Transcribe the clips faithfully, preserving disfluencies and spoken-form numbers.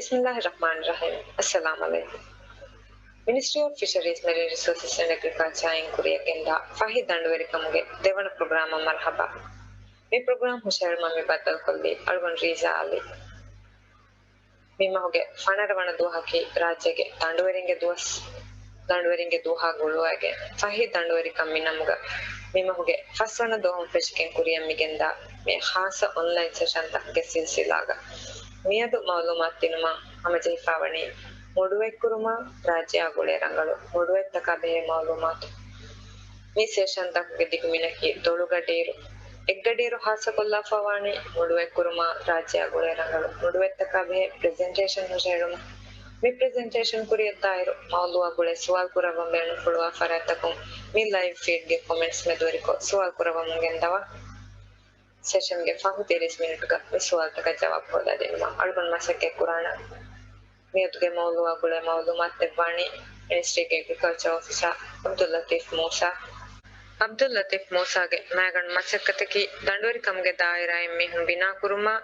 ބިސްމިއްލާހި ރަޙްމާނި ރަޙީމް. އައްސަލާމް ޢަލައިކުމް. މިނިސްޓްރީ އޮފް ފިޝަރީޒް މެރިން ރިސޯސަސް އެންޑް އެގްރިކަލްޗާއިން ކުރިއަށް ގެންދާ ފަހި ދަނޑުވެރިކަމުގެ ދެވަނަ ޕްރޮގްރާމަށް މަރުޙަބާ. މި ޕްރޮގްރާމް ހުށަހެޅުމަށް މި ބައްދަލުކޮށްލީ އަޅުގަނޑު ރީޒާ އަލީ. މި މަހުގެ ފަނަރަ ވަނަ ދުވަހަކީ ރާއްޖޭގެ ދަނޑުވެރިންގެ ދުވަސް. ދަނޑުވެރިންގެ ދުވަހާ ގުޅުވައިގެން ފަހި ދަނޑުވެރިކަން މި ނަމުގަ މި މަހުގެ ފަސްވަނަ ދުވަހުން ފެށިގެން ކުރިއަށް މިގެންދާ މި ޚާއްޞަ އޮންލައިން ސެޝަންތަކުގެ ސިލްސިލާގަ މިއަދު މަޢުލޫމާތު ދިނުމަށް ހަމަޖެހިފައިވަނީ މުޑުވަތްކުރުމާ ރާއްޖެއާ ގުޅޭ ރަނގަޅު މުޑުވަތްތަކާ ބެހޭ މަޢުލޫމާތު. މި ސެޝަންތަކުގެ ދިގުމިނަކީ ދޮޅުގަޑިއިރު، އެއްގަޑިއިރު ޚާއްޞަކޮށްލާފައިވާނީ މުޑުވަތްކުރުމާ ރާއްޖެއާ ގުޅޭ ރަނގަޅު މުޑުވަތްތަކާ ބެހޭ ޕްރެޒެންޓޭޝަން ހުށަހެޅުމަށް. މި ޕްރެޒެންޓޭޝަން ކުރިއަށްދާއިރު މައުޟޫޢާ ގުޅޭ ސުވާލު ކުރައްވަން ބޭނުންފުޅުވާ ފަރާތްތަކުން މި ލައިވް ފީޑްގެ ކޮމެންޓްސް މެދުވެރިކޮށް ސުވާލު ކުރައްވަމުން ގެންދަވާ. ސެޝަންގެ ފަހު ތިރީސް މިނިޓުގަ މި ސުވާލުތަކަށް ޖަވާބު ހޯދާދިނުމަށް އަޅުގަނޑު މަސައްކަތް ކުރާނަން. މިއަދުގެ މައުޟޫޢާ ގުޅޭ މަޢުލޫމާތު ދެއްވާނީ މިނިސްޓްރީގެ އެގްރިކަލްޗަރ އޮފިސަރ ޢަބްދުއްލަޠީފް މޫސާ. ޢަބްދުއްލަޠީފް މޫސާގެ މައިގަނޑު މަސައްކަތަކީ ދަނޑުވެރިކަމުގެ ދާއިރާއިން މީހުން ބިނާކުރުމާ،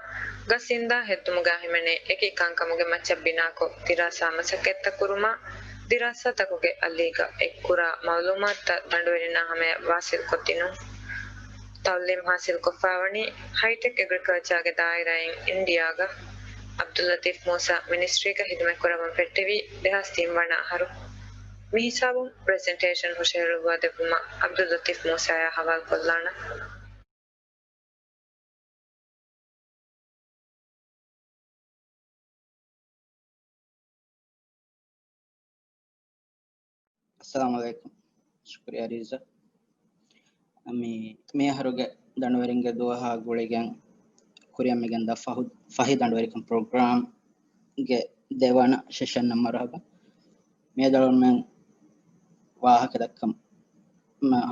ގަސް އިންދާ ހެއްދުމުގާ ހިމެނޭ އެކި ކަންކަމުގެ މައްޗަށް ބިނާކޮށް، ދިރާސާ މަސައްކަތްތައް ކުރުމާ، ދިރާސާތަކުގެ އަލީގަ އެއްކުރާ މަޢުލޫމާތުތައް ދަނޑުވެރިންނާ ހަމަޔަށް ވާޞިލްކޮށްދިނުން. ތަޢުލީމް ޙާޞިލްކޮށްފައިވަނީ ހައިޓެކް އެގްރިކަލްޗާގެ ދާއިރާއިން އިންޑިއާގަ. ޢަބްދުއްލަޠީފް މޫސާ މިނިސްޓްރީގަ ހިދުމަތްކުރައްވަން ފެއްޓެވީ ދެހާސް ތިން ވަނަ އަހަރު. މި ހިސާބުން ޕްރެޒެންޓޭޝަން ހުށަހެޅުއްވާ ދެއްވުމަށް ޢަބްދުއްލަޠީފް މޫސާޔާ ހަވާލުކޮށްލާނަން. އައްސަލާމު ޢަލައިކުމް. ޝުކުރިއްޔާ ރީޒާ. މި، މި އަހަރުގެ ދަނޑުވެރިންގެ ދުވަހާ ގުޅިގެން ކުރިއަށް މިގެންދާ ފަހު، ފަހި ދަނޑުވެރިކަން ޕްރޮގްރާމްގެ ދެވަނަ ސެޝަންއަށް މަރުޙަބާ. މިއަދު އަޅުގަނޑުމެން ވާހަކަ ދައްކަން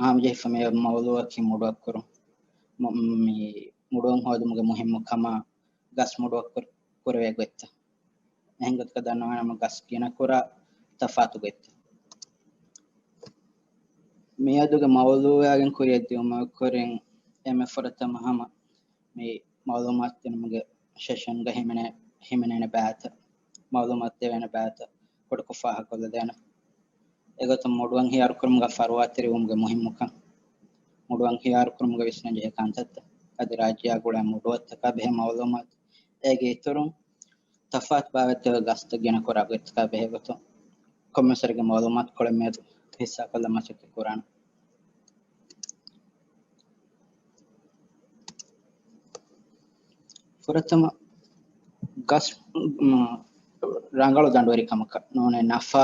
ހަމަޖެހިފަ މި މައުޟޫޢަކީ މުޑުވަތްކުރުން. މު-، މި މުޑުވަން ހޯދުމުގެ މުހިއްމު ކަމާ، ގަސް މުޑުވަތް ކުރ-، ކުރެވޭ ގޮތްތައް. އެހެން ގޮތަކަށް ދަންނަވާނަމަ ގަސް ގިނަކުރާ ތަފާތު ގޮތްތައް. މިއަދުގެ މައުޟޫޢާގެން ކުރިއަށްދިއުމަށް ކުރިން އެންމެ ފުރަތަމަ ހަމަ މި މަޢުލޫމާތު ދިނުމުގެ ސެޝަންގަ ހިމެނޭ، ހިމެނޭނެ ބައިތައް، މަޢުލޫމާތު ދެވޭނެ ބައިތައް ކުޑަކޮށް ފާހަގަކޮށްލަދޭނަން. އެގޮތުން މުޑުވަން ހިޔާރުކުރުމުގަ ފަރުވާތެރިވުމުގެ މުހިއްމުކަން، މުޑުވަން ހިޔާރުކުރުމުގަ ވިސްނަންޖެހޭ ކަންތައްތައް، އަދި ރާއްޖެއާ ގުޅޭ މުޑުވަތްތަކާ ބެހޭ މަޢުލޫމާތު، އޭގެ އިތުރުން ތަފާތު ބާވަތްތަކުގެ ގަސްތައް ގިނަކުރާ ގޮތްތަކާ ބެހޭ ގޮތުން ކޮންމެސްވަރެއްގެ މަޢުލޫމާތުކޮޅެއް މިއަދު ހިއްސާކޮށްލަން މަސައްކަތް ކުރާނަން. ފުރަތަމަ ގަސް، މަ، ރަނގަޅު ދަނޑުވެރިކަމަކަށް ނޫނީ ނަފާ،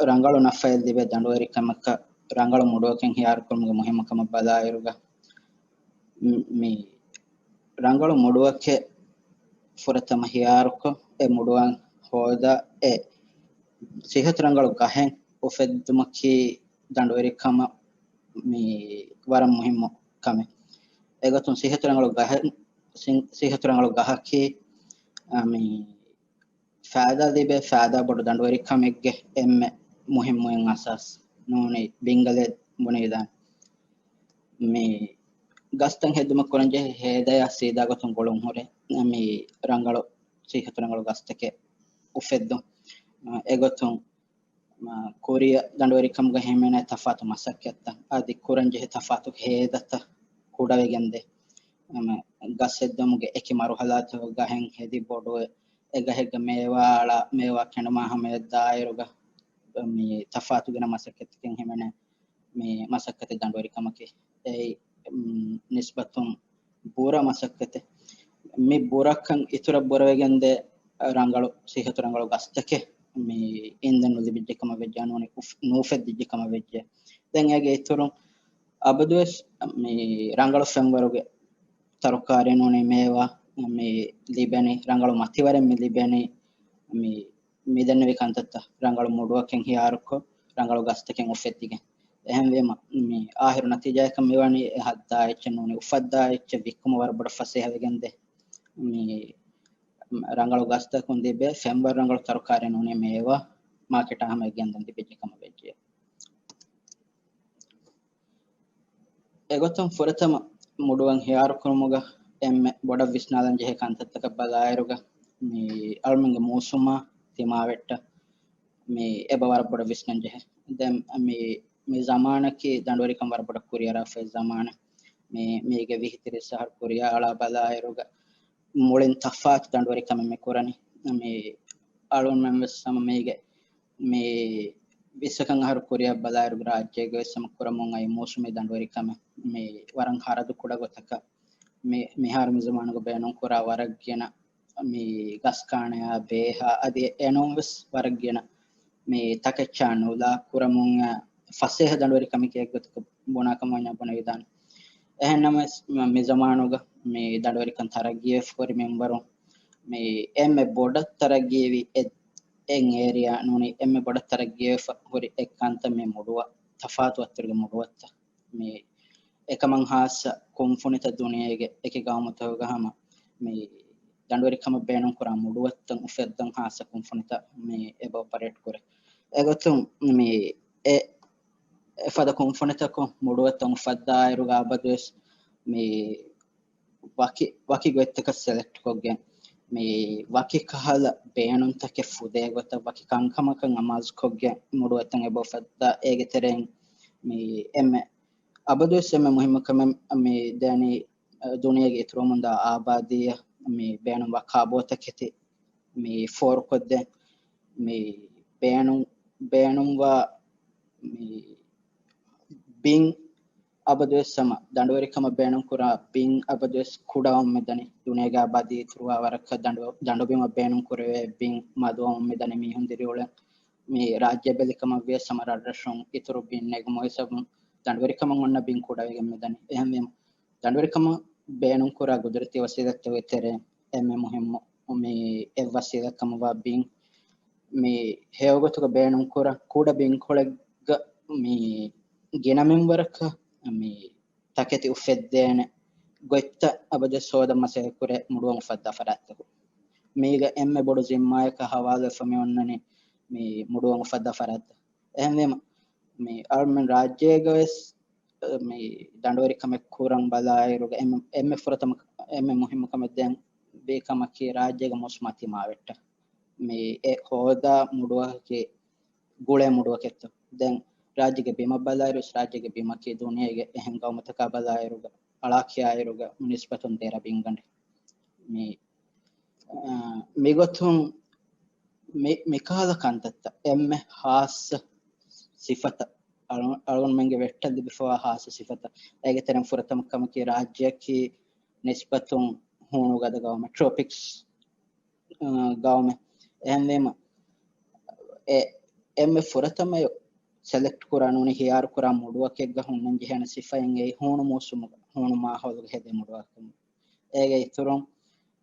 ރަނގަޅު ނަފައެއް ލިބޭ ދަނޑުވެރިކަމަކަށް ރަނގަޅު މުޑުވަކެއް ހިޔާރުކުރުމުގެ މުހިއްމުކަމަށް ބަލާއިރުގަ، މި ރަނގަޅު މުޑުވަކެއް ފުރަތަމަ ހިޔާރުކޮށް، އެ މުޑުވަން ހޯދާ، އެ ސިއްހަތު ރަނގަޅު ގަހެއް އުފެއްދުމަކީ ދަނޑުވެރިކަމަށް މި ވަރަށް މުހިއްމު ކަމެއް. އެގޮތުން ސިއްހަތު ރަނގަޅު ގަހެއް، ސި-، ސިއްހަތު ރަނގަޅު ގަހަކީ، އަ، މި ފައިދާ ލިބޭ، ފައިދާ ބޮޑު ދަނޑުވެރިކަމެއްގެ އެންމެ މުހިއްމުއިން އަސާސް ނޫނީ ބިންގަލެއް ބުނެވިދާނެ. މި ގަސްތައް ހެއްދުމަށް ކުރަންޖެހޭ ހޭދަޔާ ސީދާ ގޮތުން ގުޅުން ހުރޭ މި ރަނގަޅު، ސިއްހަތު ރަނގަޅު ގަސްތަކެއް އުފެއްދުން. އެގޮތުން މަ، ކުރިއަށް ދަނޑުވެރިކަމުގަ ހިމެނޭ ތަފާތު މަސައްކަތްތައް އަދި ކުރަންޖެހޭ ތަފާތު ހޭދަތައް ކުޑަވެގެންދޭ. އަމަ، ގަސް ހެއްދުމުގެ އެކި މަރުހަލާތަކު ގަހެއް ހެދި ބޮޑުވެ، އެ ގަހެއްގަ މޭވާ އަޅާ، މޭވާ ކެނޑުމާ ހަމަޔަށް ދާއިރުގަ، މި ތަފާތު ގިނަ މަސައްކަތްތަކެއް ހިމެނޭ. މި މަސައްކަތެއް ދަނޑުވެރިކަމަކީ. އެއީ، މް، ނިސްބަތުން ބުރަ މަސައްކަތެއް. މި ބުރަކަން އިތުރަށް ބުރަވެގެންދޭ ރަނގަޅު، ސިއްހަތު ރަނގަޅު ގަސްތަކެއް މި އިންދަން ނުލިބިއްޖެ ކަމަށް ވެއްޖެ، ނޫނީ އުފް-، ނޫފެއްދިއްޖެ ކަމަށް ވެއްޖެ. ދެން އޭގެ އިތުރުން އަބަދުވެސް މި ރަނގަޅު ފެންވަރުގެ ތަރުކާރީ ނޫނީ މޭވާ މި ލިބެނީ، ރަނގަޅު މަތިވަރެއް މި ލިބެނީ، މި މިދެންނެވި ކަންތައްތައް ރަނގަޅު މުޑުވަކެއް ހިޔާރުކޮށް، ރަނގަޅު ގަސްތަކެއް އުފެއްދިގެން. އެހެންވީމަ، މި އާހިރު ނަތީޖާއަކަށް މިވަނީ އެ ހައްދާ އެއްޗެއް ނޫނީ އުފައްދާ އެއްޗެއް ވިއްކުމަށް ވަރަށް ބޮޑަށް ފަސޭހަވެގެންދޭ. މި ރަނގަޅު ގަސްތަކުން ލިބޭ ފެންވަރު ރަނގަޅު ތަރުކާރީ ނޫނީ މޭވާ މާކެޓާ ހަމަޔަށް ގެންދަން ލިބިއްޖެ ކަމަށް ވެއްޖެ. އެގޮތުން ފުރަތަމަ މުޑުވަން ހިޔާރުކުރުމުގަ އެންމެ ބޮޑަށް ވިސްނާލަން ޖެހޭ ކަންތައްތަކަށް ބަލާއިރުގަ، މި އަޅުމެންގެ މޫސުމާ ތިމާވެއްޓަށް މި އެބަ ވަރަށް ބޮޑަށް ވިސްނަން ޖެހޭ. ދެން މި، މި ޒަމާނަކީ ދަނޑުވެރިކަން ވަރަށް ބޮޑަށް ކުރިއަރާފައި ޒަމާނެއް. މި، މީގެ ވިހި ތިރީސް އަހަރު ކުރިއަށް އަޅާ ބަލާއިރުގަ މުޅިން ތަފާތު ދަނޑުވެރިކަމެއް މި ކުރަނީ. މި އަޅުމެން ވެސް ހަމަ މީގެ މި ވިއްސަކަށް އަހަރު ކުރިއަށް ބަލާއިރުގަ ރާއްޖޭގަ ވެސް ހަމަ ކުރަމުން އައި މޫސުމީ ދަނޑުވެރިކަމެއް މި ވަރަށް ހަރަދު ކުޑަ ގޮތަކަށް މި، މިހާރު މި ޒަމާނުގަ ބޭނުން ކުރާ ވަރަށް ގިނަ މި ގަސް ކާނަޔާ ބޭހާ އަދި އެނޫން ވެސް ވަރަށް ގިނަ މި ތަކެއްޗާ ނުލާ ކުރަމުން ފަސޭހަ ދަނޑުވެރިކަމެކޭ އެއްގޮތަކަށް ބުނާކަމަށް ވަންޏާ ބުނެވިދާނެ. އެހެންނަމަވެސް މި ޒަމާނުގަ މި ދަނޑުވެރިކަން ތަރައްގީވެފަ ހުރި މިންވަރު މި އެންމެ ބޮޑަށް ތަރައްގީވި އެ، އެއް އޭރިއާ ނޫނީ އެންމެ ބޮޑަށް ތަރައްގީވެފަ ހުރި އެއް ކަންތައް މި މުޑުވަ ތަފާތު އަތޮޅުގެ މުޑުވައްތަ. މި އެކަމަށް ހާއްސަ ކުންފުނިތައް ދުނިޔޭގެ އެކި ގައުމުތަކުގަ ހަމަ މި ދަނޑުވެރިކަމަށް ބޭނުންކުރާ މުޑުވައްތަން އުފެއްދަން ހާއްސަ ކުންފުނިތައް މި އެބަ އޮޕަރޭޓް ކުރޭ. އެގޮތުން މި އެ، އެފަދަ ކުންފުނިތަކުން މުޑުވައްތަން އުފައްދާއިރުގަ އަބަދުވެސް މި ވަކި، ވަކި ގޮތްތަކަށް ސެލެކްޓް ކޮށްގެން، މި ވަކި ކަހަލަ ބޭނުންތަކެއް ފުދޭ ގޮތަށް ވަކި ކަންކަމަކަށް އަމާޒުކޮށްގެން މުޑުވައްތަން އެބަ އުފައްދާ. އޭގެ ތެރެއިން މި އެންމެ އަބަދުވެސް އެންމެ މުހިއްމު ކަމެއް މި ދެނީ ދުނިޔޭގެ އިތުރުވަމުންދާ އާބާދީއަށް މި ބޭނުންވާ ކާބޯތަކެތި މި ފޯރުކޮށްދޭން. މި ބޭނުން، ބޭނުންވާ މި ބިން އަބަދުވެސް ހަމަ ދަނޑުވެރިކަމަށް ބޭނުންކުރާ ބިން އަބަދުވެސް ކުޑަވަމުން މިދަނީ. ދުނިޔޭގެ އާބާދީ އިތުރުވާ ވަރަކަށް ދަނޑު، ދަނޑުބިމަށް ބޭނުންކުރެވޭ ބިން މަދުވަމުން މިދަނީ. މީހުން ދިރިއުޅެން މި ރާއްޖެ ބެލިކަމަށް ވިޔަސް ހަމަ ރަށްރަށުން އިތުރު ބިން ނެގުމުގެ ސަބަބުން ދަނޑުވެރިކަމަށް އޮންނަ ބިން ކުޑަވެގެން މިދަނީ. އެހެންވީމަ ދަނޑުވެރިކަމަށް ބޭނުންކުރާ ގުދުރަތީ ވަސީލަތްތަކުގެ ތެރެއިން އެންމެ މުހިއްމު މި އެއް ވަސީލަތް ކަމަށްވާ ބިން މި ހެޔޮގޮތުގަ ބޭނުންކުރާ ކުޑަ ބިންކޮޅެއްގަ މި ގިނަ މިންވަރަކަށް މި ތަކެތި އުފެއްދޭނެ ގޮތްތައް އަބަދުވެސް ހޯދަން މަސައްކަތްކުރޭ މުޑުވަން އުފައްދާ ފަރާތްތަކުން. މީގަ އެންމެ ބޮޑު ޒިންމާއަކަށް ހަވާލުވެފަ މި އޮންނަނީ މި މުޑުވަން އުފައްދާ ފަރާތްތައް. އެހެންވީމަ މި އަޅުމެން ރާއްޖޭގަ ވެސް މި ދަނޑުވެރިކަމެއް ކުރަން ބަލާއިރުގަ އެންމެ، އެންމެ ފުރަތަމަ، އެންމެ މުހިއްމު ކަމެއް ދެން ވީ ކަމަކީ ރާއްޖޭގެ މޫސުމާ ތިމާވެއްޓަށް މި އެ ހޯދާ މުޑުވަކަކީ ގުޅޭ މުޑުވަކެއްތޯ. ދެން ރާއްޖޭގެ ބިމަށް ބަލާއިރު ވެސް ރާއްޖޭގެ ބިމަކީ ދުނިޔޭގެ އެހެން ގައުމުތަކާ ބަލާއިރުގަ އަޅާ ކިޔާއިރުގަ ނިސްބަތުން ދެރަ ބިންގަނޑެއް. މި، އާ، މިގޮތުން މި، މިކަހަލަ ކަންތައްތައް އެންމެ ހާއްސަ ސިފަތައް، އަޅު، އަޅުގަނޑުމެންގެ ވެއްޓަށް ލިބިފަވާ ހާއްސަ ސިފަތައް. އޭގެ ތެރެއިން ފުރަތަމަ ކަމަކީ ރާއްޖެއަކީ ނިސްބަތުން ހޫނުގަދަ ގައުމެއް، ޓްރޮޕިކްސް، އާ، ގައުމެއް. އެހެންވީމަ އެ، އެންމެ ފުރަތަމަ ސެލެކްޓް ކުރާ ނޫނީ ހިޔާރު ކުރާ މުޑުވަކެއްގަ ހުންނަން ޖެހޭނެ ސިފައިން އެއީ ހޫނު މޫސުމުގަ ހޫނު މާހައުލުގަ ހެދޭ މުޑުވަކަށް. އޭގެ އިތުރުން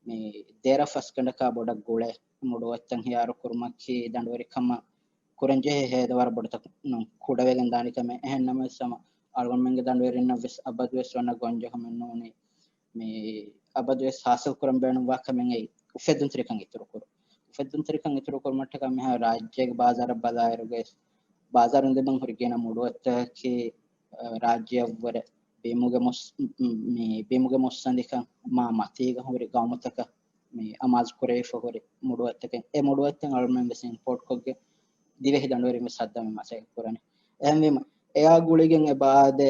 މި ދެރަ ފަސްގަނޑަކާ ބޮޑަށް ގުޅޭ މުޑުވައްތަން ހިޔާރު ކުރުމަކީ ދަނޑުވެރިކަމަށް ކުރަންޖެހޭ ހޭދަ ވަރަށް ބޮޑުތަކުން ކުޑަވެގެން ދާނެ ކަމެއް. އެހެން ނަމަވެސް ހަމަ އަޅުގަނޑުމެންގެ ދަނޑުވެރިންނަށް ވެސް އަބަދުވެސް ވަންނަ ގޮންޖެހުމެއް ނޫނީ މި އަބަދުވެސް ހާސިލް ކުރަން ބޭނުންވާ ކަމެއް އެއީ އުފެއްދުންތެރިކަން އިތުރުކުރު، އުފެއްދުންތެރިކަން އިތުރުކުރުމަށްޓަކާ މިހާރު ރާއްޖޭގެ ބާޒާރަށް ބަލާއިރުގަ ވެސް ބާޒާރުން ލިބަން ހުރި ގިނަ މުޑުވައްތަކަކީ، އަ، ރާއްޖެއަށްވުރެ ބިމުގެ މުސް، މި ބިމުގެ މުއްސަނދިކަން މާ މަތީގަ ހުރި ގައުމުތަކަށް މި އަމާޒު ކުރެވިފަ ހުރި މުޑުވައްތަކެއް. އެ މުޑުވައްތަން އަޅުމެން ވެސް އިމްޕޯޓް ކޮށްގެން ދިވެހި ދަނޑުވެރިން ވެސް ހައްދަން މަސައްކަތް ކުރަނީ. އެހެންވީމަ އެއާ ގުޅިގެން އެބަ އާދޭ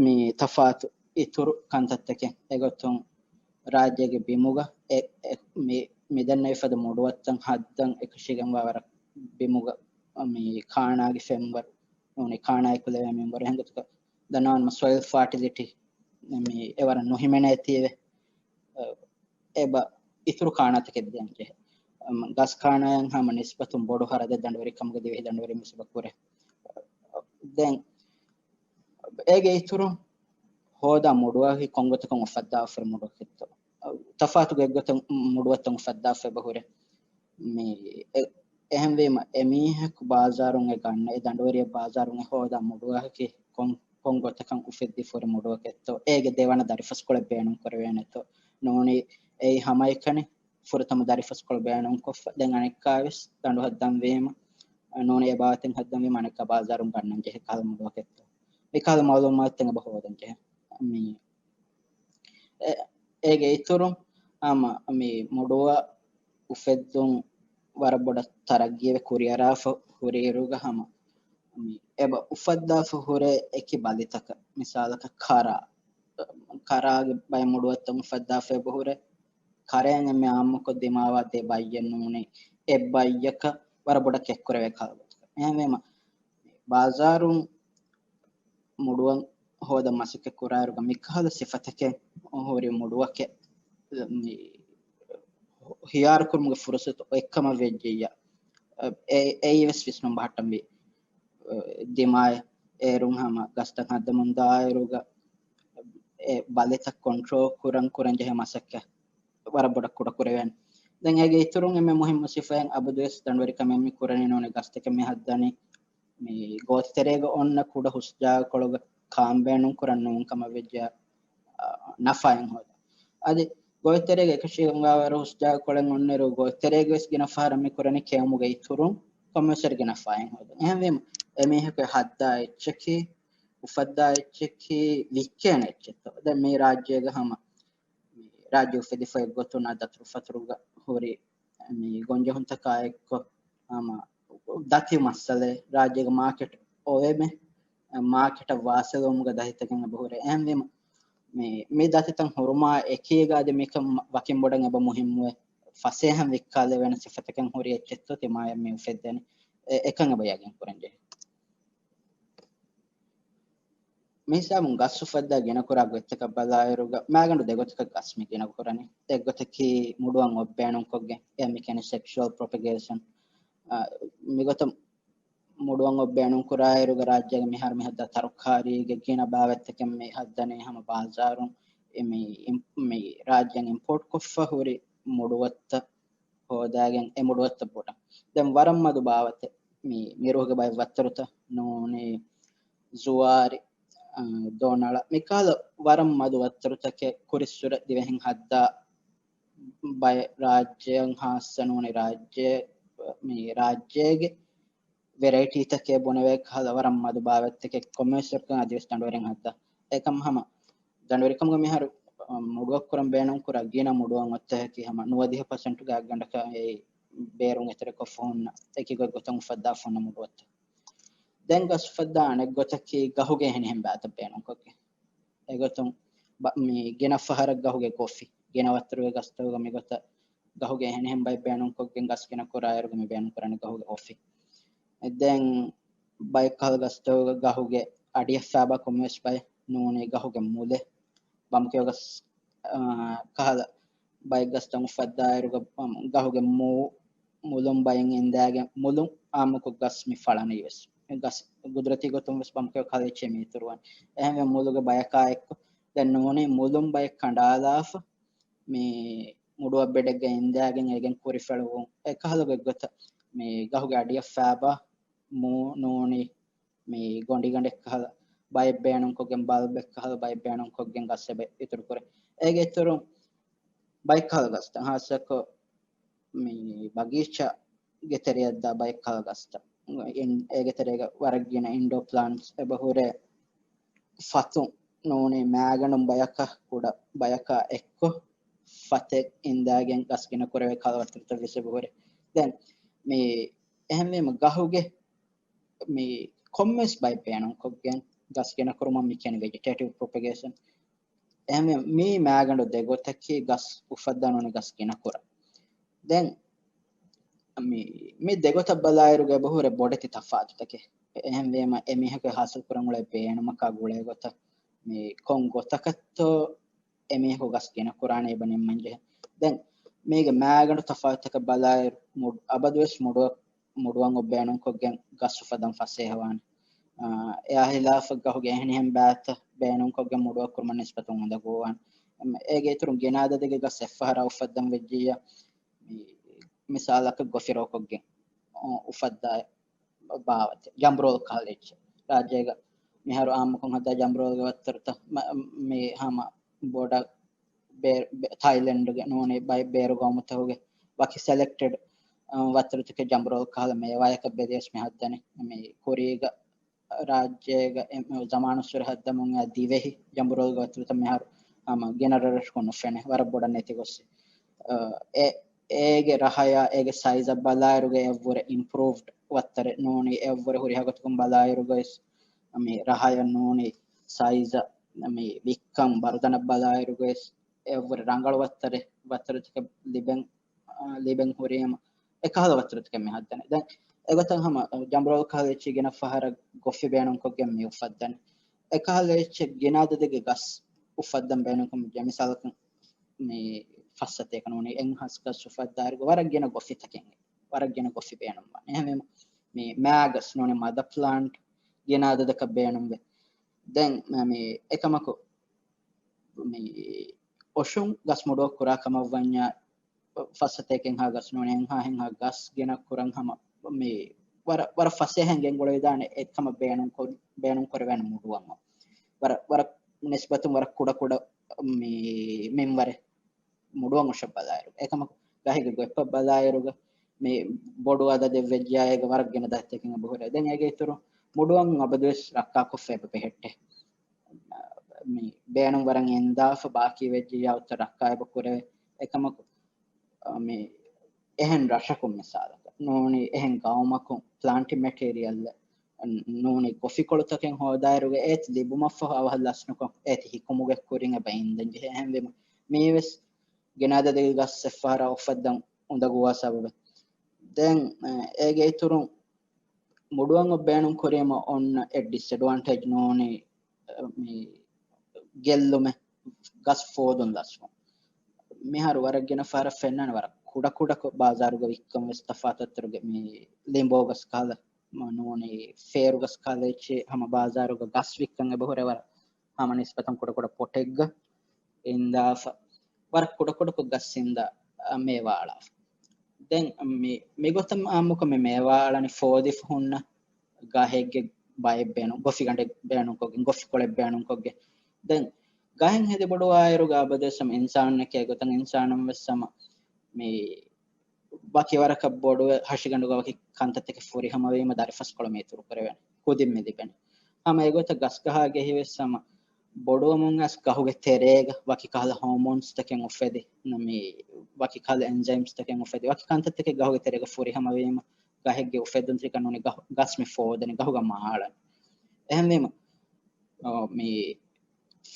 މި ތަފާތު އިތުރު ކަންތައްތަކެއް. އެގޮތުން ރާއްޖޭގެ ބިމުގަ އެ، އެ، މި، މި ދެންނެވިފަދަ މުޑުވައްތަން ހައްދަން އެކަށީގެންވާ ވަރަށް ބިމުގަ މި ކާނާގެ ފެންވަރު ނޫނީ ކާނާއެކު ލެވޭ މިންވަރު. އެހެން ގޮތަކަށް ދަންނަވާނަމަ ސޮއިލް ފާޓިލިޓީ މި އެވަރަށް ނުހިމެނޭތީވެ. އެބަ އިތުރު ކާނާތަކެއް ދޭން ޖެހޭ. އަމ، ގަސް ކާނާއަށް ހަމަ ނިސްބަތުން ބޮޑު ހަރަދެއް ދަނޑުވެރިކަމުގެ ދިވެހި ދަނޑުވެރިން ވެސް އެބަ ކުރޭ. ދެން އޭގެ އިތުރުން ހޯދާ މުޑުވަހި ކޮންގޮތަކުން އުފައްދާފަ މުޑުވަކެއްތޯ؟ ތަފާތު ގޮތްގޮތަށް މުޑުވައްތަން އުފައްދާފަ އެބަ ހުރޭ. މި އެ، އެހެންވީމަ އެމީހަކު ބާޒާރުން އެ ގަންނަ، އެ ދަނޑުވެރިޔަށް ބާޒާރުން އެ ހޯދާ މުޑުވަހަކީ ކޮން، ކޮން ގޮތަކަށް އުފެއްދިފަ ހުރި މުޑުވަކެއްތޯ؟ އޭގެ ދެވަނަ ދަރިފަސްކޮޅެއް ބޭނުން ކުރެވޭނެތޯ؟ ނޫނީ އެއީ ހަމައެކަނި ފުރަތަމަ ދަރިފަސްކޮޅު ބޭނުންކޮށްފަ، ދެން އަނެއްކާވެސް ދަނޑު ހައްދަންވީމަ، ނޫނީ އެބާވަތެއް ހައްދަންވީމަ އަނެއްކާ ބާޒާރުން ގަންނަން ޖެހޭ ކަހަލަ މުޑުވަކެއްތޯ؟ މިކަހަލަ މައުލޫމާތުތައް އެބަ ހޯދަން ޖެހޭ. މި އެ، އޭގެ އިތުރުން ހަމަ މި މުޑުވަ، އުފެއްދުން ވަރަށް ބޮޑަށް ތަރައްގީވެ ކުރިއަރާފަ ހުރިއިރުގަ ހަމަ މި އެބަ އުފައްދާފަ ހުރޭ އެކި ބަލިތަކަށް، މިސާލަކަށް ކަރާ، ކަރާގެ ބައެއް މުޑުއަތްތައް އުފައްދާފަ އެބަ ހުރޭ. ކަރޭން އެންމެ އާއްމުކޮށް ދިމާވާ ދެ ބައްޔެއް ނޫނީ، އެއް ބައްޔަކަށް ވަރަށް ބޮޑަށް ކެއްކުރެވޭ ކަހަލަ ގޮތަކަށް. އެހެންވީމަ، ބާޒާރުން މުޑުއަށް ހޯދަން މަސައްކަތް ކުރާއިރުގަ މިކަހަލަ ސިފަތަކެއް ހުރި މުޑުއަކެއް މި ހިޔާރުކުރުމުގެ ފުރުސަތު އޮތްކަމަށް ވެއްޖެއްޔާ، އެ-، އެއީވެސް ވިސްނުން ބަހައްޓަންވީ. ދިމާއެއް އޭރުން ހަމަ ގަސްތައް ހައްދަމުން ދާއިރުގަ އެ ބަލިތައް ކޮންޓްރޯލް ކުރަން ކުރަން ޖެހޭ މަސައްކަތް ވަރަށް ބޮޑަށް ކުޑަކުރެވޭނެ. ދެން އޭގެ އިތުރުން އެންމެ މުހިއްމު ސިފައެއް އަބަދުވެސް ދަނޑުވެރިކަމެއް މި ކުރަނީ ނޫނީ ގަސްތަކެއް މި ހައްދަނީ މި ގޯތިތެރޭގަ އޮންނަ ކުޑަ ހުސްޖާގަކޮޅުގަ ކާން ބޭނުން ކުރަން ނޫން ކަމަށް ވެއްޖެ، އާ، ނަފާއެއް ހޯދަން. އަދި ގޯތިތެރޭގަ އެކަށީގެންވާވަރު ހުސްޖާގަކޮޅެއް އޮންނައިރު ގޯތިތެރޭގަ ވެސް ގިނަ ފަހަރަށް މި ކުރަނީ ކެއުމުގެ އިތުރުން ކޮމްޕްރެސަރގެ ނަފާއެއް ހޯދަން. އެހެންވީމަ އެމީހަކު ހައްދާ އެއްޗަކީ، އުފައްދާ އެއްޗަކީ ވިއްކޭނެ އެއްޗެއްތޯ. ދެން މި ރާއްޖޭގަ ހަމަ ރާއްޖެ އުފެދިފައި ގޮތުން އާ ދަތުރުފަތުރުގަ ހުރި މި ގޮންޖެހުންތަކާ އެއްކޮށް، ހަމަ ދަތި މައްސަލައެއް ރާއްޖޭގެ މާކެޓް އޮވެމެ، މާކެޓަށް ވާސިލުވުމުގެ ދަތިތަކެއް އެބަ ހުރޭ. އެހެންވީމަ، މި، މި ދަތިތައް ހުރުމާ އެކީގަ އަދި މިކަން ވަކިން ބޮޑަށް އެބަ މުހިއްމުވެ ފަސޭހަން ވިއްކާލެވޭނެ ސިފަތަކެއް ހުރި އެއްޗެއްތޯ ތިމާޔަށް މި އުފެއްދެނީ. އެ-، އެކަން އެބަ ޔަގީން ކުރަން ޖެހޭ. މިހިސާބުން ގަސް އުފައްދާ ގިނަކުރާ ގޮތްތަކަށް ބަލާއިރުގަ މާގަނޑު ދެގޮތަކަށް ގަސް މި ގިނަކުރަނީ. އެއްގޮތަކީ މުޑުއަށް އޮތް ބޭނުންކޮށްގެން، އެ މި ކިޔަނީ ސެކްޝުއަލް ޕްރޮޕެގޭޝަން. އާ، މިގޮތަށް މުޑުއަށް އޮތް ބޭނުންކުރާއިރުގަ ރާއްޖޭގެ މިހާރު މި ހައްދާ ތަރުކާރީގެ ގިނަ ބާވަތްތަކެއް މި ހައްދަނީ ހަމަ ބާޒާރުން އެ މި އިން-، މި ރާއްޖެއިން އިމްޕޯޓްކޮށްފަ ހުރި މުޑުއަތްތައް ހޯދާގެން އެ މުޑުއަތްތައް ބޮޑަށް. ދެން ވަރަށް މަދު ބާވަތެއް މި މިރުހުގެ ބައެއް ވައްތަރުތައް ނޫނީ ޒުވާރި، އަ، ދޯނަޅަ، މިކަހަލަ ވަރަށް މަދު ވައްތަރުތަކެއް ކުރިއްސުރެ ދިވެހިން ހައްދާ ބައެއް ރާއްޖެއަށް ހާއްސަ ނޫނީ ރާއްޖެ، މި ރާއްޖޭގެ ވެރައިޓީތަކޭ ބުނެވޭ ކަހަލަ ވަރަށް މަދު ބާވަތްތަކެއް ކޮމްޕްރެސަރަކަށް އަދިވެސް ދަނޑުވެރިން ހައްދާ. އެކަމް ހަމަ ދަނޑުވެރިކަމުގަ މިހާރު، އަ، މުޑުއަށް ކުރަން ބޭނުންކުރާ ގިނަ މުޑުއަށް އޮތްތަކަކީ ހަމަ ނުވަދިހަ ޕަސެންޓުގެ އަށްގަނޑަކަށް އެއީ ބޭރުން އެތެރެކޮށްފަ ހުންނަ އެކި ގޮތްގޮތަށް އުފައްދާފަ ހުންނަ މުޑުއަތްތައް. ދެން ގަސް އުފައްދާ އަނެއްގޮތަކީ ގަހުގެ އެހެނިހެން ބައިތައް ބޭނުންކޮށްގެން. އެގޮތުން ބަ-، މި ގިނަ ފަހަރަށް ގަހުގެ ގޮފި، ގިނަ ވައްތަރުގެ ގަސްތަކުގަ މިގޮތަށް ގަހުގެ އެހެނިހެން ބައި ބޭނުންކޮށްގެން ގަސް ގިނަ ކުރާއިރުގަ މި ބޭނުން ކުރަނީ ގަހުގެ ގޮފި. ދެން ބައެއް ކަހަލަ ގަސްތަކުގަ ގަހުގެ އަޑިއަށް ފާބާ ކޮންމެވެސް ބައެއް ނޫނީ ގަހުގެ މުލެއް، ބަމުކެޔޮ ގަސް، އާ، ކަހަލަ ބައެއް ގަސްތައް އުފައްދާއިރުގަ، އަމް، ގަހުގެ މޫ މުލުން ބައިން އިންދާގެން މުލުން އާއްމުކޮށް ގަސް މި ފަޅަނީ ވެސް. ގަސް ގުދުރަތީ ގޮތުން ވެސް ބަމުކެޔޮ ކަހަލަ އެއްޗެއް މި އިތުރުވާނެ. އެހެންވެ މުލުގެ ބަޔަކާ އެއްކޮށް ދެން ނޫނީ މުލުން ބައެއް ކަނޑާލާފަ މި މުޑުއަށް ބެޑެއްގަ އިންދާގެން އޭގެން ކުރި ފެޅުވުން. އެ ކަހަލަ ގޮތްގޮތަށް މި ގަހުގެ އަޑިއަށް ފާބާ މޫ ނޫނީ މި ގޮނޑިގަނޑެއް ކަހަލަ ބައެއް ބޭނުންކޮށްގެން، ބަލްބެއް ކަހަލަ ބައެއް ބޭނުންކޮށްގެން ގަސް އެބަ އިތުރު ކުރޭ. އޭގެ އިތުރުން ބައެއް ކަހަލަ ގަސްތައް ހާއްސަކޮށް މި ބަގީޗާގެ ތެރެއަށްދާ ބައެއް ކަހަލަ ގަސްތައް. އިން-، އޭގެ ތެރޭގަ ވަރަށް ގިނަ އިންޑޯ ޕްލާންޓްސް އެބަ ހުރޭ. ފަތުން ނޫނީ މާގަނޑުން ބަޔަކަށް ކުޑަ ބަޔަކާ އެއްކޮށް ފަތެއް އިންދާގެން ގަސް ގިނަ ކުރެވޭ ކަހަލަ ވައްތަރުތައް ވެސް އެބަ ހުރޭ. ދެން މި އެހެންވީމަ ގަހުގެ މި ކޮންމެސް ބައެއް ބޭނުންކޮށްގެން ގަސް ގިނަ ކުރުމަށް މި ކިޔަނީ ވެޖިޓޭޓިވް ޕްރޮޕެގޭޝަން. އެހެންވެ މި މާގަނޑު ދެގޮތަކީ ގަސް އުފައްދާ ނޫނީ ގަސް ގިނަ ކުރަން. ދެން މި، މި ދެގޮތަށް ބަލާއިރުގަ އެބަ ހުރެ ބޮޑެތި ތަފާތުތަކެއް. އެހެންވީމަ އެމީހަކު ހާސިލް ކުރަން އުޅޭ ބޭނުމަކާ ގުޅޭ ގޮތަށް މި ކޮން ގޮތަކަށްތޯ އެމީހަކު ގަސް ގިނަ ކުރާނެ އެބަ ނިންމަން ޖެހޭ. ދެން މީގެ މާގަނޑު ތަފާތުތަކަށް ބަލާއިރު މު-، އަބަދުވެސް މުޑު-، މުޑުއަށް އޮތް ބޭނުންކޮށްގެން ގަސް އުފައްދަން ފަސޭހަވާނެ. އާ، އެއާ ހިލާފަށް ގަހުގެ އެހެނިހެން ބައިތައް ބޭނުންކޮށްގެން މުޑުއަށް ކުރުމަށް ނިސްބަތުން އުނދަގޫވާނެ. އެމް، އޭގެ އިތުރުން ގިނަ އަދަދެއްގެ ގަސް އެއްފަހަރާ އުފައްދަން ވެއްޖިއްޔާ، މި، މިސާލަކަށް ގޮފިރޯކޮށްގެން އު-، އުފައްދާ ބާވަތެއް، ޖަނބްރޯލް ކަހަލަ އެއްޗެއް. ރާއްޖޭގަ މިހާރު އާއްމުކޮށް ހައްދާ ޖަނބްރޯލްގެ ވައްތަރުތައް މަ-، މި ހަމަ ބޮޑަށް ބޭ-، ބޭ-، ތައިލެންޑްގެ ނޫނީ ބައި ބޭރު ގައުމުތަކުގެ ވަކި ސެލެކްޓެޑް، އަ، ވައްތަރުތަކެއް ޖަނބްރޯލް ކަހަލަ މޭވާޔަކަށް ބެލިޔަސް މި ހައްދަނީ. މި ކުރީގަ ރާއްޖޭގަ އެ-، ޒަމާނުއްސުރެ ހައްދަމުން އައި ދިވެހި ޖަނބުރޯލްގެ ވައްތަރުތައް މިހާރު ހަމަ ގިނަ ރަށްރަށަކުން ނުފެނޭ، ވަރަށް ބޮޑަށް ނެތިގޮސް. އަ، އެ އޭގެ ރަހަޔާ އޭގެ ސައިޒަށް ބަލާއިރުގަ އެއަށްވުރެ އިމްޕްރޫވްޑް ވައްތަރެއް ނޫނީ، އެއަށްވުރެ ހުރިހާ ގޮތަކުން ބަލާއިރުގައިސް މި ރަހަޔަށް ނޫނީ ސައިޒަށް މި ވިއްކަން ބަރުދަނަށް ބަލާއިރުގައިސް އެއަށްވުރެ ރަނގަޅު ވައްތަރެއް، ވައްތަރުތަކެއް ލިބެން، އާ، ލިބެން ހުރީމަ އެކަހަލަ ވައްތަރުތަކެއް މި ހައްދަނީ. ދެން އެގޮތަށް ހަމަ ޖަނބްރޯލް ކަހަލަ އެއްޗެއް ގިނަ ފަހަރަށް ގޮފި ބޭނުންކޮށްގެން މި އުފައްދަނީ. އެކަހަލަ އެއްޗެއް ގިނަ އަދަދެއްގެ ގަސް އުފައްދަން ބޭނުންކަމުގެ މިސާލަކަށް މި ފައްސަތޭކަ ނޫނީ އެއްހާސް ގަސް އުފައްދާއިރުގަ ވަރަށް ގިނަ ގޮފިތަކެއް، ވަރަށް ގިނަ ގޮފި ބޭނުންވާނެ. އެހެންވީމަ މި މާގަސް ނޫނީ މަދަ ޕްލާންޓް ގިނަ އަދަދަކަށް ބޭނުންވޭ. ދެން މި އެކަމަކު މި އޮށުން ގަސް މުޑުއަށް ކުރާ ކަމަށް ވަންޏާ، ފައްސަތޭކަ އެއްހާސް ގަސް ނޫނީ އެއްހާސް އެއްހާސް ގަސް ގިނަ ކުރަން ހަމަ މި ވަރަށް، ވަރަށް ފަސޭހައިން ގެންގުޅެވިދާނެ އެއްކަމަށް ބޭނުން ކޮ-، ބޭނުން ކުރެވޭނެ މުޑުއަށް. ވަރަށް، ވަރަށް ނިސްބަތުން ވަރަށް ކުޑަ ކުޑަ މި މިންވަރެއް މުޑުއަށް އޮށަށް ބަލާއިރު. އެކަމަކު ގަހެއްގެ ގޮތްޕަށް ބަލާއިރުގަ މި ބޮޑު އަދަދެއް ވެއްޖާ އޭގަ ވަރަށް ގިނަ ދަތިތަކެއް އެބަހުރޭ. ދެން އޭގެ އިތުރު މުޑުއަށް އަބަދުވެސް ރައްކާކޮށްފަ އެބަ ބެހެއްޓޭ. މި ބޭނުން ވަރަށް އިންދާފަ ބާކީ ވެއްޖިއްޔާ އޮތްތަ ރައްކާ އެބަ ކުރެވޭ. އެކަމަކު މި އެހެން ރަށަކުން މިސާލަކަށް ނޫނީ އެހެން ގައުމަކުން ޕްލާންޓިން މެޓީރިއަލް ނޫނީ ގޮފިކޮޅުތަކެއް ހޯދާއިރުގަ އޭތި ލިބުމަށްފަހު އަވަހަށް ލަސްނުކޮށް އޭތި ހިކުމުގެ ކުރިން އެބަ އިންދަން ޖެހޭ. އެހެންވީމަ މީވެސް ގިނަ އަދަދެއްގެ ގަސް އެއްފަހަރާ އުފައްދަން އުނދަގޫވާ ސަބަބެއް. ދެން އޭގެ އިތުރުން މުޑުއަށް ބޭނުން ކުރީމަ އޮންނަ އެއް ޑިސްއެޑްވާންޓޭޖް ނޫނީ މި ގެއްލުމެއް ގަސް ފޯދުން ލަސްވުން. މިހާރު ވަރަށް ގިނަ ފަހަރަށް ފެންނާނެ ވަރަށް ކުޑަކުޑަކޮށް ބާޒާރުގަ ވިއްކަން ވެސް ތަފާތު އަތުރުގެ މި ލިނބޯ ގަސް ކަހަލަ ނޫނީ ފޭރު ގަސް ކަހަލަ އެއްޗެއް ހަމަ ބާޒާރުގަ ގަސް ވިއްކަން އެބަހުރޭ ވަރަށް ހަމަ ނިސްބަތަށް ކުޑަކުޑަ ޕޮޓެއްގަ އިންދާފަ ވަރަށް ކުޑަކުޑަކޮށް ގަސް އިންދާ މޭވާ އަޅާފަ. ދެން މި، މިގޮތަށް އާއްމުކޮށް މި މޭވާ އަޅަނީ ފޯދިފަ ހުންނަ ގަހެއްގެ ބައެއް ބޭނުން، ގޮފިގަނޑެއް ބޭނުންކޮށްގެން، ގޮފިކޮޅެއް ބޭނުންކޮށްގެން. ދެން ގަހެއް ހެދި ބޮޑުވާއިރުގަ އަބަދުވެސް ހަމަ އިންސާނުންނެކޭ ގޮތަށް އިންސާނުން ވެސް ހަމަ މި ވަކި ވަރަކަށް ބޮޑުވެ ހަށިގަނޑުގަ ވަކި ކަންތައްތަކެއް ފުރިހަމަވީމަ ދަރިފަސްކޮޅު މީތުރު ކުރެވޭނެ. ކުދިން މި ލިބެނީ. ހަމަ އެގޮތަށް ގަސްގަހާގެ ހިވެސް ހަމަ ބޮޑުވަމުން އަސް ގަހުގެ ތެރޭގަ ވަކި ކަހަލަ ހޯމޯންސްތަކެއް އުފެދި، މި ވަކި ކަހަލަ އެންޒައިމްސްތަކެއް އުފެދި، ވަކި ކަންތައްތަކެއް ގަހުގެ ތެރޭގަ ފުރިހަމަވީމަ ގަހެއްގެ އުފެއްދުންތަކަށް ނޫނީ ގަހު، ގަސް މި ފޯދަނީ، ގަހުގަ މާޅަން. އެހެންވީމަ، އަ، މި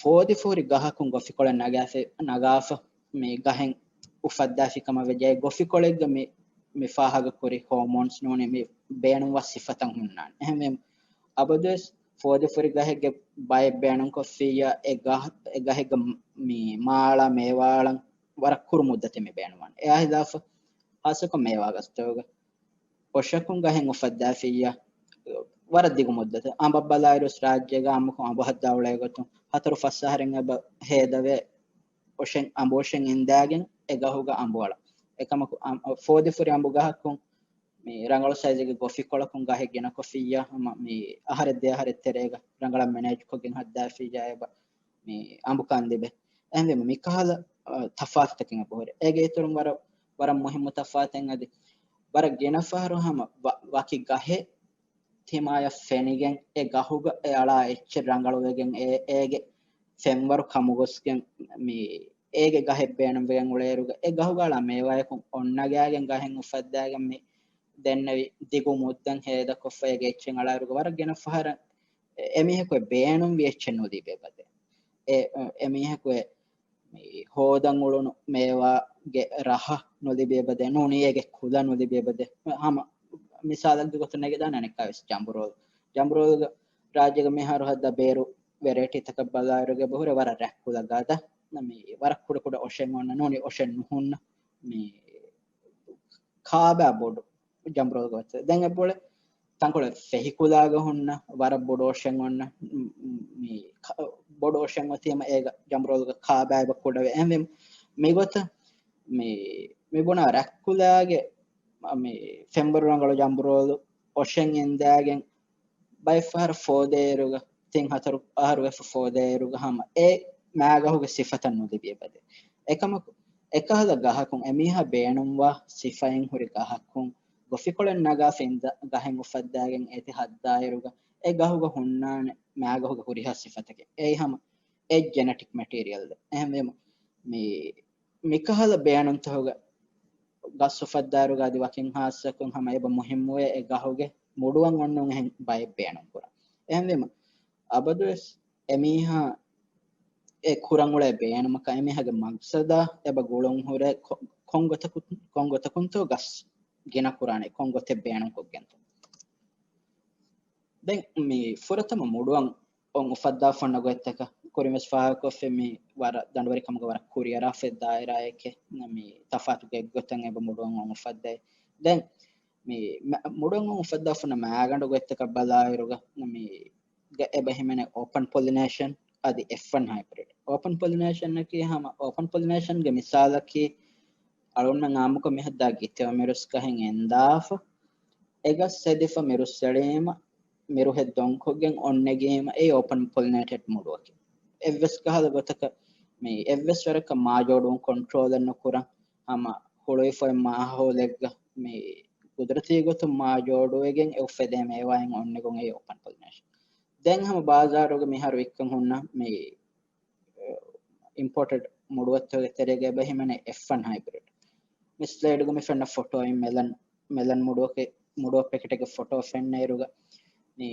ފޯދިފަ ހުރި ގަހަކުން ގޮފިކޮޅެއް ނަގާފި، ނަގާފަ، މި ގަހެއް އުފައްދާފި ކަމަށް ވެއްޖެ އެ ގޮފިކޮޅެއްގަ މި، މި ފާހަގަކުރި ހޯމޯންސް ނޫނީ މި ބޭނުންވާ ސިފަތައް ހުންނާނެ. އެހެންވީމަ، އަބަދުވެސް ފޯދިފަ ހުރި ގަހެއްގެ ބައެއް ބޭނުންކޮށްފިއްޔާ، އެ ގަހް، އެ ގަހެއްގަ މި މާޅާ މޭވާ އަޅަން ވަރަށް ކުރު މުއްދަތެއް މި ބޭނުންވާނެ. އެއާ ހިލާފަށް ހާއްސަކޮށް މޭވާ ގަސްތަކުގަ އޮށަކުން ގަހެއް އުފައްދާފިއްޔާ، ވަރަށް ދިގު މުއްދަތެއް. އަނބަށް ބަލާއިރުވެސް ރާއްޖޭގަ އާއްމުކޮށް އަނބު ހައްދާ އުޅޭ ގޮތުން ހަތަރު ފަސް އަހަރެއް އެބަ ހޭދަވޭ އޮށެއް، އަނބު އޮށެއް އިންދާގެން އެ ގަހުގަ އަނބު އަޅަން. އެކަމަކު އަން-، ފޯދިފަ ހުރި އަނބު ގަހަކުން މި ރަނގަޅު ސައިޒެއްގެ ގޮފިކޮޅަކުން ގަހެއް ގިނަކޮށްފިއްޔާ، ހަމަ މި އަހަރެއް ދެ އަހަރެއް ތެރޭގަ ރަނގަޅަށް މެނޭޖްކޮށްގެން ހައްދާފިއްޔާ އެބަ މި އަނބު ކަން ލިބޭ. އެހެންވީމަ މިކަހަލަ، އަ، ތަފާތުތަކެއް އެބަހުރޭ. އޭގެ އިތުރުން ވަރަށް، ވަރަށް މުހިއްމު ތަފާތެއް އަދި ވަރަށް ގިނަ ފަހަރު ހަމަ ވަ-، ވަކި ގަހެއް ތިމާޔަށް ފެނިގެން އެ ގަހުގަ އެ އަޅާ އެއްޗެއް ރަނގަޅުވެގެން އެ-، އޭގެ ފެންވަރު ކަމުގޮސްގެން މި އޭގެ ގަހެއް ބޭނުންވެގެން އުޅޭއިރުގަ އެ ގަހުގަ އަޅާ މޭވާޔަކުން އޮންނަގާގެން ގަހެއް އުފައްދާގެން މި ދެންނެވި ދިގު މުއްދަތް ހޭދަކޮށްފަ އޭގެ އެއްޗެއް އަޅާއިރުގަ ވަރަށް ގިނަ ފަހަރަށް އެ-، އެމީހަކު އެ ބޭނުންވި އެއްޗެއް ނުލިބޭ ބަދޭ. އެ-، އެމީހަކު އެ މި ހޯދަން އުޅުނު މޭވާގެ ރަހަ ނުލިބިޔަބަދޭ، ނޫނީ އޭގެ ކުލަ ނުލިބިޔަބަދޭ. ހަމަ މިސާލެއްގެ ގޮތުން ނެގިދާނެ އަނެއްކާވެސް ޖަނބުރޯލް. ޖަނބުރޯލްގެ ރާއްޖޭގަ މިހާރު ހައްދާ ބޭރު ވެރޭޓީތަކަށް ބަލާއިރުގަ އެބަހުރޭ ވަރަށް ރަތްކުލަ ގަދަ. މި ވަރަށް ކުޑަކުޑަ އޮށެއް އޮންނަ، ނޫނީ އޮށެއް ނުހުންނަ. މި ކާބާ ބޮޑު ޖަނބުރޯލްގެ ވައްތަރު. ދެން އެބައުޅޭ ތަންކޮޅެއް ފެހިކުލާގަ ހުންނަ ވަރަށް ބޮޑު އޮށެއް އޮންނަ، މި ކަ-، ބޮޑު އޮށެއް އޮތީމަ އޭގަ ޖަނބުރޯލްގެ ކާބާ އެބަ ކުޑަވޭ. އެހެންވީމަ މިގޮތަށް މި، މި ބުނާ ރަތްކުލާގެ މި ފެންވަރު ރަނގަޅު ޖަނބުރޯލު އޮށެއް އިންދާގެން ބައެއްފަހަރަށް ފޯދޭއިރުގަ، ތިން ހަތަރު އަހަރު ވެފަ ފޯދޭއިރުގަ ހަމަ އެ މާގަހުގެ ސިފަތައް ނުލިބިޔަބަދޭ. އެކަމަކު، އެކަހަލަ ގަހަކުން އެމީހާ ބޭނުންވާ ސިފައިން ހުރި ގަހަކުން ގޮފިކޮޅެއް ނަގާފަ އިންދާ ގަހެއް އުފައްދާގެން އޭތި ހައްދާއިރުގަ، އެ ގަހުގަ ހުންނާނެ މާގަހުގެ ހުރިހާ ސިފަތަކެއް. އެއީ ހަމަ އެ ޖެނެޓިކް މެޓީރިއަލް. އެހެންވީމަ، މި، މިކަހަލަ ބޭނުންތަކުގަ ގަސް އުފައްދާއިރުގަ އަދި ވަކިން ހާއްސަކޮށް ހަމަ އެބަ މުހިއްމުވޭ އެ ގަހުގެ މުޑުވަން އޮންނަން އެހެން ބައެއް ބޭނުން ކުރާ. އެހެންވީމަ، އަބަދުވެސް އެމީހާ އެ ކުރަން އުޅޭ ބޭނުމަކަށް އެމީހާގެ މަގްސަދާ އެބަ ގުޅުން ހުރޭ ކޮ-، ކޮން ގޮތަކު-، ކޮން ގޮތަކުންތޯ ގަސް ގިނަ ކުރާނެ، ކޮން ގޮތެއް ބޭނުން ކޮށްގެންތޯ. ދެން މި ފުރަތަމަ މުޑުވަން އޮން އުފައްދާފަ އޮންނަ ގޮތްތަކަށް ކުރިން ވެސް ފާހަގަކޮށްފި މި ވަރަށް ދަނޑުވެރިކަމުގަ ވަރަށް ކުރިއަރާފައި ދާއިރާއެކެ، މި ތަފާތު ގޮތްގޮތަށް އެބަ މުޑުވަން އޮން އުފައްދައި. ދެން މި މަ-، މުޑުވަން އޮން އުފައްދާފަ އޮންނަ މައިގަނޑު ގޮތްތަކަށް ބަލާއިރުގަ މި ގަ އެބަ ހިމެނޭ އޯޕަން ޕޮލިނޭޝަން އަދި އެފް ވަން ހައިބްރިޑް. އޯޕަން ޕޮލިނޭޝަންއަކީ ހަމަ އޯޕަން ޕޮލިނޭޝަންގެ މިސާލަކީ އަޅުގަނޑުމެން އާއްމުކޮށް މިހައްދާ ގިތެވަ މިރުސް ގަހެއް އެންދާފަ، އެ ގަސް ހެދިފަ މިރުސް އެޅީމަ، މިރުހެއް ދޮންކޮށްގެން އޮންނެގީމަ، އެއީ އޯޕަން ޕޮލިނޭޓެޑް މުޑުއަކީ. އެއްވެސް ކަހަލަ ގޮތަކަށް މި އެއްވެސް ވަރަކަށް މާ ޖޯޑުވުން ކޮންޓްރޯލެއް ނުކުރަން، ހަމަ ހުޅުވިފައި މާހައުލެއްގަ މި ގުދުރަތީ ގޮތުން މާ ޖޯޑުވެގެން އެ އުފެދޭ މޭވާއިން އޮންނެގުން އެއީ އޯޕަން ޕޮލިނޭޝަން. ދެން ހަމަ ބާޒާރުގަ މިހާރު ވިއްކަން ހުންނަ މި އިމްޕޯޓެޑް މުޑުއަތްތަކުގެ ތެރޭގަ އެބަ ހިމެނޭ އެފް ވަން ހައިބްރިޑް. މި ސްލައިޑުގަ މި ފެންނަ ފޮޓޯއިން މެލަން، މެލަން މުޑުއެކެ-، މުޑުއަށް ޕެކެޓެއްގެ ފޮޓޯ ފެންނައިރުގަ މި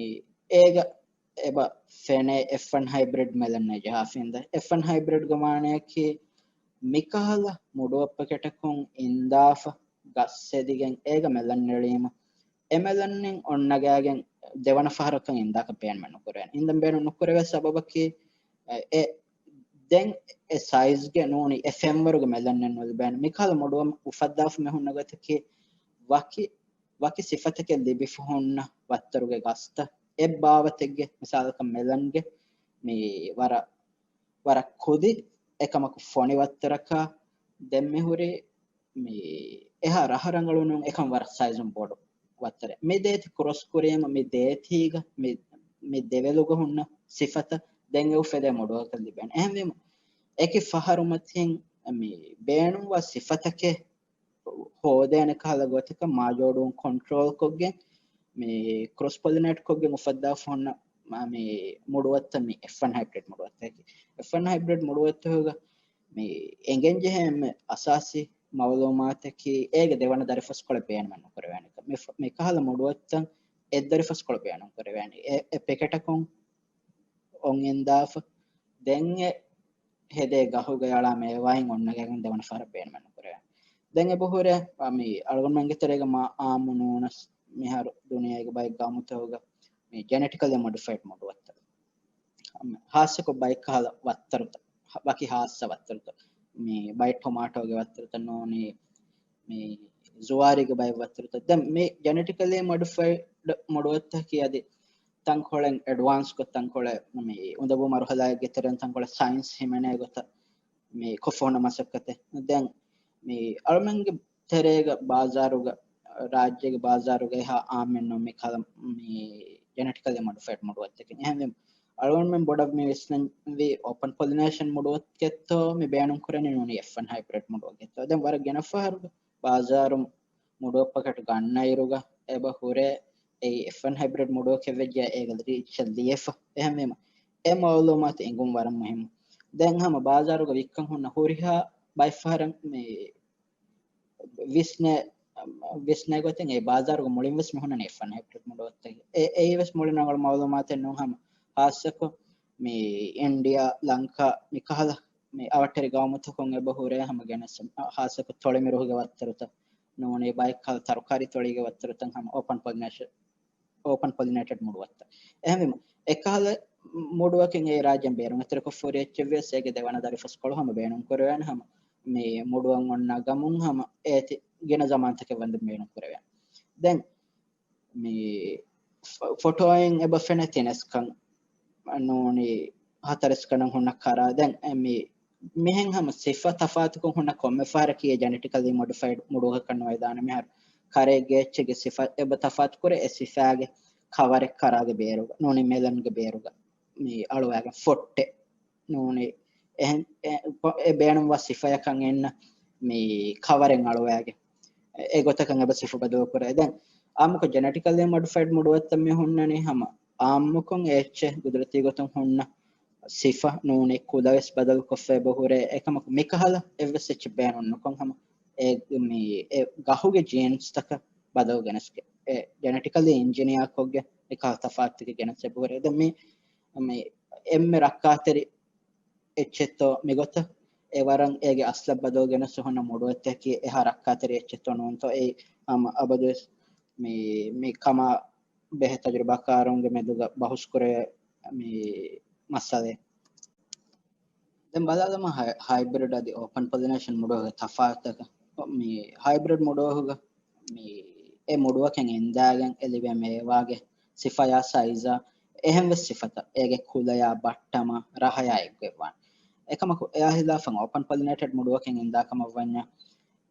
އޭގަ އެބަ ފެނޭ އެފް ވަން ހައިބްރިޑް މެލަން ނެ ޖަހާފިންދަ. އެފް ވަން ހައިބްރިޑްގެ މާނަޔަކީ މިކަހަލަ މުޑުއަށް ޕެކެޓަކުން އިންދާފަ ގަސް ހެދިގެން އޭގަ މެލަން ނެޅީމަ، އެ މެލަންއިން އޮންނަގާގެން ދެވަނަ ފަހަރަކަށް އިންދާކަށް ބޭނުމެއް ނުކުރޭ. އިންދަން ބޭނުން ނުކުރެވޭ ސަބަބަކީ، އެ، އެ ދެން އެ ސައިޒްގެ ނޫނީ އެ ފެންވަރުގެ މެލަންއެއް ނުލިބޭނެ. މިކަހަލަ މުޑުއަށް އުފައްދާފަ މި ހުންނަ ގޮތަކީ ވަކި، ވަކި ސިފަތަކެއް ލިބިފަ ހުންނަ ވައްތަރުގެ ގަސްތައް. އެއް ބާވަތެއްގެ މިސާލަކަށް މެލަންގެ މި ވަރަށް، ވަރަށް ކުދި އެކަމަކު ފޮނި ވައްތަރަކާ ދެން މި ހުރި މި އެހާ ރަހަ ރަނގަޅު ނޫން، އެކަން ވަރަށް ސައިޒުން ބޮޑު ވައްތަރެއް. މި ދޭތި ކްރޮސް ކުރީމަ މި ދޭތީގަ މި، މި ދެވެލުގަ ހުންނަ ސިފަތައް ދެން އެ އުފެދޭ މުޑުއަކަށް ލިބޭނެ. އެހެންވީމަ އެކި ފަހަރު މަތިން މި ބޭނުންވާ ސިފަތަކެއް ހޯދޭނެ ކަހަލަ ގޮތަކަށް މާ ޖޯޑުވުން ކޮންޓްރޯލް ކޮށްގެން މި ކްރޮސް ޕޮލިނޭޓް ކޮށްގެން އުފައްދާފަ ހުންނަ މާ މި މުޑުއަތްތައް މި އެފް ވަން ހައިބްރިޑް މުޑުއަތްތަކީ. އެފް ވަން ހައިބްރިޑް މުޑުއަތްތަކުގަ މި އެނގެން ޖެހޭ އެންމެ އަސާސީ މައުލޫމާތަކީ އޭގެ ދެވަނަ ދަރިފަސްކޮޅެއް ބޭނުމެއް ނުކުރެވޭނެ. މި ފަ-، މި ކަހަލަ މުޑުއަތްތައް އެއް ދަރިފަސްކޮޅު ބޭނުން ކުރެވޭނެ. އެ، އެ ޕެކެޓަކުން އޮން އިންދާފަ ދެން އެ ހެދޭ ގަހުގަ އަޅާ މޭވާއިން އޮންނަގައިގެން ދެވަނަ ފަހަރަށް ބޭނުމެއް ނުކުރެވޭނެ. ދެން އެބަހުރޭ މި އަޅުގަނޑުމެންގެ ތެރޭގަ މާ އާއްމު ނޫނަސް މިހާރު ދުނިޔޭގެ ބައެއް ގައުމުތަކުގަ މި ޖެނެޓިކަލީ މޮޑިފައިޑް މުޑުއަތްތައް. ހާއްސަކޮށް ބައެއް ކަހަލަ ވައްތަރުތައް، ވަކި ހާއްސަ ވައްތަރުތައް، މި ބައެއް ޓޮމާޓޯގެ ވައްތަރުތައް ނޫނީ، މި ޒުވާރީގެ ބައެއް ވައްތަރުތައް. ދެން މި ޖެނެޓިކަލީ މޮޑިފައިޑް މޮޑުއަތްތަކީ އަދި ތަންކޮޅެއް އެޑްވާންސްކޮށް، ތަންކޮޅެއް މި އުނދަގޫ މަރުހަލާއެއްގެ ތެރެއިން ތަންކޮޅެއް ސައިންސް ހިމެނޭ ގޮތަށް މި ކޮށްފަ ހުންނަ މަސައްކަތެއް. ދެން މި އަޅުމެންގެ ތެރޭގަ ބާޒާރުގަ، ރާއްޖޭގެ ބާޒާރުގަ އެހާ އާއްމެއް ނޫން މި ކަލަ-، މި ޖެނެޓިކަލީ މޮޑިފައިޑް މުޑުއަތްތަކެއް. އެހެންވީމަ އަޅުގަނޑުމެން ބޮޑަށް މި ވިސްނަންވީ އޯޕަން ޕޮލިނޭޝަން މުޑުއަތްތަކެއްތޯ މި ބޭނުން ކުރަނީ ނޫނީ އެފް ވަން ހައިބްރިޑް މުޑުއަކެއްތޯ. ދެން ވަރަށް ގިނަ ފަހަރުގަ ބާޒާރު މުޑުއަށް ޕެކެޓް ގަންނައިރުގަ އެބަ ހުރޭ އެއީ އެފް ވަން ހައިބްރިޑް މުޑުއަކެއް ވެއްޖެ އޭގަ ރީއްޗެއް ލިޔެފަ. އެހެންވީމަ އެ މައުލޫމާތު އެނގުން ވަރަށް މުހިއްމު. ދެން ހަމަ ބާޒާރުގަ ވިއްކަން ހުންނަ ހުރިހާ ބައެއް ފަހަރަށް މި ވިސްނޭ، ވިސްނޭ ގޮތެއް އެ ބާޒާރުގަ މުޅިން ވެސް މި ހުންނަނީ އެފް ވަން ހައިބްރިޑް މުޑުއަތްތަކެއް. އެ، އެއީ ވެސް މުޅިން ރަނގަޅު މައުލޫމާތެއް ނޫން. ހަމަ ހާއްސަކޮށް މި އިންޑިއާ، ލަންކާ، މި ކަހަލަ މި އަވަށްޓެރި ގައުމުތަކުން އެބަ ހުރޭ ހަމަ ގެނެސް، ހާއްސަކޮށް ތޮޅިމިރުހުގެ ވައްތަރުތައް ނޫނީ ބައެއް ކަހަލަ ތަރުކާރީ ތޮޅީގެ ވައްތަރުތައް ހަމަ އޯޕަން ޕޮލިނޭޝަ-، އޯޕަން ޕޮލިނޭޓެޑް މުޑުއަތްތައް. އެހެންވީމަ އެކަހަލަ މުޑުއަކެއް އެ ރާއްޖޭން ބޭރުން އެތެރެކޮށްފަ ހުރި އެއްޗެއް ވިޔަސް އޭގެ ދެވަނަ ދަރިފަސްކޮޅު ހަމަ ބޭނުން ކުރެވޭނެ. ހަމަ މި މުޑުއަށް އޮންނަ ގަމުން ހަމަ އޭތި ގިނަ ޒަމާންތަކެއް ވަންދެން ބޭނުން ކުރެވޭނެ. ދެން މި ފޮ-، ފޮޓޯއިން އެބަ ފެނޭ ތިނެސްކަން ނޫނީ ހަތަރެސްކަން ހުންނަ ކަރާ. ދެން އެ މި މިހެން ހަމަ ސިފަ ތަފާތުކޮށް ހުންނަ ކޮންމެ ފަހަރަކީ އެ ޖެނެޓިކަލީ މޮޑިފައިޑް މުޑުއަކަކަށް ނުވެދާނެ. މިހާރު ކަރެއްގެ އެއްޗެއްގެ ސިފަ އެބަ ތަފާތުކުރޭ، އެ ސިފާގެ ކަވަރެއް ކަރާގެ ބޭރުގަ ނޫނީ މެލަންގެ ބޭރުގަ މި އަޅުވާގެން ފޮއްޓެއް ނޫނީ އެހެން އެ، އެ ބޭނުންވާ ސިފަޔަކަށް އެންނަ މި ކަވަރެއް އަޅުވާގެން އެ ގޮތަކަށް އެބަ ސިފަ ބަދަލު ކުރޭ. ދެން އާއްމުކޮށް ޖެނެޓިކަލީ މޮޑިފައިޑް މުޑުއަތްތައް މި ހުންނަނީ ހަމަ އާއްމުކޮށް އެ އެއްޗެއް ގުދުރަތީ ގޮތުން ހުންނަ ސިފަ ނޫނީ ކުލަވެސް ބަދަލުކޮށްފަ އެބަ ހުރޭ. އެކަމަކު މިކަހަލަ އެއްވެސް އެއްޗެއް ބޭނުން ނުކޮށް ހަމަ އެ މި އެ ގަހުގެ ޖީންސްތަކަށް ބަދަލު ގެނެސްގެ، އެ ޖެނެޓިކަލީ އިންޖިނިއަރ ކޮށްގެ މިކަހަލަ ތަފާތުތަކެއް ގެނެސް އެބަހުރޭ. ދެން މި މި އެންމެ ރައްކާތެރި އެއްޗެއްތޯ މިގޮތަށް އެ ވަރަށް އޭގެ އަސްލަށް ބަދަލު ގެނެސް ހުންނަ މުޑުއެއްތަކީ އެހާ ރައްކާތެރި އެއްޗެއްތޯ ނޫންތޯ. އެއީ ހަމަ އަބަދުވެސް މި، މި ކަމާ ބެހޭ ތަޖުރިބާކާރުންގެ މެދުގަ ބަހުސްކުރެވޭ މި މައްސަލައެއް. ދެން ބަލާލަމާ ހައި-، ހައިބްރިޑް އަދި އޯޕަން ޕޮލިނޭޝަން މުޑުއެއްގެ ތަފާތުތަކަށް. މި ހައިބްރިޑް މުޑުއެއްގަ މި އެ މުޑުއަކަށް އިންދާގެން އެ ލިބޭ މޭވާގެ ސިފަޔާ ސައިޒާ އެހެން ވެސް ސިފަތައް އޭގެ ކުލަޔާ ބައްޓަމާ ރަހަޔާ އެއްގޮތްވާނެ. އެކަމަކު އެއާ ހިލާފަށް އޯޕަން ޕޮލިނޭޓެޑް މުޑުއަކަށް އިންދާ ކަމަށް ވަންޏާ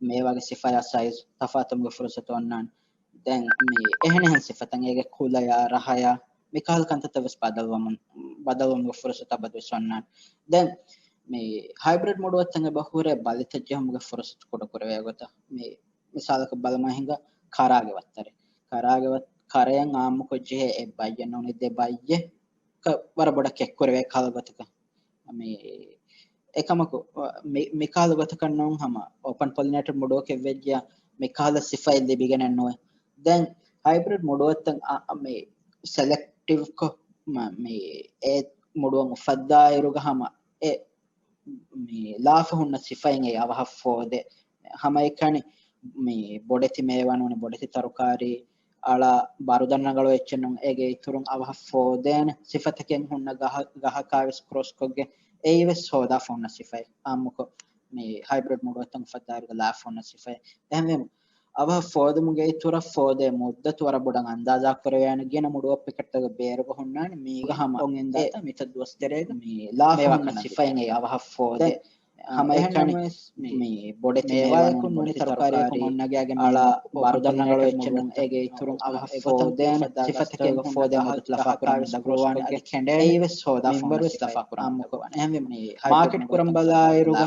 މޭވާގެ ސިފަޔާ ސައިޒް ތަފާތުވުމުގެ ފުރުސަތު އޮންނާނެ. ދެން މި އެހެނިހެން ސިފަތައް އޭގެ ކުލަޔާ ރަހަޔާ މިކަހަލަ ކަންތައްތައް ވެސް ބަދަލުވަމުން، ބަދަލުވުމުގެ ފުރުސަތު އަބަދުވެސް އޮންނާނެ. ދެން މި ހައިބްރިޑް މުޑުއަށް އެބަ ހުރޭ ބަލިތައް ޖެހުމުގެ ފުރުސަތު ކުޑަކުރެވޭ ގޮތަށް. މި މިސާލަކަށް ބަލަމާ ހިނގާ ކަރާގެ ވައްތަރެއް. ކަރާގެ ވަ-، ކަރަޔަށް އާއްމުކޮށް ޖެހޭ އެއް ބައްޔެއް ނޫނީ ދެ ބައްޔެއް ކަ-، ވަރަށް ބޮޑަށް ކެއްކުރެވޭ ކަހަލަ ގޮތަކަށް. މި އެކަމަކު، މި، މިކަހަލަ ގޮތަކަށް ނޫން ހަމަ އޯޕަން ޕޮލިނޭޓެޑް މުޑުއަކެއް ވެއްޖިޔާ މިކަހަލަ ސިފައެއް ލިބިގެނެއް ނުވޭ. ދެން ހައިބްރިޑް މުޑުއަތްތައް އަ، މި ސެލެކްޓިވްކޮށް، މަ، މި އެ މުޑުއަށް އުފައްދާއިރުގަ ހަމަ އެ މި ލާފަ ހުންނަ ސިފައިން އެއީ އަވަހަށް ފޯދޭ. ހަމައެކަނި މި ބޮޑެތި މޭވާ ނޫނީ ބޮޑެތި ތަރުކާރީ އަޅާ ބަރުދަން ރަނގަޅު އެއްޗެއް ނޫން. އޭގެ އިތުރުން އަވަހަށް ފޯދޭނެ ސިފަތަކެއް ހުންނަ ގަހަ-، ގަހަކާވެސް ކްރޮސްކޮށްގެން އެއީވެސް ހޯދާފަ ހުންނަ ސިފައެއް. އާއްމުކޮށް މި ހައިބްރިޑް މުޑުއަތްތައް އުފައްދާއިރުގަ ލާފަ ހުންނަ ސިފައެއް. އެހެންވީމަ އަވަހަށް ފޯދުމުގެ އިތުރަށް ފޯދޭ މުއްދަތު ވަރަށް ބޮޑަށް އަންދާޒާ ކުރެވޭނެ. ގިނަ މުޑުއޮއް ޕެކެޓްތަކުގެ ބޭރުގަ ހުންނާނެ މީގަ ހަމަ އޮން އިންދާތާ މިތައް ދުވަސް ތެރޭގަ މި ލާފަ ހުންނަ ސިފައިން އެއީ އަވަހަށް ފޯދޭ. ހަމައެކަނި މި ބޮޑެތި މޭވާއަކުން ނޫނީ ތަރުކާރީއަކުން އޮންނަގައިގެން އަޅާ ބަރުދަން ރަނގަޅު އެއްޗެއް ނޫން. އޭގެ އިތުރުން އަވަހަށް ފޯދޭނެ ސިފަތަކެއް ފޯދޭ މުއްދަތު ލަފާކުރަން ދަގުރުވާނެ. އަދި ކެނޑޭ އެއީވެސް ހޯދާ ފޯދާ ސިފައެއް. އެހެންވީމަ މާކެޓް ކުރަން ބަލާއިރުގަ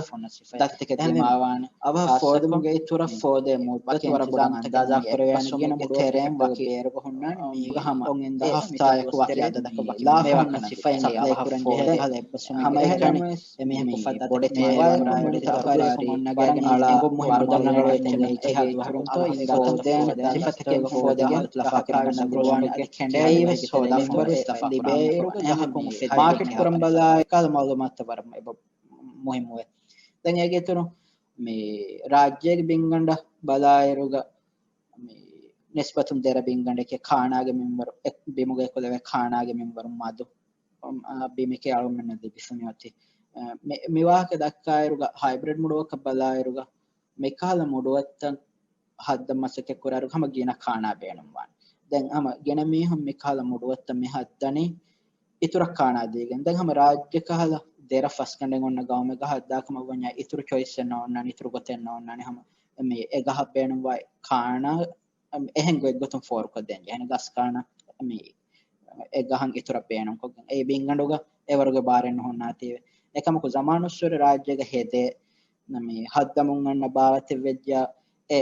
ދަތިތަކެއް ދިމާވާނެ. އަވަހަށް ފޯދުމުގެ އިތުރަށް ފޯދޭ މުއްދަތު ވަރަށް ބޮޑަށް އަންދާޒާ ކުރެވޭނެ. ގިނަ މުޑުއޮއް ޕެކެޓްތަކުގެ ބޭރުގަ ހުންނާނެ މީގަ ހަމަ އޮން އިންދާ ހަފްތާއަކު ވަކި އަދަދަކަށް ވަކި މޭވާ ކަންނަ ސިފައިން އެއީ އަވަހަށް ފޯދޭ. ހަމައެކަނި އެމީހަކު ބޮޑެތި މޭވާއަކުން ނޫނީ ތަރުކާރީއަކުން އޮންނަގައިގެން އެނގުން މުހިއްމު ބަރުދަން ރަނގަޅު އެއްޗެއް ނޫނީ ކިހާ ދުވަހަކުންތޯ އިންދާތޯ ފޯދޭނެ ސިފަތަކެއް ފޯދެގެން ލަފާކުރަން ދަގުރުވާނެ. އަދި ކެނޑޭ އެއީވެސް ހޯދާ ފޯދޭ. ލިބޭއިރުގަ ގަހަކުން މާކެޓް ކުރަން ބަލާ އެކަހަލަ މައުލޫމާތުތައް ވަރަށް އެބަ މުހިއްމުވޭ. ދެން އޭގެ އިތުރުން މި ރާއްޖޭގެ ބިންގަނޑަށް ބަލާއިރުގަ މި ނިސްބަތުން ދެރަ ބިންގަނޑެކޭ ކާނާގެ މިންވަރު، އެ ބިމުގަ އެކުލެވޭ ކާނާގެ މިންވަރު މަދު، އާ، ބިމެކޭ އަޅުގަނޑުމެންނަށް ލިބިފަ މިއޮތީ. އާ، މި، މި ވާހަކަ ދައްކާއިރުގަ ހައިބްރިޑް މުޑުއަކަށް ބަލާއިރުގަ މިކަހަލަ މުޑުއަތްތައް ހައްދަން މަސައްކަތް ކުރާއިރު ހަމަ ގިނަ ކާނާ ބޭނުންވާނެ. ދެން ހަމަ ގިނަ މީހުން މިކަހަލަ މުޑުއަތްތައް މި ހައްދަނީ އިތުރަށް ކާނާ ދީގެން. ދެން ހަމަ ރާއްޖެ ކަހަލަ ދެރަ ފަސްގަނޑެއް އޮންނަ ގައުމެއްގަ ހައްދާ ކަމަށް ވަންޏާ އިތުރު ޗޮއިސްއެއް ނޯންނާނެ، އިތުރު ގޮތެއް ނޯންނާނެ. ހަމަ މި އެ ގަހަށް ބޭނުންވާ ކާނާ އެހެން ގޮތްގޮތުން ފޯރުކޮށްދޭން ޖެހޭނެ. ގަސް ކާނާ މި އެ ގަހަށް އިތުރަށް ބޭނުންކޮށްގެން އެ ބިންގަނޑުގަ އެވަރުގެ ބާރެއް ނުހުންނާތީވެ. އެކަމަކު ޒަމާނުއްސުރެ ރާއްޖޭގަ ހެދޭ މި ހައްދަމުން އަންނަ ބާވަތެއް ވެއްޖާ އެ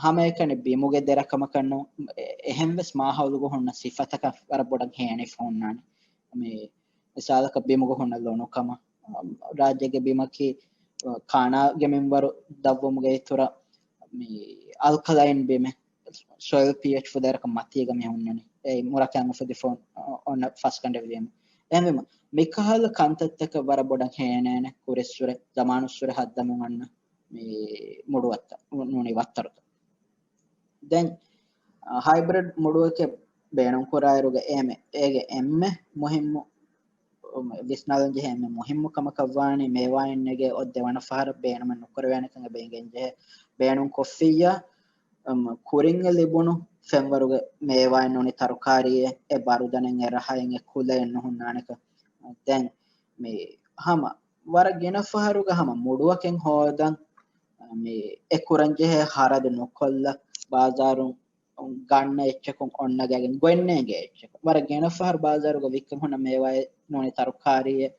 ހަމައެކަނި ބިމުގެ ދެރަކަމަކަށް ނޫން، އެ-، އެހެންވެސް މާހައުލުގަ ހުންނަ ސިފަތަކަށް ވަރަށް ބޮޑަށް ހޭނިފަ ހުންނާނެ. މި މިސާލަކަށް ބިމުގަ ހުންނަ ލޮނުކަމަށް، ރާއްޖޭގެ ބިމަކީ، ކާނާގެ މިންވަރު ދަށްވުމުގެ އިތުރަށް މި އަލްކަލައިން ބިމެއް، ސޮއިލް ޕީއެޗް ފުދޭރަކަށް މަތީގަ މި ހުންނަނީ. އެ މުރަކައިން އުފެދިފަ އޮންނަ ފަސްގަނޑެއް ވީމަ. އެހެންވީމަ، މިކަހަލަ ކަންތައްތަކަށް ވަރަށް ބޮޑަށް ހޭނޭނެ ކުރިއްސުރެ، ޒަމާނުއްސުރެ ހައްދަމުން އަންނަ މި މުޑުއަތްތައް، ނޫނީ ވައްތަރުތައް. ދެން، އަ، ހައިބްރިޑް މުޑުއެކެއް ބޭނުންކުރާއިރުގަ އޭމެ، އޭގެ އެންމެ މުހިއްމު، ވިސްނާލަން ޖެހޭ އެންމެ މުހިއްމު ކަމަކަށްވާނީ މޭވާއިން ނެގޭ އޮތް ދެވަނަ ފަހަރަށް ބޭނުމެއް ނުކުރެވޭނެ ކަމަށް އެބަ އިނގެން ޖެހޭ. ބޭނުން ކޮށްފިއްޔާ، އަމް، ކުރިން ލިބުނު ފެންވަރުގެ މޭވާއިން ނޫނީ ތަރުކާރީއެއް، އެ ބަރުދަނެއް، އެ ރަހައެއް، އެ ކުލައެއް ނުހުންނާނެކަން. ދެން މި ހަމަ ވަރަށް ގިނަ ފަހަރުގަ ހަމަ މުޑުއަކެއް ހޯދަން، މި އެ ކުރަން ޖެހޭ ހަރަދު ނުކޮށްލަ، ބާޒާރުން ގަންނަ އެއްޗަކުން އޮންނަގައިގެން ގޮތްނޭނގޭ އެއްޗަކުން. ވަރަށް ގިނަ ފަހަރު ބާޒާރުގަ ވިއްކަން ހުންނަ މޭވާއެއް ނޫނީ ތަރުކާރީއެއް،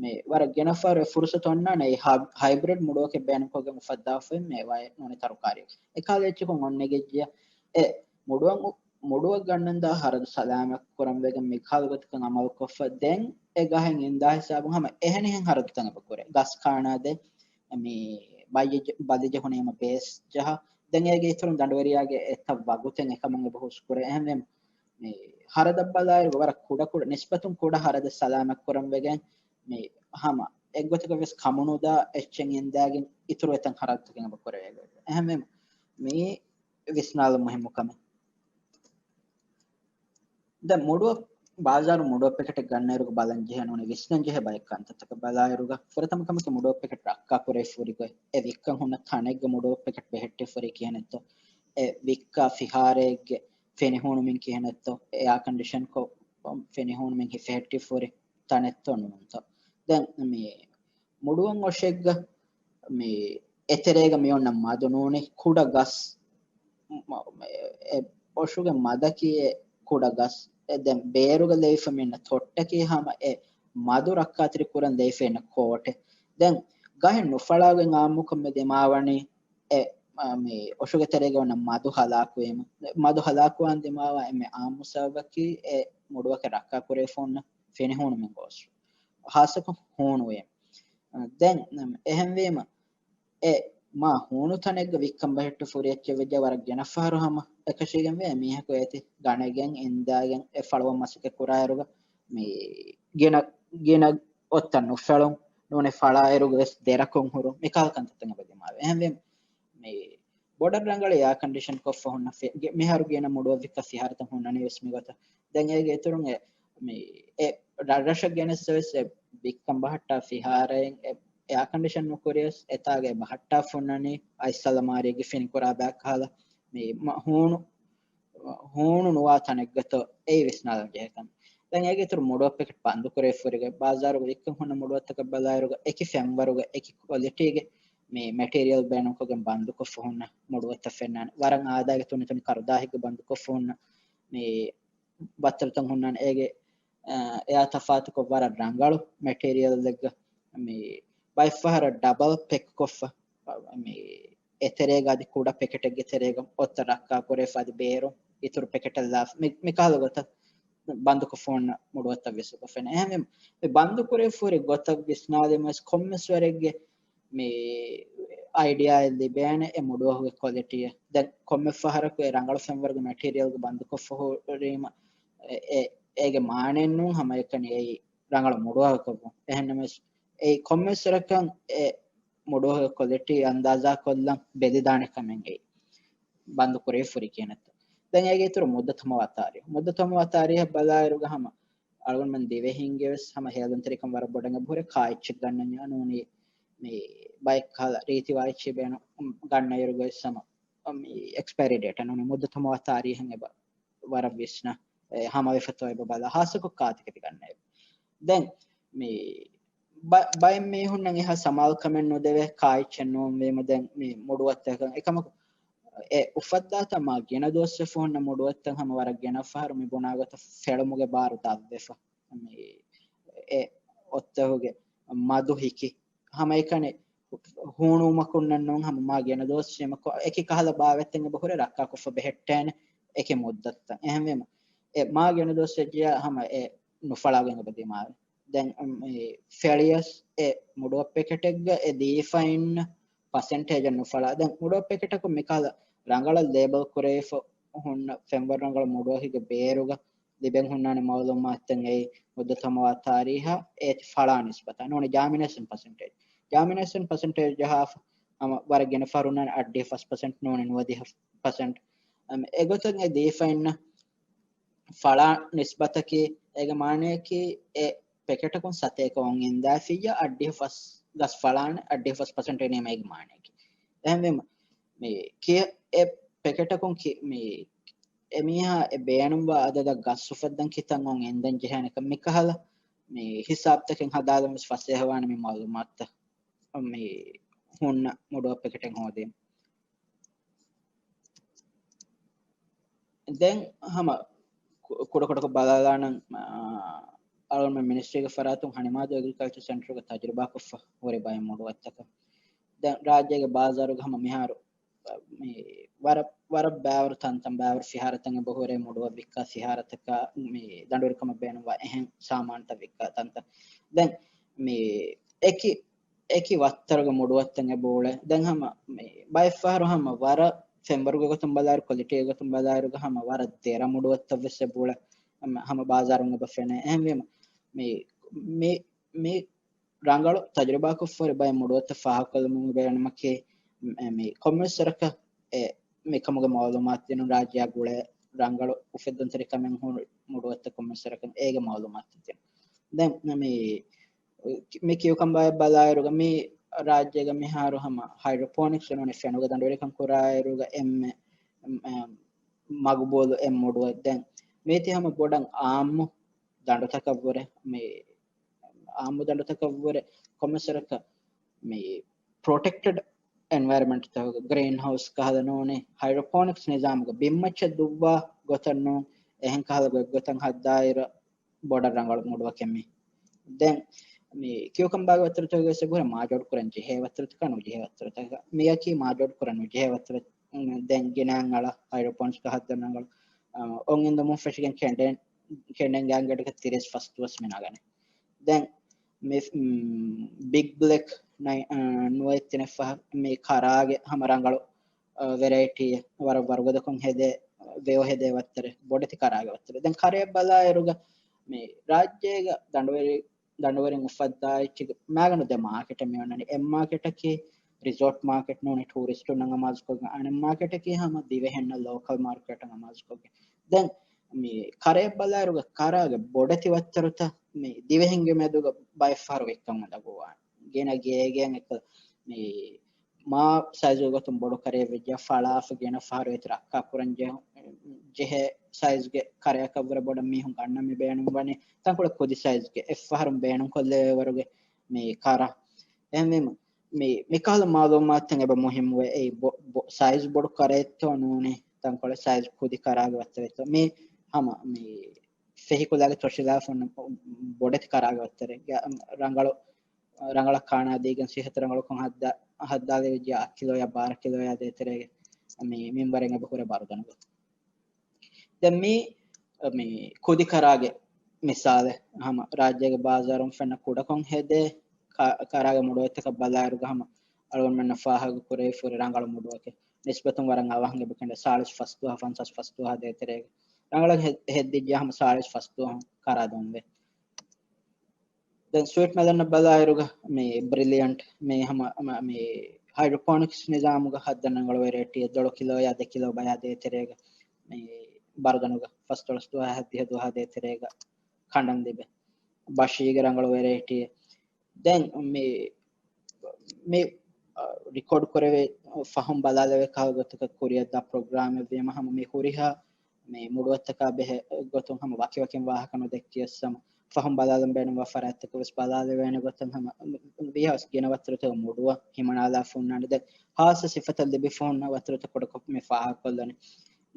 މި ވަރަށް ގިނަ ފަހަރު އެ ފުރުސަތު އޮންނާނެ އެ ހަ-، ހައިބްރިޑް މުޑުއަކެއް ބޭނުންކޮށްގެން އުފައްދާފައި މޭވާއެއް ނޫނީ ތަރުކާރީއެއް. އެކަހަލަ އެއްޗަކުން އޮންނެގެއްޖިޔަ އެ މުޑުއަށް އު-، މުޑުއަށް ގަންނަންދާ ހަރަދު ސަލާމަތް ކުރަން ވެގެން މިކަހަލަ ގޮތަކަށް އަމަލުކޮށްފަ ދެން އެ ގަހެއް އިންދާ ހިސާބުން ހަމަ އެހެނިހެން ހަރަދުތައް އެބަ ކުރޭ. ގަސް ކާނާދޭ، މި ބަލިޖެ-، ބަލިޖެހުނީމަ ބޭސް ޖަހާ. ދެން އޭގެ އިތުރުން ދަނޑުވެރިޔާގެ އެތައް ވަގުތެއް އެކަމަށް އެބަ ހުސްކުރޭ. އެހެންވެ މި ހަރަދަށް ބަލާއިރު ވަރަށް ކުޑަ ކުޑަ، ނިސްބަތުން ކުޑަ ހަރަދެއް ސަލާމަތް ކުރަން ވެގެން، މި ހަމަ އެއްގޮތަކަށް ވެސް ކަމުނުދާ އެއްޗެއް އިންދާގެން އިތުރު އެތައް ހަރަދުތަކެއް އެބަ ކުރެވޭ. އެހެންވެ މި ވިސްނާލުން މުހިއްމު ކަމެއް. ދެން މުޑުއަށް، ބާޒާރު މުޑުއަށް ޕެކެޓެއް ގަންނައިރުގަ ބަލަން ޖެހޭ ނޫނީ ވިސްނަން ޖެހޭ ބައެއް ކަންތައްތަކަށް ބަލާއިރުގަ، ފުރަތަމަ ކަމަކީ މުޑުއަށް ޕެކެޓް ރައްކާ ކުރެވިފަ ހުރި ގޮތް، އެ ވިއްކަން ހުންނަ ތަނެއްގެ މުޑުއަށް ޕެކެޓް ބެހެއްޓިފަ ހުރީ ކިހިނެއްތޯ، އެ ވިއްކާ ފިހާރައެއްގެ ފެނިހޫނުމިން ކިހިނެއްތޯ، އެއާ ކަންޑިޝަންކޮށް ފެނިހޫނުމިން ހިފެހެއްޓިފަ ހުރި ތަނެއްތޯ ނޫންތޯ. ދެން މި މުޑުއަށް އޮށެއްގަ މި އެތެރޭގަ މި އޮންނަ މަދު ނޫނީ ކުޑަ ގަސް، މ-، މ-، އެ އޮށުގެ މަދަކީ އެ ކުޑަ ގަސް. އެ ދެން ބޭރުގަ ލެވިފަ މި އިންނަ ތޮއްޓަކީ ހަމަ އެ މަދު ރައްކާތެރި ކުރަން ލެވިފަ އިންނަ ކޯޓެއް. ދެން ގަހެއް ނުފަޅާގެން އާއްމުކޮށް މި ދިމާވަނީ އެ، މަ-، މި އޮށުގެ ތެރޭގަ އޮންނަ މަދު ހަލާކުވީމަ. މަދު ހަލާކުވާން ދިމާވާ އެންމެ އާއްމު ސަބަބަކީ އެ މުޑުއަކަށް ރައްކާ ކުރެވިފަ ހުންނަ ފެނިހޫނުމިން ގޯސް. ހާއްސަކޮށް ހޫނުވީމަ. ދެން އެހެންވީމަ، އެ މާ ހޫނު ތަނެއްގަ ވިއްކަން ބަހެއްޓިފަ ހުރި އެއްޗެއް ވެއްޖެ ވަރަށް ގިނަ ފަހަރު ހަމަ އެކަށީގެންވޭ. މީހަކު އޭތި ގަނެގެން އިންދާގެން އެ ފަޅުވަން މަސައްކަތް ކުރާއިރުގަ މި ގިނަ، ގިނަ އޮއްތަ ނުފެޅުން ނޫނީ ފަޅާއިރުގަ ވެސް ދެރަކުން ހުރުން މިކަހަލަ ކަންތައްތައް އެބަ ދިމާވޭ. އެހެންވީމަ މި ބޮޑަށް ރަނގަޅު އެއާ ކަންޑިޝަން ކޮށްފަ ހުންނަ ފެ-، ގެ-، މިހާރު ގިނަ މުޑުއަށް ވިއްކާ ފިހާރަތައް ހުންނަނީ ވެސް މިގޮތަށް. ދެން އޭގެ އިތުރުން އެ، މި، އެ ރަށްރަށަށް ގެނެއްސަ ވެސް އެ ވިއްކަން ބަހައްޓާ ފިހާރައިން އެ އެއާ ކަންޑިޝަން ނުކުރިޔަސް އެތާގަ އެ ބަހައްޓާފަ ހުންނަނީ އައިސް އަލަމާރިއެއްގެ ފިނިކުރާ ބައެއް ކަހަލަ މި މަ-، ހޫނު، ހޫނު ނުވާ ތަނެއްގަތޯ އެއީ ވިސްނާލަން ޖެހޭ ކަމެއް. ދެން އޭގެ އިތުރު މުޑުއަށް ޕެކެޓް ބަންދު ކުރެވިފަ ހުރި ގޮތް، ބާޒާރުގަ ވިއްކަން ހުންނަ މުޑުއަށްތަކަށް ބަލާއިރުގަ އެކި ފެންވަރުގަ އެކި ކޮލިޓީގެ މި މެޓީރިއަލް ބޭނުންކޮށްގެން ބަންދުކޮށްފަ ހުންނަ މުޑުއަށްތައް ފެންނާނެ. ވަރަށް އާދައިގެ ތުނިތުނި ކަރުދާހެއްގަ ބަންދުކޮށްފަ ހުންނަ މި ބައްތަލުތައް ހުންނާނެ. އޭގެ، އަ، އެއާ ތަފާތުކޮށް ވަރަށް ރަނގަޅު މެޓީރިއަލްއެއްގަ މި ބައެއްފަހަރަށް ޑަބަލް ޕެކްކޮށްފަ، މި އެތެރޭގަ އަދި ކުޑަ ޕެކެޓެއްގެ ތެރޭގަ އޮއްތަ ރައްކާ ކުރެވިފަ އަދި ބޭރު އިތުރު ޕެކެޓެއް ލާފަ މި، މިކަހަލަ ގޮތަށް ބަންދުކޮށްފަ ހުންނަ މުޑުއަށްތައް ވެސް އެބަ ފެނޭ. އެހެންވީމަ، މި ބަންދު ކުރެވިފަ ހުރި ގޮތަށް ވިސްނާލީމަ ވެސް ކޮންމެސް ވަރެއްގެ މި އައިޑިއާއެއް ލިބޭނެ އެ މުޑުއަހުގެ ކޮލިޓީއެއް. ދެން ކޮންމެ ފަހަރަކު އެ ރަނގަޅު ފެންވަރުގެ މެޓީރިއަލްގަ ބަންދުކޮށްފަ ހުރީމަ، އެ، އެ، އޭގެ މާނައެއް ނޫން ހަމައެކަނި އެއީ ރަނގަޅު މުޑުއަހަކަށް ވުން. އެހެންނަމަވެސް، އެއީ ކޮންމެސް ވަރަކަށް އެ މުޑުއަހުގެ ކޮލިޓީ އަންދާޒާކޮށްލަން ބެލިދާނެ ކަމެއް އެއީ. ބަންދު ކުރެވިފަ ހުރި ކިހިނެއްތޯ. ދެން އޭގެ އިތުރު މުއްދަތު ހަމަވާ ތާރީހު. މުއްދަތު ހަމަވާ ތާރީހަށް ބަލާއިރުގަ ހަމަ އަޅުގަނޑުމެން ދިވެހިންގެ ވެސް ހަމަ ހޭލުންތެރިކަން ވަރަށް ބޮޑަށް އެބަ ހުރޭ ކާ އެއްޗެއް ގަންނަންޏާ ނޫނީ މި ބައެއް ކަހަލަ ރީތިވާ އެއްޗެއް ބޭނު-، ގަންނައިރުގަ ވެސް ހަމަ މި އެކްސްޕައިރީ ޑޭޓާ ނޫނީ މުއްދަތު ހަމަވާ ތާރީހަށް އެބަ ވަރަށް ވިސްނާ، އެ، ހަމަވެފަތޯ އެބަ ބަލާ، ހާއްސަކޮށް ކާތަކެތި ގަންނައިރު. ދެން މި ބަ-، ބައެއް މީހުންނަށް އެހާ ސަމާލުކަމެއް ނުދެވޭ ކާއެއްޗެއް ނޫންވީމަ ދެން މި މުޑުއަށްތަކަށް. އެކަމަކު އެ އުފައްދާތާ މާ ގިނަ ދުވަސްވެފަ ހުންނަ މުޑުއަށްތައް ހަމަ ވަރަށް ގިނަ ފަހަރު މި ބުނާ ގޮތަށް ފެޅުމުގެ ބާރު ދަށްވެފަ. މި އެ އޮއްތަހުގެ މަދު ހިކި ހަމައެކަނި ހޫނުވުމަކުންނެއް ނޫން ހަމަ މާ ގިނަ ދުވަސް ވީމަ އެކި ކަހަލަ ބާވަތްތައް އެބަ ހުރެ ރައްކާކޮށްފަ ބެހެއްޓޭނެ އެކި މުއްދަތުތައް. އެހެންވީމަ އެ މާ ގިނަ ދުވަސް ވެއްޖިޔާ ހަމަ އެ ނުފަޅާގެން އެބަ ދިމާވޭ. ދެން މި ފެޅިޔަސް އެ މުޑުއަށް ޕެކެޓެއްގަ އެ ދީފަ އިންނަ ޕަސެންޓޭޖަށް ނުފަޅާ. ދެން މުޑުއަށް ޕެކެޓަކުން މިކަހަލަ ރަނގަޅަށް ލޭބަލް ކުރެވިފަ ހުންނަ ފެންވަރު ރަނގަޅު މުޑުއަހުގެ ބޭރުގަ ލިބެން ހުންނާނެ މައުލޫމާތުތައް އެއީ މުއްދަތު ހަމަވާ ތާރީހާ އޭތި ފަޅާ ނިސްބަތާ ނޫނީ ޖާމިނޭޝަން ޕަސެންޓޭޖް. ޖާމިނޭޝަން ޕަސެންޓޭޖް ޖަހާފަ ހަމަ ވަރަށް ގިނަ ފަހަރު ހުންނާނެ އަށްޑިހަ ފަސް ޕަސެންޓް ނޫނީ ނުވަދިހަ ޕަސެންޓް. އަމ، އެގޮތަށް އެ ދީފަ އިންނަ ފަޅާ ނިސްބަތަކީ އޭގެ މާނަޔަކީ އެ ޕެކެޓަކުން ސަތޭކަ އޮން އިންދާފިއްޔާ އަށްޑިހަ ފަސް ގަސް ފަޅާނެ، އަށްޑިހަ ފަސް ޕަސެންޓް ނީމަ އޭގެ މާނަޔަކީ. އެހެންވީމަ، މި ކިޔަ އެ ޕެކެޓަކުން ކި-، މި އެމީހާ އެ ބޭނުންވާ އަދަދަށް ގަސް އުފައްދަން ކިތަން އޮން އިންދަން ޖެހޭނެކަން މިކަހަލަ މި ހިސާބްތަކެއް ހަދާލަން ވެސް ފަސޭހަވާނެ މި މައުލޫމާތުތައް މި ހުންނަ މުޑުއަށް ޕެކެޓެއް ހޯދީމަ. ދެން ހަމަ ކު-، ކުޑަކުޑަކޮށް ބަލާލާނަން، އާ، އަޅުގަނޑުމެން މިނިސްޓްރީގެ ފަރާތުން ހަނިމާދޫ އެގްރިކަލްޗަރ ސެންޓަރުގަ ތަޖުރިބާކޮށްފަ ހުރި ބައެއް މުޑުއަށްތަކަށް. ދެން ރާއްޖޭގެ ބާޒާރުގަ ހަމަ މިހާރު މި ވަރަށް، ވަރަށް ބައިވަރު ތަންތަން ބައިވަރު ފިހާރަތައް އެބަ ހުރޭ މުޑުއަށް ވިއްކާ ފިހާރަތަކާ، މި ދަނޑުވެރިކަމަށް ބޭނުންވާ އެހެން ސާމާނުތައް ވިއްކާ ތަންތަން. ދެން މި އެކި އެކި ވައްތަރުގެ މުޑުވައްތަން އެބަ އުޅޭ. ދެން ހަމަ މި ބައެއްފަހަރު ހަމަ ވަރަށް ފެންވަރުގެ ގޮތުން ބަލާއިރު، ކޮލިޓީގެ ގޮތުން ބަލާއިރުގަ ހަމަ ވަރަށް ދެރަ މުޑުވައްތަށް ވެސް އެބަ އުޅޭ. ހަމަ، ހަމަ ބާޒާރުން އެބަ ފެނޭ. އެހެންވީމަ މި، މި، މި ރަނގަޅު ތަޖުރިބާކޮށްފަހުރި ބައެއް މުޑުވައްތަށް ފާހަގަކޮށްލުމުގެ ބޭނުމަކީ، މި ކޮންމެސް ވަރަކަށް އެ، މިކަމުގެ މައުލޫމާތު ދިނުން، ރާއްޖެއާ ގުޅޭ ރަނގަޅު އުފެއްދުންތެރިކަމެއް ހުރި މުޑުވައްތަށް ކޮންމެސް ވަރަކަށް އޭގެ މައުލޫމާތު ދިނުން. ދެން މި، މި ކިއުކަމްބާއެއް ބަލާއިރުގަ މި ރާއްޖޭގަ މިހާރު ހަމަ ހައިޑްރޮޕޯނިކްސް ނޫނީ ފެނުގެ ދަނޑުވެރިކަން ކުރާއިރުގަ އެންމެ، އެ، މަގުބޫލު އެއް މުޑުވައްތައް. ދެން މީތި ހަމަ ބޮޑަށް އާއްމު ދަނޑުތަކަށްވުރެ، މި އާއްމު ދަނޑުތަކަށްވުރެ ކޮންމެސް ވަރަކަށް މި ޕްރޮޓެކްޓެޑް އެންވަޔަރަމެންޓްތަކުގަ، ގްރީން ހައުސް ކަހަލަ ނޫނީ، ހައިޑްރޮޕޯނިކްސް ނިޒާމުގަ ބިންމައްޗަށް ދުއްވާ ގޮތަށް ނޫން، އެހެން ކަހަލަ ގޮތްގޮތަށް ހައްދާއިރު ބޮޑަށް ރަނގަޅު މުޑުވަކެއް މީ. ދެން މި ކިއުކަމްބާގެ ވައްތަރުތަކުގަ ވެސް އެބަހުރި މާޖޯޑު ކުރަން ޖެހޭ ވައްތަރުތަކާ ނުޖެހޭ ވައްތަރުތަކަށް. މިއަކީ މާޖޯޑު ކުރަން ނުޖެހޭ ވައްތަރެއް. ދެން ގިނައިން އަޅާ ހައިޑްރޮޕޯނިކްސް ހައްދަން ރަނގަޅު، އަ، އޮން އިންދުމުން ފެށިގެން ކެނޑެން، ކެނޑެން ގާނގެޑަކަށް ތިރީސް ފަސްދުވަސް މި ނަގަނީ. ދެން މި، މް، ބިގް ބްލެކް ނައި-، އަ، ނުވައެއް ތިނެއް ފަހަށް މި ކަރާގެ ހަމަ ރަނގަޅު، އަ، ވެރައިޓީއެއް ވަރަށް ވަރުގަދަކޮށް ހެދޭ، ވެޔޮ ހެދޭ ވައްތަރެއް، ބޮޑެތި ކަރާގެ ވައްތަރެއް. ދެން ކަރަޔަށް ބަލާއިރުގަ މި ރާއްޖޭގަ ދަނޑުވެރި، ދަނޑުވެރިން އުފައްދާ އެއްޗެއް މާގަނޑު ދެ މާކެޓެއް މި އޮންނަނީ. އެއް މާކެޓަކީ ރިސޯޓް މާކެޓް ނޫނީ ޓޫރިސްޓުންނަށް އަމާޒުކޮށްގެން، އަނެއް މާކެޓަކީ ހަމަ ދިވެހިންނަށް ލޯކަލް މާކެޓަށް އަމާޒުކޮށްގެން. ދެން މި ކަރަޔަށް ބަލާއިރުގަ ކަރާގެ ބޮޑެތި ވައްތަރުތައް މި ދިވެހިންގެ މެދުގަ ބައެއްފަހަރު ވިއްކަން އުނދަގޫވާނެ. ގިނަ ގޭގެއަށް އެކަ މި މާ ސައިޒުގެ ގޮތުން ބޮޑު ކަރަޔަށް ވެއްޖެ ފަޅާފަ ގިނަ ފަހަރު އެތި ރައްކާ ކުރަން ޖެހު-، ޖެހޭ ސައިޒްގެ ކަރަޔަކަށްވުރެ ބޮޑަށް މީހުން ގަންނަން މި ބޭނުންވަނީ. ތަންކޮޅެއް ކުދި ސައިޒްގެ އެއްފަހަރުން ބޭނުންކޮށްލެވޭ ވަރުގެ މި ކަރަ. އެހެންވީމަ މި، މިކަހަލަ މައުލޫމާތުތައް އެބަ މުހިއްމުވޭ. އެއީ ބޮ-، ބޮ-، ސައިޒް ބޮޑު ކަރައެއްތޯ ނޫނީ ތަންކޮޅެއް ސައިޒް ކުދި ކަރާގެ ވައްތަރެއްތޯ. މި ހަމަ މި ފެހިކުލާގެ ތޮށިލާފަ އޮންނަ ބޮޑެތި ކަރާގެ ވައްތަރެއް ރަނގަޅު، ރަނގަޅަށް ކާނާ ދީގެން ސިހަތު ރަނގަޅުކޮށް ހައްދާ، ހައްދާލެވިއްޖެ އަށް ކިލޯއާ ބާރަ ކިލޯއާ ދޭތެރޭގެ މި މިންވަރެއް އެބަ ހުރެ ބަރުދަނުގަ. ދެން މީ، މި ކުދި ކަރާގެ މިސާލެއް، ހަމަ ރާއްޖޭގެ ބާޒާރުން ފެންނަ ކުޑަކޮށް ހެދޭ ކަ-، ކަރާގެ މުޑުވައްތަކަށް ބަލާއިރުގަ ހަމަ އަޅުގަނޑުމެންނަށް ފާހަގަ ކުރެވިފަހުރި ރަނގަޅު މުޑުވަކެއް. ނިސްބަތުން ވަރަށް އަވަހަށް އެބަ ކެނޑޭ ސާޅީސް ފަސްދުވަހަށް ފަންސާސް ފަސްދުވަހާ ދޭތެރޭގަ. ރަނގަޅަށް ހެ-، ހެއްދިއްޖެ ހަމަ ސާޅީސް ފަސްދުވަހުން ކަރާ ދޮންވޭ. ދެން ސްވީޓް މެލަންނަށް ބަލާއިރުގަ މި ބްރިލިއަންޓް މި ހަމަ، މަ-، މި ހައިޑްރޮޕޯނިކްސް ނިޒާމުގަ ހައްދަން ރަނގަޅު ވެރައިޓީއެއް. ދޮޅު ކިލޯއާ ދެ ކިލޯ ބަޔާ ދޭތެރޭގަ މި ބަރުދަނުގަ ފަސްދޮޅަސް ދުވަހާ ހަތްދިހަ ދުވަހާ ދޭތެރޭގަ ކަނޑަން ލިބޭ. ބަށީގެ ރަނގަޅު ވެރައިޓީއެއް. ދެން މި، މި، އަ، ރިކޯޑް ކުރެވޭ ފަހުން ބަލާލެވޭ ކަހަލަ ގޮތަކަށް ކުރިއަށްދާ ޕްރޮގްރާމެއް ވީމަ ހަމަ މި ހުރިހާ މި މުޑުވައްތަކާ ބެހޭ ގޮތުން ހަމަ ވަކިވަކިން ވާހަކަ ނުދެއްކިޔަސް ހަމަ ފަހުން ބަލާލަން ބޭނުންވާ ފަރާތްތަކަށް ވެސް ބަލާލެވޭނެ ގޮތަށް ހަމަ ވީހާވެސް ގިނަ ވައްތަރުތަކުގެ މުޑުވަށް ހިމަނާލާފަ ހުންނާނެ. ދެން ހާއްސަ ސިފަތައް ލިބިފަ ހުންނަ ވައްތަރުތައް ކުޑަކޮށް މި ފާހަގަކޮށްލަނީ.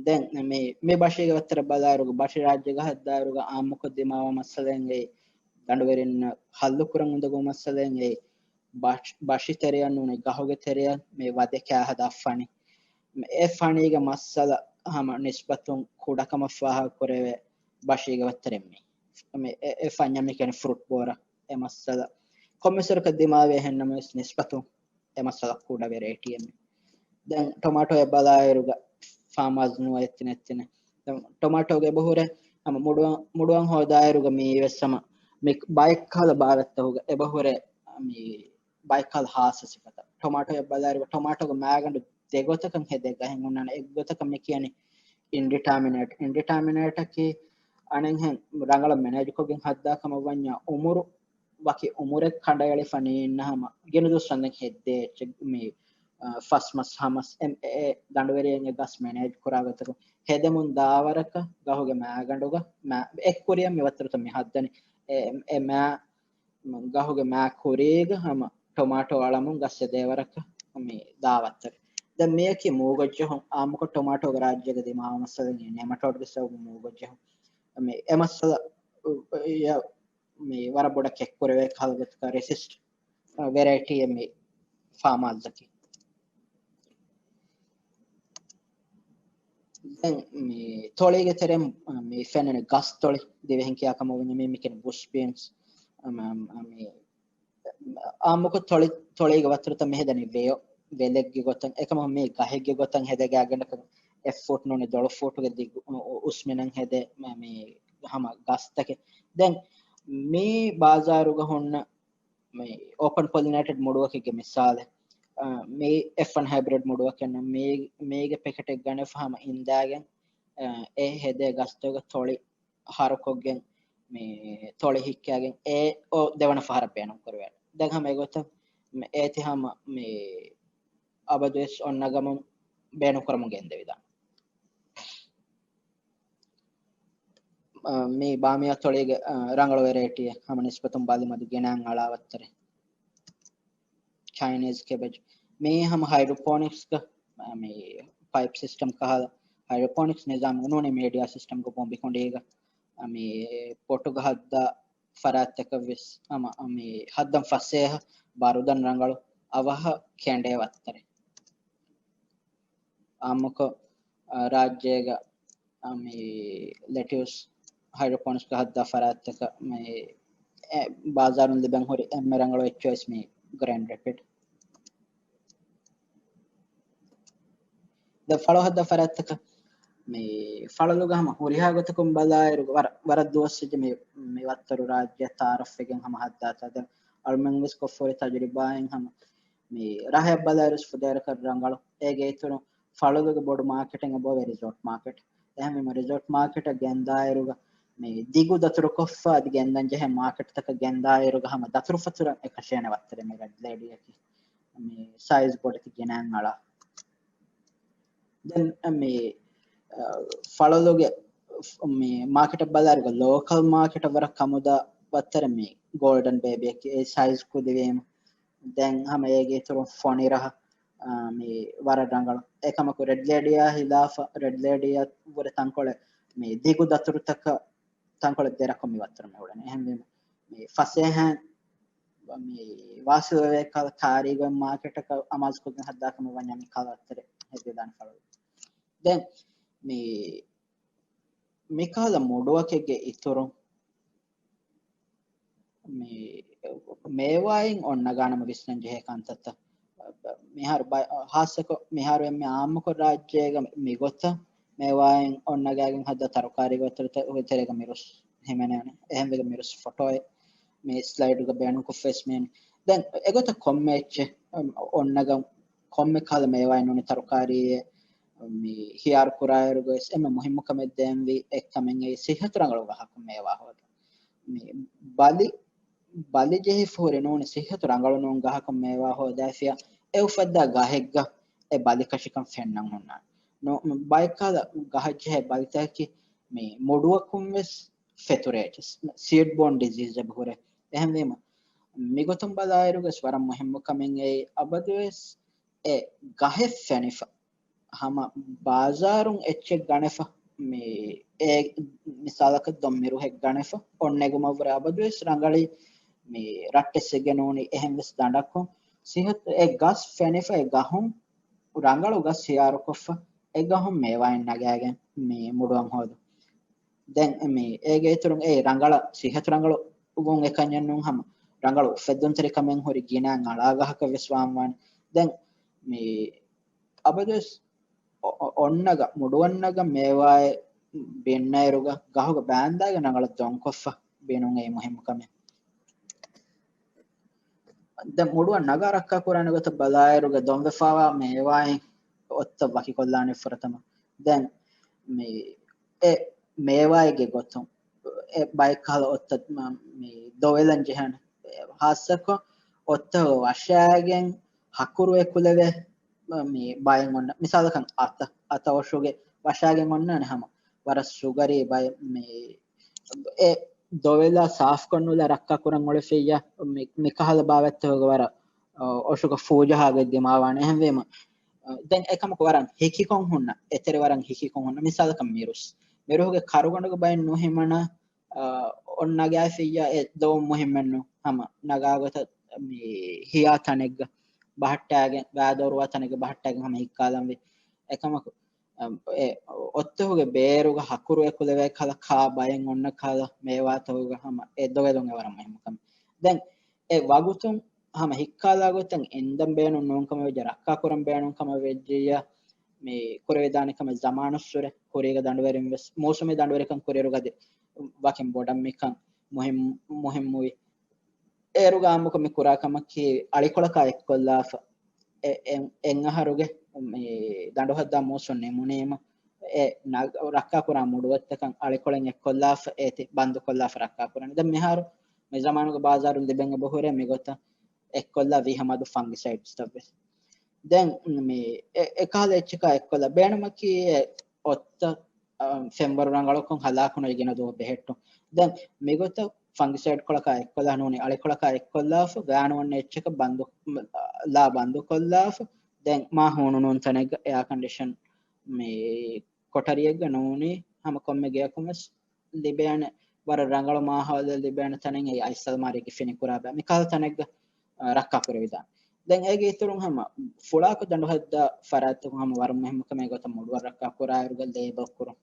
ދެން މި، މި ބަށީގެ ވައްތަރަށް ބަލާއިރުގަ ބަށި ރާއްޖޭގަ ހައްދާއިރުގަ އާއްމުކޮށް ދިމާވާ މައްސަލައެއް އެއީ، ދަނޑުވެރިންނަށް ހައްލުކުރަން އުނދަގޫ މައްސަލައެއް އެއީ، ބަށް-، ބަށި ތެރެއަށް ނޫނީ ގަހުގެ ތެރެއަށް މި ވަދެ ކާ ހަދާ ފަނި. އެ ފަނީގެ މައްސަލަ ހަމަ ނިސްބަތުން ކުޑަކަމަށް ފާހަގަކުރެވޭ ބަށީގެ ވައްތަރެއް މީ. މި އެ، އެ ފަންޏަށް މި ކިޔަނީ ފްރޫޓް ބޯރ. އެ މައްސަލަ ކޮންމެސް ވަރަކަށް ދިމާވޭ. އެހެންނަމަވެސް ނިސްބަތުން އެ މައްސަލަ ކުޑަ ވެރައިޓީއެއް މީ. ދެން ޓޮމާޓޯއެއް ބަލާއިރުގަ ފާމާސް ނުވައެއް ތިނެއް ތިނެއް. ދެން ޓޮމާޓޯގެ އެބަހުރޭ ހަމަ މުޑުވަން، މުޑުވަން ހޯދާއިރުގަ މީ ވެސް ހަމަ މި ބައެއްކަހަލަ ބާވަތްތަކުގަ އެބަހުރޭ މި ބައެއްކަހަލަ ހާއްސަ ސިފަތައް. ޓޮމާޓޯއެއް ބަލާއިރުގަ ޓޮމާޓޯގެ މާގަނޑު ދެގޮތަކަށް ހެދޭ ގަހެއް ހުންނާނެ. އެއްގޮތަކަށް މި ކިޔަނީ އިންޑިޓާމިނޭޓް. އިންޑިޓާމިނޭޓަކީ އަނެއްހެން ރަނގަޅަށް މެނޭޖްކޮށްގެން ހައްދާ ކަމަށް ވަންޏާ އުމުރު ވަކި އުމުރެއް ކަނޑައެޅިފަ ނީންނަ ހަމަ ގިނަ ދުވަސް ވަންދެން ހެއްދޭ އެއްޗެއް މި، އަ، ފަސް މަސް ހަ މަސް އެ، އެ، އެ ދަނޑުވެރިއެއް އެ ގަސް މެނޭޖް ކުރާ ގޮތަކުން ހެދެމުން ދާވަރަކަށް ގަހުގެ މާގަނޑުގަ މާ، އެއްކުރިއަށް މި ވައްތަރުތައް މި ހައްދަނީ. އެ، އެ މާ، ގަހުގެ މާ ކުރީގަ ހަމަ ޓޮމާޓޯ އަޅަމުން ގަސް އެދޭވަރަކަށް މި ދާ ވައްތަރެއް. ދެން މިޔަކީ މޫގޮށްޖެހުން. އާއްމުކޮށް ޓޮމާޓޯގެ ރާއްޖޭގަ ދިމާވާ މައްސަލައެއް ނެމަޓޯޑްގެ ސަބަބުން މޫގޮށްޖެހުން. މި އެ މައްސަލަ، އެ، މި ވަރަށް ބޮޑަށް ކެއްކުރެވޭ ކަހަލަ ގޮތަކަށް ރެސިސްޓް، އަ، ވެރައިޓީއެއް މި ފާމާސްއަކީ. ދެން މި ތޮޅީގެ ތެރެއިން، އަ، މި ފެންނަނީ ގަސްތޮޅި ދިވެހިން ކިޔާ ކަމަށް ވަންޏާ މި، މި ކިޔަނީ ބުޝް ބީންސް. އަ، މި، އަ، މި އާއްމުކޮށް ތޮޅި، ތޮޅީގެ ވަތުރުތައް މި ހެދަނީ ވެޔޮ، ވެލެއްގެ ގޮތަށް. އެކަމަކު މީ ގަހެއްގެ ގޮތަށް ހެދޭ ގާތްގަނޑަކަށް އެއް ފޫޓް ނޫނީ ދޮޅު ފޫޓުގެ ދިގު، އު، އު، އުސްމިނަން ހެދޭ މ-، މި ހަމަ ގަސްތަކެއް. ދެން މީ ބާޒާރުގަ ހުންނަ މި އޯޕަން ޕޮލިނޭޓެޑް މުޑުއަކެއްގެ މިސާލެއް. އާ، މި އެފް ވަން ހައިބްރިޑް މުޑުއަކެއް ނޫން. މީ، މީގެ ޕެކެޓެއް ގަނެފަ ހަމަ އިންދާގެން، އާ، އެ ހެދޭ ގަސްތުގަ ތޮޅި ހަރުކޮށްގެން، މި ތޮޅި ހިއްކާގެން އެ އޮ ދެވަނަ ފަހަރަށް ބޭނުންކުރެވޭނެ. ދެން ހަމަ އެގޮތަށް މި އޭތި ހަމަ މި އަބަދުވެސް އޮންނަ ގަމުން ބޭނުންކުރަމުން ގެންދެވިދާނެ. އަ، މީ ބާމިޔާ ތޮޅީގެ، އަ، ރަނގަޅު ވެރައިޓީއެއް ހަމަ ނިސްބަތުން ބަލި މަދު ގިނައިން އަޅާ ވައްތަރެއް. ޗައިނީޒް ކެބެޖް. މީ ހަމަ ހައިޑްރޯޕޯނިކްސްގަ، އަ، މި ޕައިޕް ސިސްޓަމް ކަހަލަ ހައިޑްރޯޕޯނިކްސް ނިޒާމް ނޫނީ މީޑިއާ ސިސްޓަމްގަ ބޮނބި ކުނޑީގަ، އަ، މި ޕޮޓުގަ ހައްދާ ފަރާތްތަކަށް ވެސް ހަމަ، އަ، މި ހައްދަން ފަސޭހަ ބަރުދަން ރަނގަޅު އަވަހަށް ކެނޑޭ ވައްތަރެއް. އާއްމުކޮށް، އަ، ރާއްޖޭގަ، އަ، މި ލެޓިއުސް ހައިޑްރޯޕޯނިކްސްގަ ހައްދާ ފަރާތްތަކަށް މި، އެ، ބާޒާރުން ލިބެން ހުރި އެންމެ ރަނގަޅު އެއްޗެއް ވެސް މި ގްރޭންޑް ރެޕިޑް. ދެން ފަޅު ހައްދާ ފަރާތްތަކަށް މި ފަޅުލުގަ ހަމަ ހުރިހާ ގޮތަކުން ބަލާއިރު ވަރަށް، ވަރަށް ދުވަސް ވެއްޖެ މި، މި ވައްތަރު ރާއްޖެ ތައާރަފްވެގެން ހަމަ ހައްދާތާ. ދެން އަޅުމެން ވެސް ކޮށްފަހުރި ތަޖުރިބާއިން ހަމަ މި ރަހައަށް ބަލާއިރު ފުދޭވަރަކަށް ރަނގަޅު. އޭގެ އިތުރުން ފަޅުލުގެ ބޮޑު މާކެޓެއް އެބައޮވޭ ރިސޯޓް މާކެޓް. އެހެންވީމަ ރިސޯޓް މާކެޓަށް ގެންދާއިރުގަ މި ދިގު ދަތުރުކޮށްފަ އަދި ގެންދަން ޖެހޭ މާކެޓްތަކަށް ގެންދާއިރުގަ ހަމަ ދަތުރުފަތުރަށް އެކަށޭނެ ވައްތަރެއް މި ރެޑް ލޭޑީއަކީ. މި ސައިޒް ބޮޑެތި ގިނައިން އަޅާ. ދެން މި، އަ، ފަޅުލުގެ މި މާކެޓަށް ބަލާއިރުގަ ލޯކަލް މާކެޓަށް ވަރަށް ކަމުދާ ވައްތަރެއް މި ގޯލްޑަން ބޭބީއަކީ. އެ ސައިޒް ކުދިވީމަ. ދެން ހަމަ އޭގެ އިތުރުން ފޮނިރަހަ، އާ، މި ވަރަށް ރަނގަޅު. އެކަމަކު ރެޑް ލޭޑީއާ ހިލާފަށް، ރެޑް ލޭޑީއަށް ވުރެ ތަންކޮޅެއް މި ދިގު ދަތުރުތަކަށް ތަންކޮޅެއް ދެރަކޮށް މި ވައްތަރު މި އުޅެނީ. އެހެންވީމަ މި ފަސޭހައިން މި ވާސިލްވެވޭ ކަހަލަ ކާރީގަ މާކެޓަކަށް އަމާޒުކޮށްގެން ހައްދާކަމަށް ވަންޏާ މި ކަހަލަ ވައްތަރެއް ހެދިދާނެ ފަޅު. ދެން މި، މި ކަހަލަ މުޑުއަކެއްގެ އިތުރުން މި މޭވާއިން އޮންނަގާނަމަ ވިސްނަން ޖެހޭ ކަންތައްތައް. މިހާރު ބަ-، ހާއްސަކޮށް މިހާރު އެންމެ އާއްމުކޮށް ރާއްޖޭގަ މިގޮތަށް މޭވާއިން އޮންނަގާގެން ހައްދާ ތަރުކާރީ ވައްތަރުތައް ތެރޭގަ މިރުސް ހިމެނޭނެ. އެހެންވެގެން މިރުސް ފޮޓޯއެއް މި ސްލައިޑުގަ ބޭނުންކޮށްފަ ވެސް މިއިން. ދެން އެގޮތަށް ކޮންމެ އެއްޗެއް އޮންނަގަން ކޮންމެ ކަހަލަ މޭވާއެއް ނޫނީ ތަރުކާރީއެއް މި ހިޔާރު ކުރާއިރުގަ ވެސް އެންމެ މުހިއްމު ކަމެއް ދޭންވީ އެއްކަމެއް އެއީ ސިއްހަތު ރަނގަޅު ގަހަކުން މޭވާ ހޯދުން. މި ބަލި، ބަލި ޖެހިފަ ހުރި ނޫނީ ސިއްހަތު ރަނގަޅު ނޫން ގަހަކުން މޭވާ ހޯދާފިޔާ އެ އުފައްދާ ގަހެއްގަ އެ ބަލިކަށިކަން ފެންނަން ހުންނާނެ. ނޫ، ބައެއް ކަހަލަ ގަހަށް ޖެހޭ ބަލިތަކަކީ މި މުޑުއަކުން ވެސް ފެތުރޭ، ސީޑް ބޯން ޑިޒީޒް އެބަ ހުރޭ. އެހެންވީމަ މިގޮތުން ބަލާއިރުގަސް ވަރަށް މުހިއްމު ކަމެއް އެއީ އަބަދުވެސް އެ ގަހެއް ފެނިފަ ހަމަ ބާޒާރުން އެއްޗެއް ގަނެފަ، މި އެ މިސާލަކަށް ދޮންމިރުހެއް ގަނެފަ އޮންނެގުމަށްވުރެ އަބަދުވެސް ރަނގަޅީ މި ރައްޓެއްސެއްގެ ނޫނީ އެހެން ވެސް ދަނޑަކުން ސިހަތު އެ ގަސް ފެނިފަ އެ ގަހުން ރަނގަޅު ގަސް ހިޔާރުކޮށްފަ އެ ގަހުން މޭވާއެއް ނަގާގެން މި މުޑުއަން ހޯދުން. ދެން މި އޭގެ އިތުރުން އެ ރަނގަޅަށް ސިހަތު ރަނގަޅު ވުން އެކަންޏެއް ނޫން ހަމަ ރަނގަޅު އުފެއްދުންތެރިކަމެއް ހުރި ގިނަ އަޅާ ގަހަކަށް ވެސް ވާން ވާނެ. ދެން މި އަބަދުވެސް އޮ-، އޮ-، އޮންނަގަ މުޑުއަންނަގަ މޭވާއެއް ބިންނައިރުގަ ގަހުގަ ބާންދާގެ ރަނގަޅަށް ދޮންކޮށްފަ ބިނުން އެއީ މުހިއްމު ކަމެއް. ދެން މުޑުއަން ނަގާ ރައްކާ ކުރާނެ ގޮތަށް ބަލާއިރުގަ ދޮންވެފާވާ މޭވާއިން އޮއްތަ ވަކިކޮށްލާނެ ފުރަތަމަ. ދެން މި އެ މޭވާއެއްގެ ގޮތުން އެ ބައެއް ކަހަލަ އޮއްތަ މަ-، މި ދޮވެލަން ޖެހޭނެ. ހާއްސަކޮށް އޮއްތަ ވަށާގެން ހަކުރު އެކުލެވޭ މި ބައެއް އޮންނަ. މިސާލަކަށް އަތަ، އަތަ އޮށުގެ ވަށާގެން އޮންނާނެ ހަމަ ވަރަށް ސުގަރީ ބައެއް މި އެ ދޮވެލާ ސާފްކޮށް ނުލާ ރައްކާ ކުރަން އުޅެފިއްޔާ މި، މި ކަހަލަ ބާވަތްތަކުގެ ވަރަށް، އަ، އޮށުގަ ފޫޖަހާގެ ދިމާވާނެ. އެހެންވީމަ، އަ، ދެން އެކަމަކު ވަރަށް ހިކިކޮށް ހުންނަ، އެތެރެ ވަރަށް ހިކިކޮށް ހުންނަ. މިސާލަކަށް މިރުސް. މިރުހުގެ ކަރުގަނޑުގެ ބައެއް ނުހިމަނާ، އަ، އޮން ނަގާފިއްޔާ އެ ދޮވުން މުހިއްމެއްނު ހަމަ ނަގާގޮތަށް މި ހިޔާ ތަނެއްގަ ބަހައްޓާގެން، ވައިދޮރުވާ ތަނެއްގަ ބަހައްޓާގެން ހަމަ ހިއްކާލަންވީ. އެކަމަކު، އަ، އެ އޮއްތަހުގެ ބޭރުގަ ހަކުރު އެކުލެވޭ ކަހަލަ ކާ ބައެއް އޮންނަ ކަހަލަ މޭވާތަކުގަ ހަމަ އެ ދޮވެލުން އެ ވަރަށް މުހިއްމު ކަމެއް. ދެން އެ ވަގުތުން ހަމަ ހިއްކާލާ ގޮތަށް އިންދަން ބޭނުން ނޫން ކަމަށް ވެއްޖެ، ރައްކާ ކުރަން ބޭނުން ކަމަށް ވެއްޖެއްޔާ، މި ކުރެވިދާނެ ކަމެއް ޒަމާނުއްސުރެ ކުރީގަ ދަނޑުވެރިން ވެސް މޫސުމީ ދަނޑުވެރިކަން ކުރިއިރުގަ އަދި ވަކިން ބޮޑަށް މިކަން މުހިން-، މުހިންމުވި. އޭރުގަ އާއްމުކޮށް މި ކުރާ ކަމަކީ އަޅިކޮޅަކާ އެއްކޮށްލާފަ، އެ-، އެ-، އެއް އަހަރުގެ މި ދަނޑުހައްދާ މޫސުން ނިމުނީމަ، އެ ނަގ-، ރައްކާކުރާ މުޑުއޮތްތަކަށް އަޅިކޮޅެއް އެއްކޮށްލާފަ އޭތި ބަންދުކޮށްލާފަ ރައްކާކުރަނީ. ދެން މިހާރު މި ޒަމާނުގެ ބާޒާރުން ލިބެން އެބަހުރޭ މިގޮތަށް އެއްކޮށްލާ ވީހަމަދު ފަންގިސައިޑްސްތައް ވެސް. ދެން މި އެ-، އެކަހަލަ އެއްޗަކާ އެއްކޮށްލާ ބޭނުމަކީ އެ އޮއްތަ، އަ، ފެންވަރު ރަނގަޅުކޮށް ހަލާކު ނުވެ ގިނަ ދުވަހު ބެހެއްޓުން. ދެން މިގޮތަށް ފަންގިސައިޑް ކޮޅަކާ އެއްކޮށްލާ ނޫނީ އަޅިކޮޅަކާ އެއްކޮށްލާފަ ވައި ނުވަންނަ އެއްޗަކަށް ބަންދު، ލާ ބަންދުކޮށްލާފަ ދެން މާ ހޫނު ނޫން ތަނެއްގަ އެއާކަންޑިޝަން މި ކޮޓަރިއެއްގަ ނޫނީ ހަމަ ކޮންމެ ގެއަކުން ވެސް ލިބޭނެ ވަރަށް ރަނގަޅު މާހައުލެއް ލިބޭނެ ތަނެއް އެއީ އައިސް އަލްމާރީގެ ފިނި ކުރާ ބައި. މިކަހަލަ ތަނެއްގަ، އަ، ރައްކާ ކުރެވިދާނެ. ދެން އޭގެ އިތުރުން ހަމަ ފުޅާކޮށް ދަނޑުހައްދާ ފަރާތްތަކުން ހަމަ ވަރަށް މުހިއްމު ކަމެއް ގޮތަށް މުޑުއަށް ރައްކާ ކުރާއިރުގަ ލޭބަލް ކުރުން.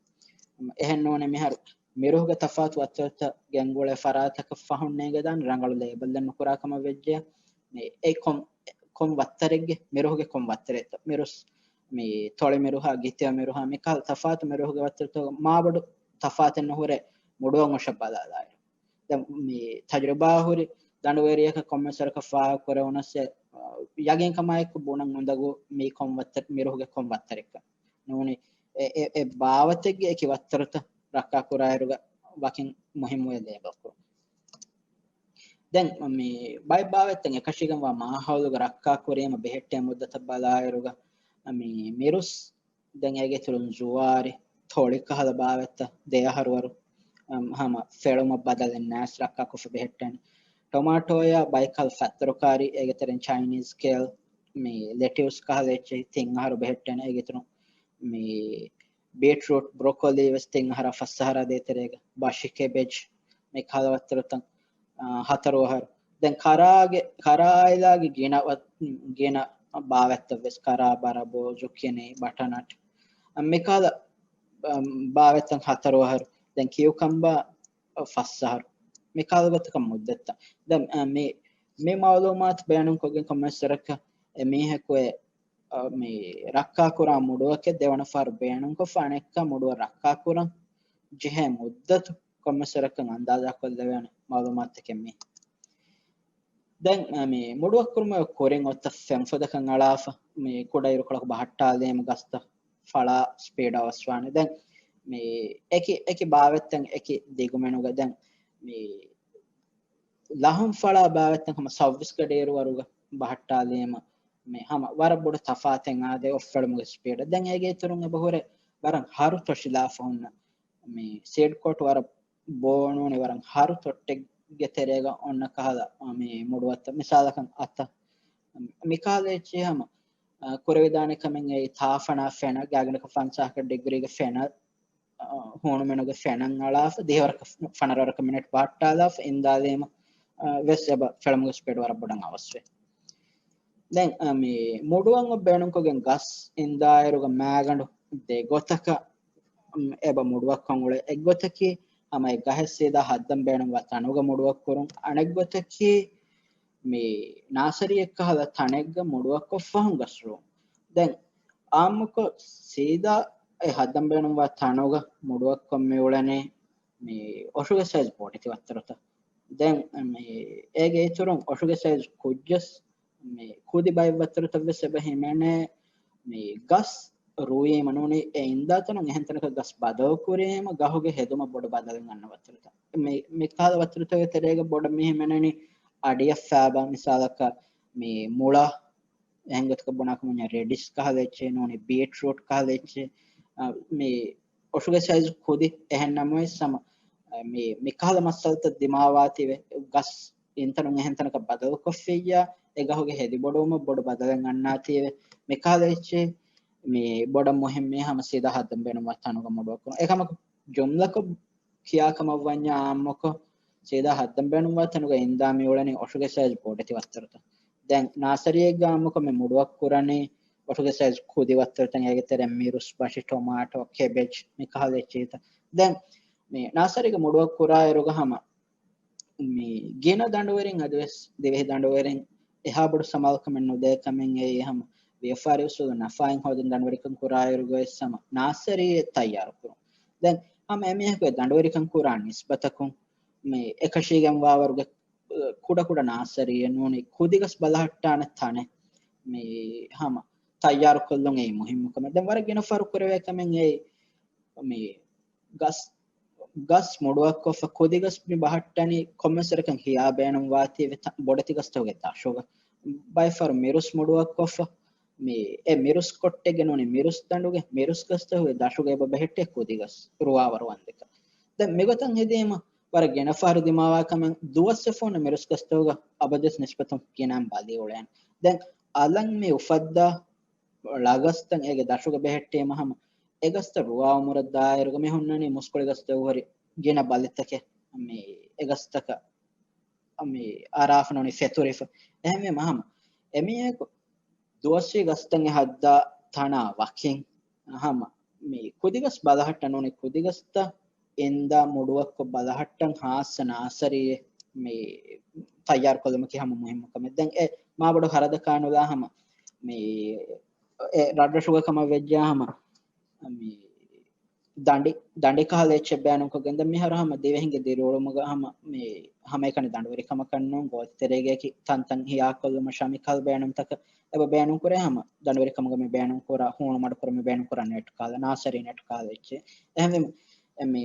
އެހެން ނޫނޭ މިހާރު މިރުހުގެ ތަފާތު ވައްތަރުތައް ގެންގުޅޭ ފަރާތަކަށް ފަހުން ނޭނގެދާނެ ރަނގަޅު ލޭބަލްއެއް ނުކުރާ ކަމަށް ވެއްޖެ. މި އެ ކޮން، ކޮން ވައްތަރެއްގެ، މިރުހުގެ ކޮން ވައްތަރެއްތޯ؟ މިރުސް މި ތޮޅި މިރުހާ، ގިތިއަ މިރުހާ، މިކަހަލަ ތަފާތު މިރުހުގެ ވައްތަރުތަކުގަ މާބޮޑު ތަފާތެއް ނުހުރޭ މުޑުއަށް އޮށަށް ބަލާލާއިރު. ދެން މި ތަޖުރިބާ ހުރި ދަނޑުވެރިޔަކަށް ކޮންމެސް ވަރަކަށް ފާހަގަ ކުރެވުނަސް، އަ، ޔަގީންކަމާއެކު ބުނަން އުނދަގޫ މީ ކޮން ވައްތަ-، މިރުހުގެ ކޮން ވައްތަރެއްކަން. ނޫނީ އެ، އެ، އެ ބާވަތެއްގެ އެކި ވައްތަރުތައް ރައްކާ ކުރާއިރުގަ ވަކިން މުހިއްމުވެ ލޭބަލް ކުރުން. ދެން މި ބައެއް ބާވަތްތައް އެކަށީގެންވާ މާހައުލުގަ ރައްކާ ކުރީމަ ބެހެއްޓޭ މުއްދަތަށް ބަލާއިރުގަ، މި މިރުސް، ދެން އޭގެ އިތުރުން ޒުވާރި، ތޮޅި ކަހަލަ ބާވަތްތައް ދެ އަހަރުވަރު، އަމް، ހަމަ ފެޅުމަށް ބަދަލެއް ނާސް ރައްކާކޮށްފަ ބެހެއްޓޭނެ. ޓޮމާޓޯޔާ ބައިކަހަލަ ފަތަރުކާރި، އޭގެ ތެރެއިން ޗައިނީޒް ކޭލް، މި ލެޓިއުސް ކަހަލަ އެއްޗެހި ތިން އަހަރު ބެހެއްޓޭނެ. އޭގެ އިތުރުން މި ބީޓްރޫޓް، ބްރޮކޮލީ ވެސް ތިން އަހަރާ ފަސް އަހަރާ ދޭތެރޭގަ ބަށި، ކެބެޖް، މި ކަހަލަ ވައްތަރުތައް، އާ، ހަތަރު އަހަރު. ދެން ކަރާގެ، ކަރާ އާއިލާގެ ގިނަ ވަ-، ގިނަ ބާވަތްތައް ވެސް، ކަރާ، ބަރަބޯ، ޒުކިނީ، ބަޓަނަޓް، މި ކަހަލަ، އަ، ބާވަތްތައް ހަތަރު އަހަރު. ދެން ކިއުކަމްބާ، އަ، ފަސް އަހަރު. މި ކަހަލަ ގޮތަކަށް މުއްދަތްތައް. ދެން، އަ، މި، މި މައުލޫމާތު ބޭނުންކޮށްގެން ކޮންމެސް ވަރަކަށް އެ މީހަކު އެ އަ، މި ރައްކާކުރާ މުޑުއަކެއް ދެވަނަ ފަހަރު ބޭނުންކޮށްފަ އަނެއްކާ މުޑުއަށް ރައްކާކުރަން ޖެހޭ މުއްދަތު ކޮންމެސް ވަރަކަށް އަންދާޒާކޮށްލެވޭނެ މައުލޫމާތުތަކެއް މީ. ދެން، އަ، މި މުޑުއަށް ކުރުމުގެ ކުރިން އޮތްތަ ފެންފުދަކަށް އަޅާފަ، މި ކުޑަ އިރުކޮޅަކު ބަހައްޓާލީމަ ގަސްތައް ފަޅާ ސްޕީޑަށް އަވަސްވާނެ. ދެން މި އެކި، އެކި ބާވަތްތައް އެކި ދިގުމެނުގަ ދެން މި ލަހުން ފަޅާ ބާވަތްތައް ހަމަ ސައުވީސް ގަޑިއިރު ވަރުގަ ބަހައްޓާލީމަ، މި ހަމަ ވަރަށް ބޮޑު ތަފާތެއް އާދޭ އޮށްފެޅުމުގެ ސްޕީޑަށް. ދެން އޭގެ އިތުރުން އެބަހުރޭ ވަރަށް ހަރު ތޮށިލާފަ ހުންނަ މި ސީޑް ކޯޓް ވަރަށް ބޯ ނޫނީ ވަރަށް ހަރު ތޮއްޓެއްގެ ތެރޭގަ އޮންނަ ކަހަލަ މި މުޑުއަތްތައް. މިސާލަކަށް އަތަށް މި ކަހަލަ އެއްޗެއް ހަމަ، އަ، ކުރެވިދާނެ ކަމެއް އެއީ ތާފަނާ ފެނަށް ގާތްގަނޑަކަށް ފަންސާހަކަށް ޑިގްރީގެ ފެނަށް އަ، ހޫނުމެނުގެ ފެނަށް އަޅާފަ، ދިހަވަރަކަށް ފަނަރަވަރަކަށް މިނެޓް ބަހައްޓާލާފަ އިންދާލީމަ، އަ، ވެސް އެބަ ފެޅުމުގެ ސްޕީޑް ވަރަށް ބޮޑަށް އަވަސްވޭ. ދެން، އަ، މި މުޑުއަށް ބޭނުންކޮށްގެން ގަސް އިންދާއިރުގަ މާގަނޑު ދެ ގޮތަކަށް، އު، އެބަ މުޑުއަށްކަން އުޅޭ. އެއްގޮތަކީ ހަމަ އެ ގަހެއް ސީދާ ހައްދަން ބޭނުންވާ ތަނުގަ މުޑުއަށް ކުރުން. އަނެއްގޮތަކީ މި ނާސަރީއެއްކަހަލަ ތަނެއްގަ މުޑުއަށްކޮށް ފަހުން ގަސް ރުއުން. ދެން އާއްމުކޮށް ސީދާ އެ ހައްދަން ބޭނުންވާ ތަނުގަ މުޑުއަށްކޮށް މި އުޅެނީ މި އޮށުގެ ސައިޒް ބޮޑެތި ވައްތަރުތައް. ދެން މި އޭގެ އިތުރުން އޮށުގެ ސައިޒް ކުއްޖަސް މި ކުދި ބައެއް ވައްތަރުތައް ވެސް އެބަ ހިމެނޭ މި ގަސް ރުއީމަ ނޫނީ އެ އިންދާތަނުން އެހެން ތަނަކަށް ގަސް ބަދަލު ކުރީމަ ގަހުގެ ހެދުމަށް ބޮޑު ބަދަލެއް އަންނަ ވައްތަރުތައް. މި، މި ކަހަލަ ވައްތަރުތަކުގެ ތެރޭގަ ބޮޑަށް މި ހިމެނެނީ އަޑިއަށް ފާބާ މިސާލަކަށް މި މުޅަ އެހެން ގޮތަކަށް ބުނާކަމަށް ރެޑިޝް ކަހަލަ އެއްޗެއް ނޫނީ ބީޓްރޫޓް ކަހަލަ އެއްޗެއް، އަ، މި އޮށުގެ ސައިޒް ކުދި އެހެން ނަމަވެސް ހަމަ، އަ، މި، މި ކަހަލަ މައްސަލަތައް ދިމާވާތީވެ ގަސް އިންތަނުން އެހެން ތަނަކަށް ބަދަލު ކޮށްފިއްޔާ، އެ ގަހުގެ ހެދި ބޮޑުވުމަށް ބޮޑު ބަދަލެއް އަންނާތީވެ. މި ކަހަލަ އެއްޗެއް މި ބޮޑަށް މުހިންމީ ހަމަ ސީދާ ހައްދަން ބޭނުންވާ ތަނުގަ މުޑުއަށް ކުރުން. އެކަމަކު ޖުމްލަކޮށް ކިޔާ ކަމަށް ވަންޏާ އާއްމުކޮށް ސީދާ ހައްދަން ބޭނުންވާ ތަނުގަ އިންދާ މި އުޅެނީ އޮށުގެ ސައިޒް ބޮޑެތި ވައްތަރުތައް. ދެން ނާސަރީއެއްގަ އާއްމުކޮށް މި މުޑުއަށް ކުރަނީ އޮށުގެ ސައިޒް ކުދި ވައްތަރުތައް. އޭގެ ތެރެއިން މިރުސް، ބަށި، ޓޮމާޓޯ، ކެބެޖް މި ކަހަލަ އެއްޗިހިތައް. ދެން މި ނާސަރީގަ މުޑުއަށް ކުރާއިރުގަ ހަމަ މި ގިނަ ދަނޑުވެރިން އަދިވެސް ދިވެހި ދަނޑުވެރިން އެހާ ބޮޑު ސަމާލުކަމެއް ނުދޭ ކަމެއް އެއީ ހަމަ ވިޔަފާރި އުސޫލުން ނަފާއިން ހޯދުން ދަނޑުވެރިކަން ކުރާއިރުގައި ހަމަ ނާސަރީ ތައްޔާރު ކުރުން. ދެން ހަމަ އެމީހަކު ދަނޑުވެރިކަން ކުރާ ނިސްބަތަކުން މި އެކަށީގެންވާވަރުގެ ކުޑަކުޑަ ނާސަރީއެއް ނޫނީ ކުދިގަސް ބަލަހައްޓާނެ ތަނެއް މި ހަމަ ތައްޔާރުކޮށްލުން އެއީ މުހިއްމު ކަމެއް. ދެން ވަރަށް ގިނަ ފަހަރު ކުރެވޭ ކަމެއް އެއީ މި ގަސް، ގަސް މުޑުއައްކޮށްފަ ކުދިގަސް މި ބަހައްޓަނީ ކޮންމެސްވަރަކަށް ހިޔާ ބޭނުންވާތީވެ ތަ-، ބޮޑެތި ގަސްތަކުގެ ދަށުގަ. ބައެއް ފަހަރު މިރުސް މުޑުއައްކޮށްފަ މި އެ މިރުސް ކޮށްޓެއްގެ ނޫނީ މިރުސް ދަނޑުގެ މިރުސް ގަސްތަކުގެ ދަށުގަ އެބަ ބެހެއްޓޭ ކުދިގަސް ރުވާވަރު ވަންދެކަށް. ދެން މިގޮތަށް ހެދީމަ ވަރަށް ގިނަ ފަހަރު ދިމާވާ ކަމެއް ދުވަސްވެފަ ހުންނަ މިރުސް ގަސްތަކުގަ އަބަދުވެސް ނިސްބަތުން ގިނައިން ބަލި އުޅޭނެ. ދެން އަލަށް މި އުފައްދާ ޅަގަސްތައް އޭގެ ދަށުގަ ބެހެއްޓީމަ ހަމަ އެގަސްތައް ރުވާ އުމުރަށް ދާއިރުގަ މި ހުންނަނީ މުސްކުޅި ގަސްތަކު ހުރި ގިނަ ބަލިތަކެއް މި އެގަސްތަކަށް މި އަރާފަ ނޫނީ ފެތުރިފަ. އެހެންވީމަ ހަމަ އެމީހަކު ދުވަސްވީ ގަސްތައް ހައްދާ ތަނާ ވަކިން ހަމަ މި ކުދިގަސް ބަލަހައްޓަ ނޫނީ ކުދިގަސްތައް އިންދާ މުޑުއައްކޮށް ބަލަހައްޓަން ހާއްސަ ނާސަރީއެއް މި ތައްޔާރު ކޮށްލުމަކީ ހަމަ މުހިއްމު ކަމެއް. ދެން އެ މާބޮޑު ހަރަދަކާނުލާ ހަމަ މި އެ ރަށްރަށުގަ ކަމަށް ވެއްޖެ ހަމަ މި ދަނޑި، ދަނޑި ކަހަލަ އެއްޗެއް ބޭނުންކޮށްގެން ދެން މިހާރު ހަމަ ދިވެހިންގެ ދިރިއުޅުމުގަ ހަމަ މި ހަމައެކަނި ދަނޑުވެރިކަމަކަށް ނޫން ގޯތިތެރޭގައި ތަންތަން ހިޔާކޮށްލުމަށާ މި ކަހަލަ ބޭނުންތަކަށް އެބަ ބޭނުންކުރޭ ހަމަ ދަނޑުވެރިކަމުގަ މި ބޭނުންކުރާ ހޫނު މަޑުކުރަން މި ބޭނުންކުރާ ނެޓް ކަހަލަ ނާސަރީ ނެޓް ކަހަލަ އެއްޗެއް. އެހެންވީމަ މި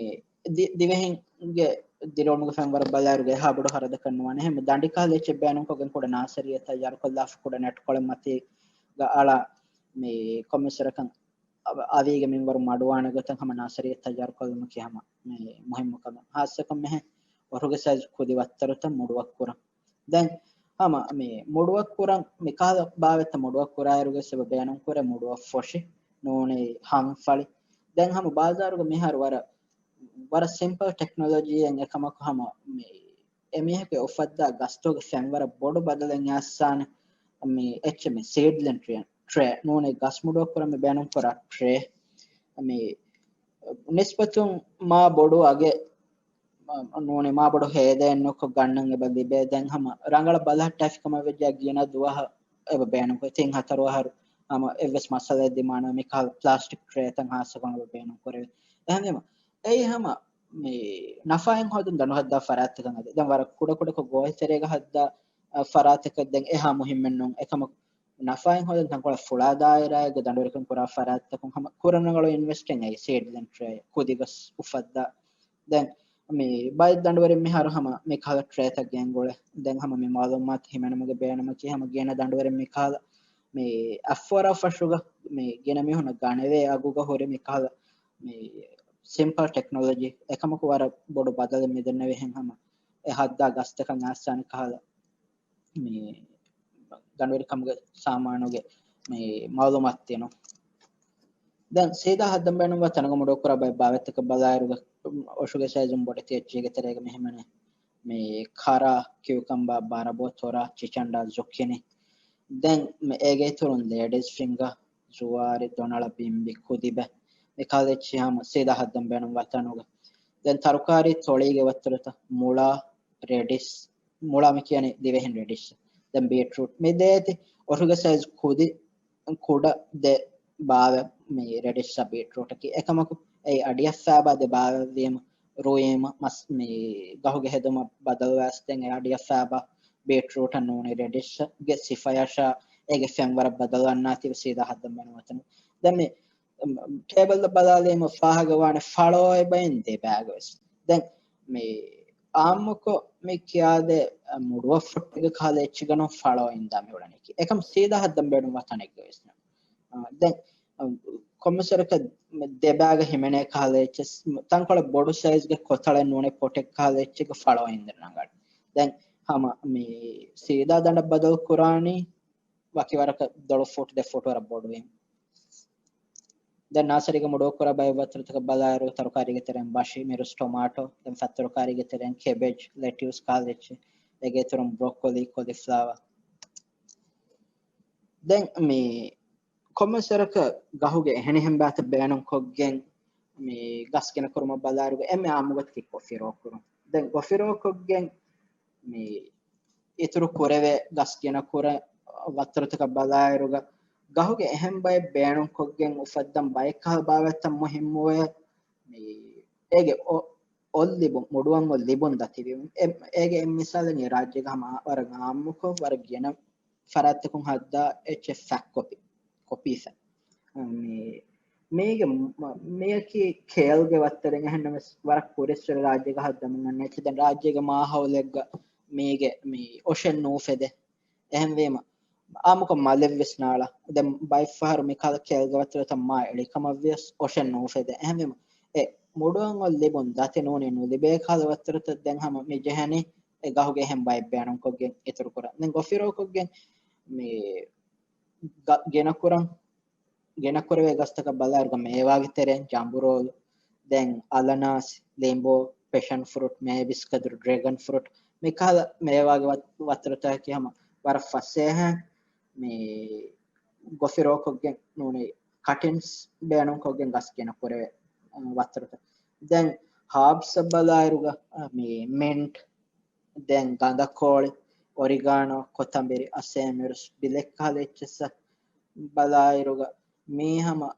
ދި-، ދިވެހިންގެ ދިރިއުޅުމުގެ ފެންވަރަށް ބަލާއިރުގަ އެހާ ބޮޑު ހަރަދަކަށް ނުވާނެ. އެހެން ދަނޑި ކަހަލަ އެއްޗެއް ބޭނުންކޮށްގެން ކުޑަ ނާސަރީއެއް ތައްޔާރުކޮށްލާފަ ކުޑަ ނެޓްކޮޅެއް މަތީގަ އަޅާ މި ކޮންމެސްވަރަކަށް އަވީގެ މިންވަރު މަޑުވާނެ ގޮތަށް ހަމަ ނާސަރީއެއް ތައްޔާރުކޮށްލުމަކީ ހަމަ މި މުހިއްމު ކަމެއް. ހާއްސަކޮށް މިހެން އޮށުގެ ސައިޒް ކުދި ވައްތަރުތައް މުޑުއައްކުރަން. ދެން ހަމަ މި މުޑުއައްކުރަން މި ކަހަލަ ބާވަތްތައް މުޑުއައްކުރާއިރުގެ އެބަ ބޭނުންކުރޭ މުޑުއަށް ފޮށި ނޫނީ ހަންފަޅި. ދެން ހަމަ ބާޒާރުގަ މިހާރު ވަރަށް، ވަރަށް ސިމްޕަލް ޓެކްނޮލޮޖީއެއް އެކަމަކު ހަމަ މި އެމީހަކު އުފައްދާ ގަސްތުގެ ފެންވަރަށް ބޮޑު ބަދަލެއް އައްސާނެ މި އެއްޗެއް މި ސީޑްލިން ޓްރޭ، ޓްރޭ ނޫނީ ގަސް މުޑުއައްކުރަން މި ބޭނުންކުރާ ޓްރޭ މި ނިސްބަތުން މާ ބޮޑު އަގެއް ނޫނީ މާ ބޮޑު ހޭދައެއް ނުކޮށް ގަންނަން އެބަ ލިބޭ. ދެން ހަމަ ރަނގަޅަށް ބަލަހައްޓާފި ކަމަށް ވެއްޖެ ގިނަ ދުވަހަށް އެބަ ބޭނުންކުރޭ. ތިން ހަތަރު އަހަރު ހަމަ އެއްވެސް މައްސަލައެއް ދިމާނުވެ މި ކަހަލަ ޕްލާސްޓިކް ޓްރޭތައް ހާއްސަކޮށް އެބަ ބޭނުންކުރެވޭ. އެހެންވީމަ އެއީ ހަމަ މި ނަފާއިން ހޯދުން ދަނޑު ހައްދާ ފަރާތްތަކަށް އަދި ދެން ވަރަށް ކުޑަކުޑަކޮށް ގޯތިތެރޭގަ ހައްދާ އަ، ފަރާތަކަށް ދެން އެހާ މުހިއްމެއް ނޫން. އެކަމަކު ނަފާއިން ހޯދަން ތަންކޮޅެއް ފުޅާ ދާއިރާއެއްގަ ދަނޑުވެރިކަން ކުރާ ފަރާތްތަކުން ހަމަ ކުރަން ރަނގަޅު އިންވެސްޓެއް އެއީ ސީޑްލިން ޓްރޭ ކުދިގަސް އުފައްދާ. ދެން މި ބައެއް ދަނޑުވެރިން މިހާރު ހަމަ މި ކަހަލަ ޓްރޭތައް ގެންގުޅޭ. ދެން ހަމަ މި މައުލޫމާތު ހިމެނުމުގެ ބޭނުމަކީ ހަމަ ގިނަ ދަނޑުވެރިން މި ކަހަލަ މި އަށްފަހަރާ ފަށުގަ މި ގިނަ މީހުންނަށް ގަނެވޭ އަގުގަ ހުރި މި ކަހަލަ މި ސިމްޕަލް ޓެކްނޮލޮޖީ އެކަމަކު ވަރަށް ބޮޑު ބަދަލެއް މިދެންނެވިހެން ހަމަ އެ ހައްދާ ގަސްތަކަށް އައްސާނެ ކަހަލަ މި ދަނޑުވެރިކަމުގެ ސާމާނުގެ މި މައުލޫމާތު ދިނުން. ދެން ސީދާ ހައްދަން ބޭނުންވާ ތަނުގަ މުޑުއައްކުރާ ބައެއް ބާވަތްތަކަށް ބަލާއިރުގަ އޮށުގެ ސައިޒުން ބޮޑެތި އެއްޗިހިގެ ތެރޭގަ މި ހިމެނޭ މި ކަރާ، ކިއުކަމްބާ، ބާރަބޯ، ތޮރާ، ޗިޗަންޑާ، ޒުކިނީ. ދެން މި އޭގެ އިތުރުން ލޭޑީސް ފިންގާ، ޒުވާރި، ދޮނަޅަ، ބިނބި، ކުދިބެ، މި ކަހަލަ އެއްޗިހި ހަމަ ސީދާ ހައްދަން ބޭނުންވާ ތަނުގަ. ދެން ތަރުކާރީ ތޮޅީގެ ވައްތަރުތައް މުޅާ، ރެޑިޝް، މުޅާ މި ކިޔަނީ ދިވެހިން ރެޑިޝް. ދެން ބީޓްރޫޓް. މި ދޭތި އޮށުގެ ސައިޒް ކުދި ކުޑަ ދެ ބާވަ މި ރެޑިޝްއާ ބީޓްރޫޓަކީ. އެކަމަކު އެއީ އަޑިއަށް ފައިބާ ދެ ބާވައިވީމަ ރުއީމަ މަސް މި ގަހުގެ ހެދުމަށް ބަދަލުވާސް ދެން އެ އަޑިއަށް ފައިބާ ބީޓްރޫޓަށް ނޫނީ ރެޑިޝްގެ ސިފަޔަށާ އޭގެ ފެންވަރަށް ބަދަލު އަންނާތީވެ ސީދާ ހައްދަން ބޭނުންވާ ތަނު. ދެން މި ޓޭބަލް ބަލާލީމަ ފާހަގަވާނެ ފަޅޯ އެބައިން ދެ ބާގު ވެސް. ދެން މި އާއްމުކޮށް މި ކިޔާދޭ މުޑުއަށް ފޮށިގެ ކަހަލަ އެއްޗިގަނޑު ފަޅޯ އިންދާ މި އުޅެނީކީ. އެކަމް ސީދާ ހައްދަން ބޭނުންވާ ތަނެއްގަ ވެސް ނޫން. އާ، ދެން، އަ، ކޮންމެސްވަރަކަށް ދެ ބާގަ ހިމެނޭ ކަހަލަ އެއްޗެއް، ތަންކޮޅެއް ބޮޑު ސައިޒްގެ ކޮތަޅެއް ނޫނޭ ޕޮޓެއް ކަހަލަ އެއްޗެއްގަ ފަޅޯ އިންދެން ރަނގަޅު. ދެން ހަމަ މި ސީދާ ދަނޑަށް ބަދަލު ކުރާނީ ވަކިވަރަކަށް ދޮޅު ފޫޓް ދެ ފޫޓް ވަރަށް ބޮޑުވީމަ. ދެން ނާސަރީގަ މުޑުއައްކުރާ ބައެއް ވައްތަރުތަކަށް ބަލާއިރު ތަރުކާރީގެ ތެރެއިން ބަށި، މިރުސް، ޓޮމާޓޯ، ދެން ފައްތަރުކާރީގެ ތެރެއިން ކެބެޖް، ލެޓިއުސް، ކާލެޖް، އޭގެ އިތުރުން ބްރޮކޮލީ، ކޮލިފްލާވާ. ދެން މި ކޮންމެސްވަރަކަށް ގަހުގެ އެހެނިހެން ބާތައް ބޭނުންކޮށްގެން މި ގަސް ގިނަ ކުރުމަށް ބަލާއިރުގަ އެންމެ އާއްމު ގޮތަކީ ގޮފިރޯ ކުރުން. ދެން ގޮފިރޯ ކޮށްގެން މި އިތުރު ކުރެވޭ ގަސް ގިނަ ކުރެ ވައްތަރުތަކަށް ބަލާއިރުގަ، ގަހުގެ އެހެން ބައެއް ބޭނުންކޮށްގެން އުފައްދަން ބައެއް ކަހަލަ ބާވަތްތައް މުހިއްމުވޭ. މި އޭގެ އޮ-، އޮށް ލިބުން، މުޑުއަށް އޮށް ލިބުން ދަތިވީމަ. އެ-، އޭގެ އެއް މިސާލެއް އެ ރާއްޖޭގަ ހަމަ ވަރަށް އާއްމުކޮށް، ވަރަށް ގިނަ ފަރާތްތަކުން ހައްދާ އެއްޗެއް ފެކް ކޮޕީ، ކޮޕީ ފެކް. މި-، މީގެ މ-، މިޔަކީ ކޭލްގެ ވައްތަރެއް އެހެންނަމަވެސް ވަރަށް ކުރިއްސުރެ ރާއްޖޭގަ ހައްދަމުން އަންނަ އެއްޗެއް. ދެން ރާއްޖޭގެ މާހައުލެއްގަ މީގެ މި އޮށެއް ނޫފެދޭ. އެހެންވީމަ، އާއްމުކޮށް މަލެއްވެސް ނާޅާ. ދެން ބައެއްފަހަރު މިކަހަލަ ކޭލްގެ ވައްތަރުތައް މާ އެޅިކަމަށްވިޔަސް އޮށެއް ނޫފެދޭ. އެހެންވީމަ، އެ މުޑުއަށް އޮށް ލިބުން ދަތި ނޫނީ ނުލިބޭ ކަހަލަ ވައްތަރުތައް ދެން ހަމަ މި ޖެހެނީ އެ ގަހުގެ އެހެން ބައެއް ބޭނުންކޮށްގެން އިތުރުކުރަން. ދެން ގޮފިރޯކޮށްގެން މި ގަ-، ގިނަކުރަން، ގިނަކުރެވޭ ގަސްތަކަށް ބަލާއިރުގަ މޭވާގެ ތެރެއިން ޖަނބުރޯލު، ދެން އަލަނާސި، ލިނބޯ، ޕެޝަން ފްރުޓް، މޭބިސްކަދުރު، ޑްރެގަން ފްރުޓް، މިކަހަލަ މޭވާގެ ވަތް-، ވައްތަރުތަކަކީ ހަމަ ވަރަށް ފަސޭހައިން މި ގޮފިރޯކޮށްގެން ނޫނީ ކަޓިންސް ބޭނުންކޮށްގެން ގަސް ގިނަކުރެވޭ ވައްތަރުތައް. ދެން ހާބްސް ބަލާއިރުގަ މި މިންޓް، ދެން ގަނދަކޯޅި، އޮރިގާނޯ، ކޮތަނބިރި، އަސޭމިރުސް، ބިލެއްކަހަލަ އެއްޗެއްސަށް ބަލާއިރުގަ މީ ހަމަ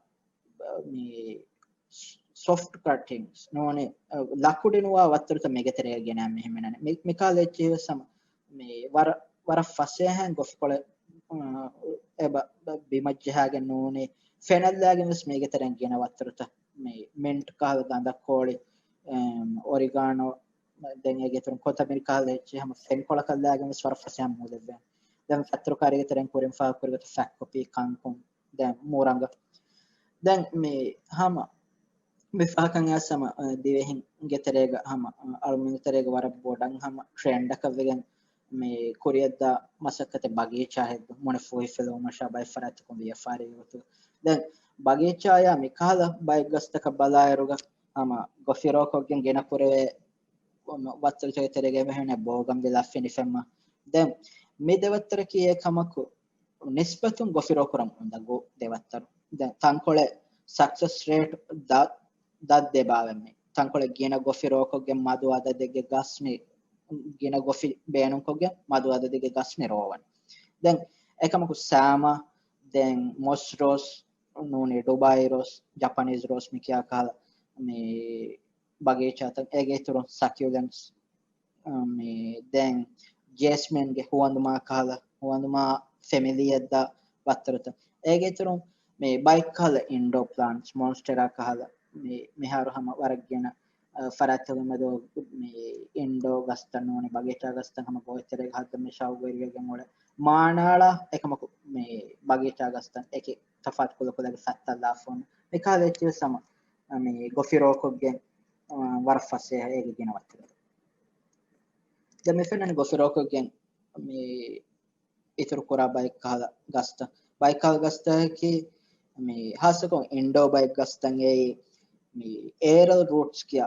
މި ސޮފްޓް ކަޓިންގްސް ނޫނީ، ލަކުޑި ނުވާ ވައްތަރުތައް މީގެ ތެރޭގަ ގެނައިމަ ހިމެނޭ. މި-، މިކަހަލަ އެއްޗެއް ވެސް ހަމަ މި ވަރަށް، ވަރަށް ފަސޭހައިން ގޮފިކޮޅެއް، އާ، އެބަ، ބަ-، ބިމަށްޖަހާގެން ނޫނީ ފެނަށްލާގެން ވެސް މީގެ ތެރެއިން ގިނަ ވައްތަރުތައް މި މިންޓް ކަހަލަ ގަނދަކޯޅި، އެމް، އޮރިގާނޯ، ދެން އޭގެ އިތުރުން ކޮތަނބިރި ކަހަލަ އެއްޗެއް ހަމަ ފެންކޮޅަކަށް ލާގެން ވެސް ވަރަށް ފަސޭހަ މޫލެއްވޭ. ދެން ފަތުރުކާރީގެ ތެރެއިން ކުރިން ފާހަގަކުރި ގޮތަށް ފެކް ކޮޕީ، ކަންކުން، ދެން މޫރަނގަ. ދެން މި ހަމަ މި ފަހަކަށް އައިސް ހަމަ، އަ، ދިވެހިންގެ ތެރޭގަ ހަމަ، އަ، އަޅުމެންގެ ތެރޭގަ ވަރަށް ބޮޑަށް ހަމަ ޓްރެންޑަކަށް ވެގެން މި ކުރިއަށްދާ މަސައްކަތެއް ބަގީޗާ ހެއްދުން. މުނިފޫހިފިލުވުމަށާ ބައެއް ފަރާތްތަކުން ވިޔަފާރިވި ގޮތުގަ. ދެން ބަގީޗާޔާ މިކަހަލަ ބައެއް ގަސްތަކަށް ބަލާއިރުގަ ހަމަ ގޮފިރޯކޮށްގެން ގިނަ ކުރެވޭ ވައްތަރުތަކެއް ތެރޭގައި ހުންނަ ބޯގަން ވިލާ ފިނިފެންމަ. ދެން މި ދެވައްތަރަކީ އެކަމަކު ނިސްބަތުން ގޮފިރޯކުރަން އުނދަގޫ ދެވައްތަރު. ދެން ތަންކޮޅެއް ސަކްސެސް ރޭޓް ދަ-، ދަށް ދެބާވެ މި. ތަންކޮޅެއް ގިނަ ގޮފިރޯކޮށްގެން މަދު އަދަދެއްގެ ގަސް މި، ގިނަ ގޮފި ބޭނުންކޮށްގެން މަދު އަދަދެއްގެ ގަސް މި ރޯވަން. ދެން އެކަމަކު ސާމާ، ދެން މޮސް ރޯސް، ނޫނީ ޑުބާއި ރޯސް، ޖަޕަނީޒް ރޯސް މި ކިޔާ ކަހަލަ މި ބަގީޗާތައް، އޭގެ އިތުރުން ސަކިއުލެންޓްސް، އަ، މި ދެން ޖޭސްމިންގެ ހުވަނދުމާ ކަހަލަ، ހުވަނދުމާ ފެމިލީއަށްދާ ވައްތަރުތައް. އޭގެ އިތުރުން މި ބައެއް ކަހަލަ އިންޑޯ ޕްލާންޓްސް، މޮންސްޓެރާ ކަހަލަ، މި މިހާރު ހަމަ ވަރަށް ގިނަ، އަ، ފަރާތްތަކުގެ މެދު މި އިންޑޯ ގަސްތައް ނޫނީ ބަގީޗާ ގަސްތައް ހަމަ ގޯތްތެރޭގަ ހައްދަން މި ޝައުގުވެރިވެގެން އުޅެ މާނާޅާ އެކަމަކު މި ބަގީޗާ ގަސްތައް އެކި ތަފާތު ކުލަކުލައިގެ ފައްތައް ލާފަ ހުންނަ. މި ކަހަލަ އެއްޗެއް ވެސް ހަމަ މި ގޮފިރޯކޮށްގެން، އާ، ވަރަށް ފަސޭހަ އޭގެ ގިނަ ވައްތަރުތައް. ދެން މި ފެންނަނީ ގޮފިރޯކޮށްގެން މި އިތުރު ކުރާ ބައެއް ކަހަލަ ގަސްތައް. ބައެއް ކަހަލަ ގަސްތަކަކީ މި ހާއްސަކޮށް އިންޑޯ ބައެއް ގަސްތައް އެއީ މި އޭރަލް ރޫޓްސް ކިޔާ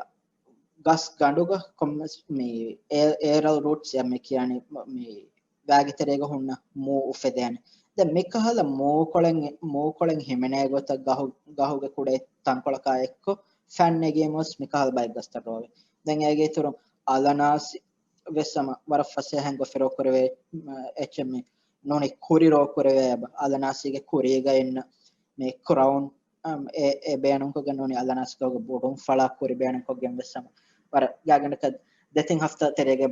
ގަސް ގަނޑުގަ ކޮންމެސް މި އޭ-، އޭރަލް ރޫޓްސް އޭ މި ކިޔާނީ މި ވާގިތެރޭގަ ހުންނަ މޫ އުފެދޭނެ. ދެން މިކަހަލަ މޫކޮޅެއް، މޫކޮޅެއް ހިމެނޭ ގޮތަށް ގަހު-، ގަހުގެ ކުޑަ ތަންކޮޅަކާ އެއްކޮށް ފެން ނެގީމަސް މިކަހަލަ ބައެއް ގަސްތައް ރޯވޭ. ދެން އޭގެ އިތުރުން އަލަނާސި ވެސް ހަމަ ވަރަށް ފަސޭހައިން ގޮފިރޯ ކުރެވޭ، އެއްޗެއް މި ނޫނީ ކުރި ރޯ ކުރެވޭ އަލަނާސީގެ ކުރީގަ އިންނަ މި ކްރައުން އަމް، އެ، އެ ބޭނުންކޮށްގެން ނޫނީ އަލަނާސްގަގު ބޮޑުން ފަޅާ ކުރި ބޭނުންކޮށްގެން ވެސް ހަމަ ވަރަށް ގާތްގަނޑަކަށް ދެތިން ހަފްތާ ތެރޭގަ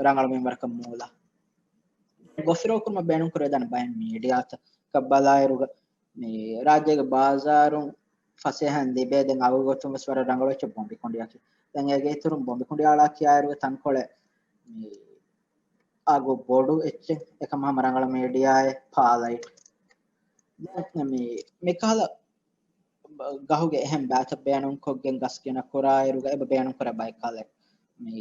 ރަނގަޅު މިންވަރަކަށް މޫލާ. ގޮފިރޯ ކުރުމަށް ބޭނުންކުރެވިދާނެ ބައެއް މީޑިއާތަކަށް ބަލާއިރުގަ، މި ރާއްޖޭގެ ބާޒާރުން ފަސޭހައިން ލިބޭ ދެން އަގުގެ ގޮތުން ވެސް ވަރަށް ރަނގަޅު އެއްޗެއް ބޮނބިކުނޑިއަކީ. ދެން އޭގެ އިތުރުން ބޮނބިކުނޑި އަޅާ ކިޔާއިރުގެ ތަންކޮޅެއް މި އަގު ބޮޑު އެއްޗެއް، އެކަމަ ހަމަ ރަނގަޅު މީޑިއާއެއް ޕާލައިޓް. ދެން މި، މިކަހަލަ ގަހުގެ އެހެން ބައިތައް ބޭނުންކޮށްގެން ގަސް ގިނަ ކުރާއިރުގަ އެބަ ބޭނުންކުރާ ބައެއް ކަހަލަ މި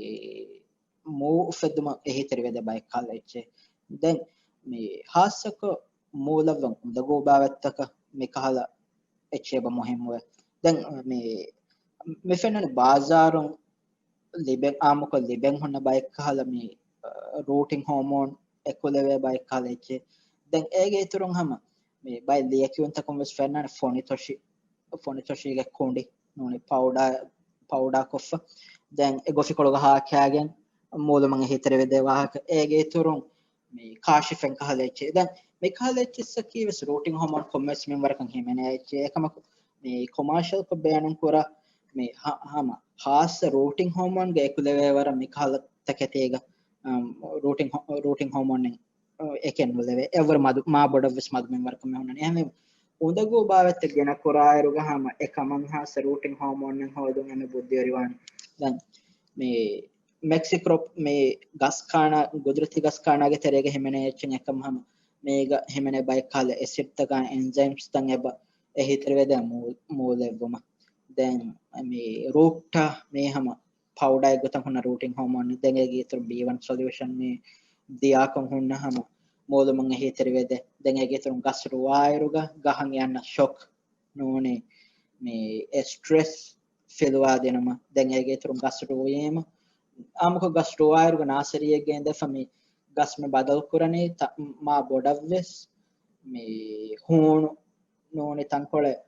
މޫ އުފެއްދުމަށް އެހީތެރިވެދޭ ބައެއް ކަހަލަ އެއްޗެއް. ދެން މި ހާއްސަކޮށް މޫލަށްވަން އުނދަގޫ ބާވަތްތަކަށް މި ކަހަލަ އެއްޗެއް އެބަ މުހިއްމުވޭ. ދެން މި، މި ފެންނަނީ ބާޒާރުން ލިބެން، އާއްމުކޮށް ލިބެން ހުންނަ ބައެއް ކަހަލަ މި، އަ، ރޫޓިން ހޯމޯން އެކުލެވޭ ބައެއް ކަހަލަ އެއްޗެއް. ދެން އޭގެ އިތުރުން ހަމަ މި ބައެއް ލިޔެކިޔުންތަކުން ވެސް ފެންނާނެ ފޮނިތޮށި، ފޮނިތޮށީގެ ކުނޑި ނޫނީ ޕައުޑާ، ޕައުޑާ ކޮށްފަ. ދެން އެ ގޮފިކޮޅުގަ ހާ ކާގެން މޫލުމަށް އެހީތެރިވެދޭ ވާހަކަ. އޭގެ އިތުރުން މި ކާށި ފެން ކަހަލަ އެއްޗެއް. ދެން މި ކަހަލަ އެއްޗިއްސަކީ ވެސް ރޫޓިން ހޯމޯން ކޮންމެސް މިންވަރަކަށް ހިމެނޭ އެއްޗެއް. އެކަމަކު މި ކޮމާޝަލްކޮށް ބޭނުން ކުރާ މި ހަ-، ހަމަ ހާއްސަ ރޫޓިން ހޯމޯންގެ އެކުލެވޭ ވަރަށް މި ކަހަލަ ތަކެތީގަ، އަމް، ރޫޓިން ހޯ-، ރޫޓިން ހޯމޯން އެކެއް ނުލެވޭ. އެއްވަރު މަދު، މާ ބޮޑަށް ވެސް މަދު މިންވަރަކަށް މި ހުންނަނީ. އެހެންވެ، އުނދަގޫ ބާވަތްތައް ގިނަ ކުރާއިރުގަ ހަމަ އެ ކަމަށް ހާއްސަ ރޫޓިން ހޯމޯން ހޯދުން އެންމެ ބުއްދިވެރިވާނެ. ދެން މި މެކްސިކްރޮޕް މި ގަސް ކާނާ، ގުދުރަތީ ގަސް ކާނާގެ ތެރޭގަ ހިމެނޭ އެއްޗެއް އެކަމް ހަމަ މީގަ ހިމެނޭ ބައެއް ކަހަލަ އެސިޑްތަކާ އެންޒައިމްސްތައް އެބަ އެހީތެރިވެދޭ މޫ-، މޫލެއްވުމަށް. ދެން މި ރޫޓްޓާ މީ ހަމަ ޕައުޑާއެއް ގޮތަށް ހުންނަ ރޫޓިން ހޯމޯން. ދެން އޭގެ އިތުރު ބީ ވަން ސޮލިއުޝަން މި ދިޔާކޮށް ހުންނަ ހަމަ މޫލުމުން އެހީތެރިވެދޭ. ދެން އޭގެ އިތުރުން ގަސް ރުވާއިރުގަ ގަހަށް އަންނަ ޝޮކް ނޫނީ މި އެ ސްޓްރެސް ފިލުވާދިނުމަށް. ދެން އޭގެ އިތުރުން ގަސް ރުވީމަ، އާއްމުކޮށް ގަސް ރުވާއިރުގަ ނާސަރީއެއްގެ އިނދެފަ މި ގަސް މި ބަދަލު ކުރަނީ ތަ-، މާ ބޮޑަށްވެސް މި ހޫނު ނޫނީ ތަންކޮޅެއް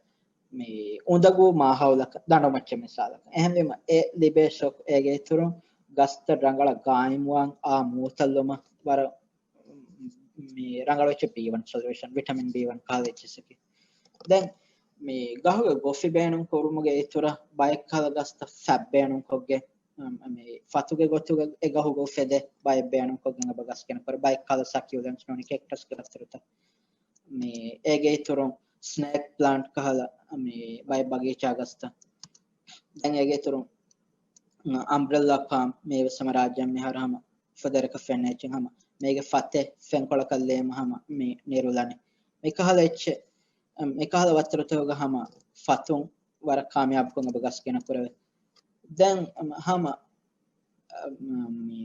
މި އުނދަގޫ މާހައުލަކަށް، ދަނޑުމައްޗަށް މިސާލަކަށް. އެހެންވީމަ އެ ލިބޭ ޝޮކް އޭގެ އިތުރުން ގަސްތައް ރަނގަޅަށް ގާއިމްވާން އާ މޫތައްލުމަށް ވަރަށް މި ރަނގަޅު އެއްޗެއް ބީ ވަން ސޮލިއުޝަން، ވިޓަމިން ބީ ވަން ކަހަލަ އެއްޗިއްސަކީ. ދެން މި ގަހުގެ ގޮފި ބޭނުން ކުރުމުގެ އިތުރަށް ބައެއް ކަހަލަ ގަސްތައް ފަތް ބޭނުން ކޮށްގެން، އަ، މި ފަތުގެ ގޮތުގަ އެ ގަހުގަ އުފެދޭ ބައެއް ބޭނުން ކޮށްގެން އެބަ ގަސް ގިނަ ކުރޭ. ބައެއް ކަހަލަ ސަކިއުލެންޓްސް ނޫނީ ކެކްޓަސްގެ ވައްތަރުތައް. މި އޭގެ އިތުރުން ސްނޭކް ޕްލާންޓް ކަހަލަ މި ބައެއް ބަގީޗާ ގަސްތައް. ދެން އޭގެ އިތުރުން އަމްބްރެލާ ޕާމް މީވެސް ހަމަ ރާއްޖޭން މިހާރު ހަމަ ފަދަ ރެކަށް ފެންނަ އެއްޗެއް ހަމަ މީގެ ފަތެއް ފެންކޮޅަކަށް ލޭމަ ހަމަ މި ނިރުލަނީ. މިކަހަލަ އެއްޗެއް، އަ، މިކަހަލަ ވައްތަރުތަކުގަ ހަމަ ފަތުން ވަރަށް ކާމިޔާބުކޮށް އެބަ ގަސް ގިނަ ކުރެވޭ. ދެން ހަމަ، އަ، މި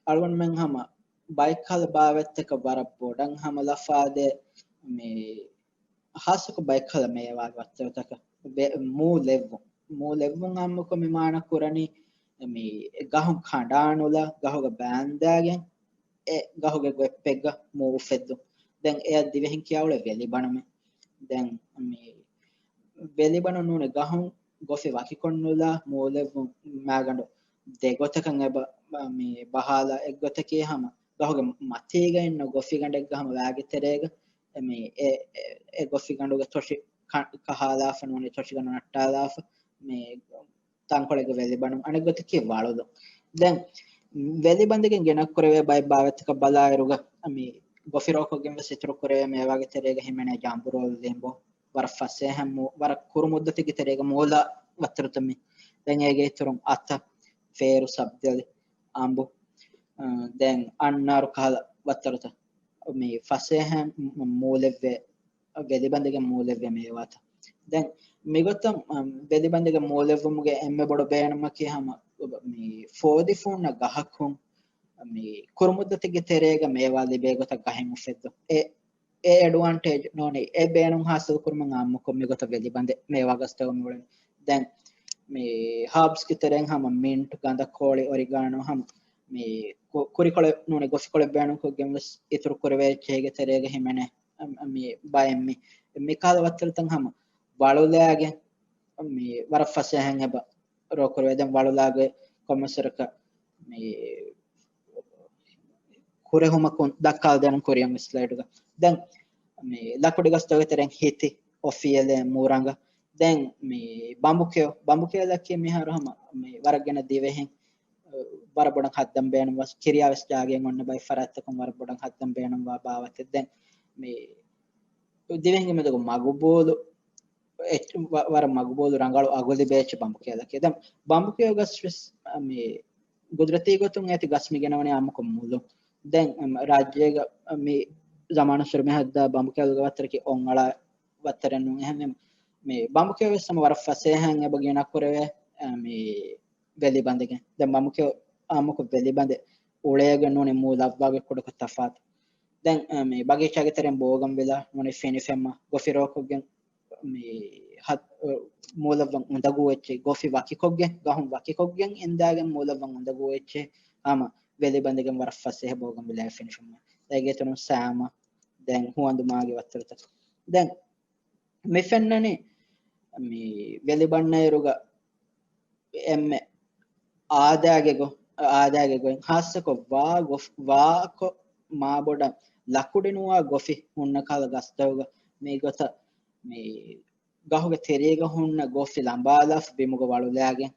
އަޅުގަނޑުމެން ހަމަ ބައެއްކަހަލަ ބާވަތްތަކަށް ވަރަށް ބޮޑަށް ހަމަ ލަފާދޭ މި ހާއްސަކޮށް ބައެއްކަހަލަ މޭވާގެ ވައްތަރުތަކަށް ބެ-، މޫ ލެއްވުން. މޫ ލެއްވުން އާއްމުކޮށް މި މާނަ ކުރަނީ މި ގަހުން ކަނޑާނުލާ، ގަހުގަ ބާންދާގެން އެ ގަހުގެ ގޮތްޕެއްގަ މޫ އުފެއްދުން. ދެން އެއަށް ދިވެހިން ކިޔާ އުޅޭ ވެލިބަނުމޭ. ދެން މި ވެލިބަނުން ނޫނީ ގަހުން ގޮފި ވަކިކޮށްނުލާ މޫލެއްވުން މާގަނޑު ދެގޮތަކަށް އެބަ މި ބަހާލާ. އެއްގޮތަކީ ހަމަ ގަހުގެ މަތީގަ އިންނަ ގޮފިގަނޑެއްގަ ހަމަ ވާގެ ތެރޭގަ މި އެ، އެ، އެ ގޮފިގަނޑުގެ ތޮށި ކަ-، ކަހާލާފަ ނޫނީ ތޮށިގަނޑު ނައްޓާލާފަ މި ތަންކޮޅެއްގެ ވެލިބަނުން. އަނެއްގޮތަކީ ވަޅުލުން. ދެން ވެލިބަނދެގެން ގިނަ ކުރެވޭ ބައެއް ބާވަތްތަކަށް ބަލާއިރުގަ މި ގޮފިރޯކޮށްގެން ވެސް އިތުރު ކުރެވޭ މޭވާގެ ތެރޭގަ ހިމެނޭ ޖާނބުރޯލް ލިނބު ވަރަށް ފަސޭހަ މޫ-، ވަރަށް ކުރު މުއްދަތެއްގެ ތެރޭގަ މޫލާ ވައްތަރުތައް މި. ދެން އޭގެ އިތުރުން އަތަށް ފޭރު ސަބްދެލި އަނބު، އަ، ދެން އަންނާރު ކަހަލަ ވައްތަރުތައް މި ފަސޭހަ މޫލެއްވޭ ވެލިބަނދެގެން މޫލެއްވޭ މޭވާތައް. ދެން މިގޮތަށް، އަ، ވެލިބަނދެގެން މޫލެއްވުމުގެ އެންމެ ބޮޑު ބޭނުމަކީ ހަމަ މި ފޯދި ފޫންނަ ގަހަކުން މި ކުރު މުއްދަތެއްގެ ތެރޭގަ މޭވާ ލިބޭ ގޮތަށް ގަހެއް އުފެއްދުން. އެ، އެ އެޑްވާންޓޭޖް ނޫނީ އެ ބޭނުން ހާސިލް ކުރުމަށް އާއްމުކޮށް މިގޮތަށް ވެލިބަނދެއް މޭވާ ގަސްތަކުން މި އުޅެނީ. ދެން މި ހާބްސްގެ ތެރެއިން ހަމަ މިންޓް، ގަނދަކޯޅި، އޮރިގާނޯ ހަމަ މި ކު-، ކުރިކޮޅެއް ނޫނީ ގޮފިކޮޅެއް ބޭނުންކޮށްގެން ވެސް އިތުރު ކުރެވޭ އެއްޗެހިގެ ތެރޭގަ ހިމެނޭ. އަ-، މި ބައެއް މި، މި ކަހަލަ ވައްތަރުތައް ހަމަ ވަޅުލާގެން މި ވަރަށް ފަސޭހައިން އެބަ ރޯ ކުރެވޭ. ދެން ވަޅުލާގެ ކޮންމެސް ވަރަކަށް މި ކުރެހުމަކުން ދައްކާލަދޭނަން ކުރިއަށް ސްލައިޑުގަ. ދެން މި ލަކުޑި ގަސްތަކުގެ ތެރެއިން ހިތި، އޮފިއެލޭ، މޫރަނގަ. ދެން މި ބަނބުކެޔޮ، ބަނބުކެޔޮލަކީ މިހާރު ހަމަ މި ވަރަށް ގިނަ ދިވެހިން ވަރަށް ބޮޑަށް ހައްދަން ބޭނުންވާ، ކިރިޔާ ވެސް ޖާގައިން އޮންނަ ބައެއް ފަރާތްތަކުން ވަރަށް ބޮޑަށް ހައްދަން ބޭނުންވާ ބާވަތެއް. ދެން މި ދިވެހިންގެ މެދުގަ މަގުބޫލު އެއް-، ވަ-، ވަރަށް މަގުބޫލު ރަނގަޅު އަގު ލިބޭ އެއްޗެއް ބަނބުކެޔޮލަކީ. ދެން ބަނބުކެޔޮ ގަސް ވެސް މި ގުދުރަތީ ގޮތުން އޭތި ގަސް މި ގެނަވަނީ އާއްމުކޮށް މުލުން. ދެން ރާއްޖޭގަ މި ޒަމާނުއްސުރެ މި ހައްދާ ބަނބުކެޔޮލުގެ ވައްތަރަކީ އޮންއަޅާ ވައްތަރެއް ނޫން. އެހެންވީމަ މި ބަނބުކެޔޮ ވެސް ހަމަ ވަރަށް ފަސޭހައިން އެބަ ގިނަ ކުރެވޭ، އަ، މި ވެލިބަނދެގެން. ދެން ބަނބުކެޔޮ އާއްމުކޮށް ވެލިބަނދެއް އުޅޭގެން ނޫނީ މޫ ލައްވާގެ ކުޑަކޮށް ތަފާތު. ދެން، އަ، މި ބަގީޗާގެ ތެރެއިން ބޯގަން ވިލާ ނޫނީ ފެނިފެންމަ ގޮފިރޯކޮށްގެން މި ހަ-، މޫލައްވަން އުނދަގޫ އެއްޗެއް، ގޮފި ވަކިކޮށްގެން، ގަހުން ވަކިކޮށްގެން އިންދާގެން މޫލައްވަން އުނދަގޫ އެއްޗެއް ހަމަ ވެލިބަނދެގެން ވަރަށް ފަސޭހަ ބޯގަން ވިލާގެ ފެނިފެންމަ. އޭގެ އިތުރުން ސާމަ، ދެން ހުވަނދު މާގި ވައްތަރުތައް. ދެން މި ފެންނަނީ މި ވެލިބަންނައިރުގަ އެންމެ އާދައިގެ ގޮ-، އާދައިގެ ގޮތް ހާއްސަކޮށް ވާ ގޮފް-، ވާކޮށް މާބޮޑަށް ލަކުޑިނުވާ ގޮފި ހުންނަ ކަހަލަ ގަސްތަކުގަ މިގޮތަށް މި ގަހުގެ ތެރޭގަ ހުންނަ ގޮފި ލަނބާލާފަ ބިމުގަ ވަޅުލާގެން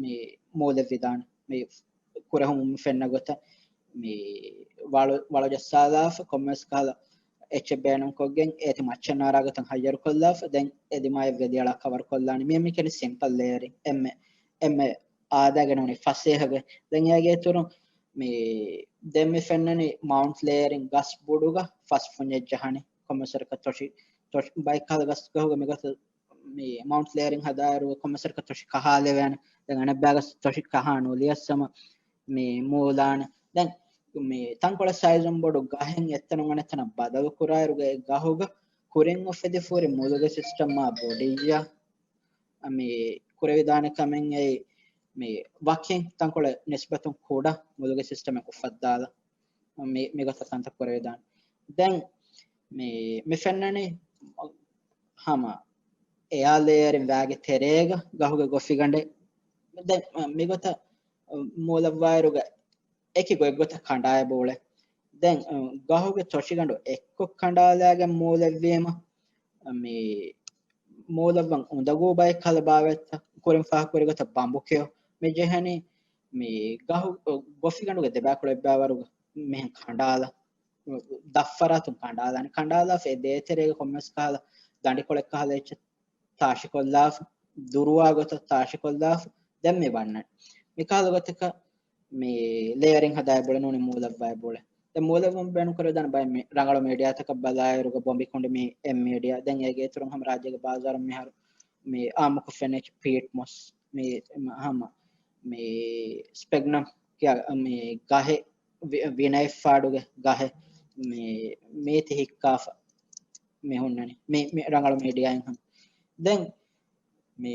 މި މޫލެއްވިދާނެ. މި ކުރެހުމުން ފެންނަ ގޮތަށް މި ވަޅު، ވަޅު ޖައްސާލާފަ ކޮންމެސް ކަހަލަ އެއްޗެއް ބޭނުންކޮށްގެން އޭތި މައްޗަށް ނާރާ ގޮތަށް ހައްޔަރުކޮށްލާފަ ދެން އެ ދިމާޔަށް ވެލިއަޅާ ކަވަރުކޮށްލާނެ. މި މިކަނި ސިމްޕަލް ލޭއަރިން އެންމެ، އެންމެ އާދައިގެން ނޫނީ ފަސޭހަގޮތް. ދެން އޭގެ އިތުރުން މި ދެން މި ފެންނަނީ މައުންޓް ލޭއަރިން ގަސް ބުޑުގަ ފަސް ފުންޏެއް ޖަހަނީ. ކޮންމެސް ވަރަކަށް ތޮށި، ތޮށި ބައެއް ކަހަލަ ގަސްގަހުގަ މިގޮތަށް މި މައުންޓް ލޭއަރިން ހަދާއިރު ކޮންމެސް ވަރަކަށް ތޮށި ކަހާލެވޭނެ. ދެން އަނެއްބައި ގަސް ތޮށި ކަހާ ނުލިޔަސް ހަމަ މި މޫލާނެ. ދެން މި ތަންކޮޅެއް ސައިޒުން ބޮޑު ގަހެއް އެތަނުން އަނެއްތަނަށް ބަދަލު ކުރާއިރުގަ އެ ގަހުގަ ކުރިން އުފެދިފޫރި މުލުގެ ސިސްޓަމާ ބޮޑިއްޔާ މި ކުރެވިދާނެ ކަމެއް އެއީ މި ވަކިން ތަންކޮޅެއް ނިސްބަތުން ކުޑަ މުލުގެ ސިސްޓަމެއް އުފައްދާލަ މި، މިގޮތަށް ކަންތައް ކުރެވިދާނެ. ދެން މި، މި ފެންނަނީ ހަމަ އެއާ ލޭއަރިން ވާގެ ތެރޭގަ ގަހުގެ ގޮފިގަނޑެއް. ދެން މިގޮތަށް މޫލައްވާއިރުގަ އެކި ގޮތްގޮތަށް ކަނޑާއެބަ އުޅޭ. ދެން ގަހުގެ ތޮށިގަނޑު އެއްކޮށް ކަނޑާލާގެން މޫލެއްވީމަ މި މޫލައްވަން އުނދަގޫ ބައެއް ކަހަލަ ބާވަތްތައް ކުރިން ފާހަގަކުރި ގޮތަށް ބަނބު ކެޔޮ މި ޖެހެނީ މި ގަހު، ގޮފިގަނޑުގެ ދެބައިކުޅަ އެއްބައިވަރުގަ މިހެން ކަނޑާލަ، ދަށްފަރާތުން ކަނޑާލާނެ. ކަނޑާލާފަ އެ ދޭތެރޭގަ ކޮންމެސް ކަހަލަ ދަނޑިކޮޅެއް ކަހަލަ އެއްޗެއް ތާށިކޮށްލާފަ، ދުރުވާ ގޮތަށް ތާށިކޮށްލާފަ ދެން މި ބަންނަން. މި ކަހަލަ ގޮތަކަށް މި ލޭއަރިން ހަދާ އެބަ އުޅެ ނޫނީ މޫލައްވާ އެބަ އުޅެ. ދެން މޫލައްވަން ބޭނުން ކުރެވިދާނެ ބައެއް މި ރަނގަޅު މީޑިއާތަކަށް ބަލާއިރުގަ ބޮނބި ކުނޑި މި އެމް މީޑިއާ. ދެން އޭގެ އިތުރުން ހަމަ ރާއްޖޭގެ ބާޒާރުން މިހާރު މި އާއްމުކޮށް ފެންނަ ޕީޓް މޮސް މި ހަމަ މި ސްޕެގްނަމް ކިޔާ މި ގަހެއް ވި، ވިނައެއްފާޑުގެ ގަހެއް މި މީތި ހިއްކާފަ މި ހުންނަނީ. މި، މި ރަނގަޅު މީޑިއާއިން ހަމަ. ދެން މި،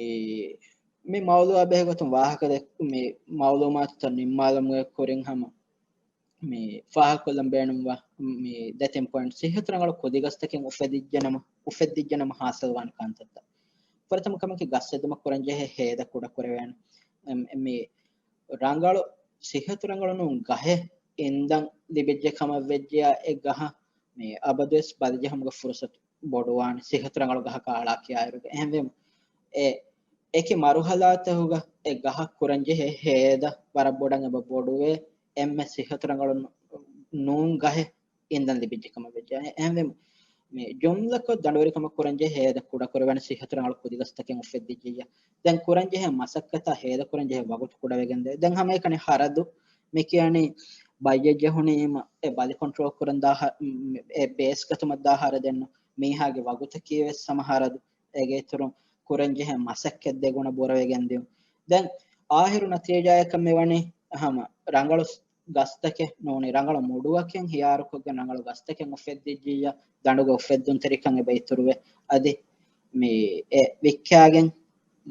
މި މައުޟޫޢާ ބެހޭގޮތުން ވާހަކަ ދެ، މި މައުލޫމާތުތައް ނިންމާލުމުގެ ކުރިން ހަމަ މި ފާހަގަކޮށްލަން ބޭނުންވާ މި ދެތިން ޕޮއިންޓް. ސިއްހަތު ރަނގަޅު ކުދިގަސްތަކެއް އުފެދިއްޖެނަމަ، އުފެއްދިއްޖެނަމަ ހާސިލްވާނެ ކަންތައްތައް. ފުރަތަމަ ކަމަކީ ގަސް އެދުމަށް ކުރަންޖެހޭ ހޭދަ ކުޑަކުރެވޭނެ. އެ، މި ރަނގަޅު ސިއްހަތު ރަނގަޅު ނޫން ގަހެއް އިންދަން ލިބިއްޖެ ކަމަށް ވެއްޖެޔާ އެ ގަހަށް މި އަބަދުވެސް ބަލިޖެހުމުގެ ފުރުސަތު ބޮޑުވާނެ، ސިއްހަތު ރަނގަޅު ގަހަކަށް އަޅާ ކިޔާއިރުގަ. އެހެންވީމަ، އެ އެކި މަރުހަލާތަކުގަ އެ ގަހަށް ކުރަންޖެހޭ ހޭދަ ވަރަށް ބޮޑަށް އެބަ ބޮޑުވޭ، އެންމެ ސިއްހަތު ރަނގަޅު ނޫ، ނޫން ގަހެއް އިންދަން ލިބިއްޖެ ކަމަށް ވެއްޖެ. އެ، އެހެންވީމަ، މި ޖުމްލަކޮށް ދަނޑުވެރިކަމަށް ކުރަންޖެހޭ ހޭދަ ކުޑަކުރެވޭނެ، ސިއްހަތު ރަނގަޅު ކުދިގަސްތަކެއް އުފެއްދިއްޖެއްޔާ. ދެން ކުރަންޖެހޭ މަސައްކަތާ ހޭދަ ކުރަންޖެހޭ ވަގުތު ކުޑަވެގެންދޭ. ދެން ހަމައެކަނި ހަރަދު މި ކިޔަނީ ބައްޔެއް ޖެހުނީމަ އެ ބަލި ކޮންޓްރޯލް ކުރަން ދާ ހަ، އެ ބޭސް ގަތުމަށް ދާ ހަރަދެއްނު، މީހާގެ ވަގުތަކީ ވެސް ހަމަ ހަރަދު. އޭގެ އިތުރުން ކުރަންޖެހޭ މަސައްކަތް ދެގުނަ ބުރަވެގެން ދިޔުން. ދެން އާހިރު ނަތީޖާއަކަށް މިވަނީ ހަމަ ރަނގަޅު ގަސްތަކެއް ނޫނީ، ރަނގަޅު މުޑުއަކެއް ހިޔާރުކޮށްގެން ރަނގަޅު ގަސްތަކެއް އުފެއްދިއްޖިއްޔާ، ދަނޑުގެ އުފެއްދުންތެރިކަން އެބަ އިތުރުވެ، އަދި މި އެ ވިއްކާގެން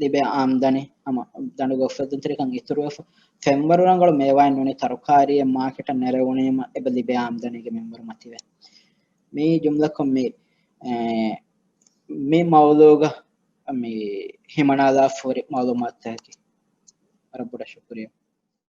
ލިބޭ އާމްދަނީ ހަމަ ދަނޑުގެ އުފެއްދުންތެރިކަން އިތުރުވެފަ، ފެންވަރު ރަނގަޅު މޭވާއެއް ނޫނީ ތަރުކާރީއެއް މާކެޓަށް ނެރެވުނީމަ އެބަ ލިބޭ އާމްދަނީގެ މިންވަރު މަތިވޭ. މި ޖުމްލަކޮށް މި، އެ، މި މައުޟޫގަ މި ހިމަނާލާފަ ހުރި މައުލޫމާތުތަކަކީ. ވަރަށް ބޮޑަށް ޝުކުރިއްޔާ.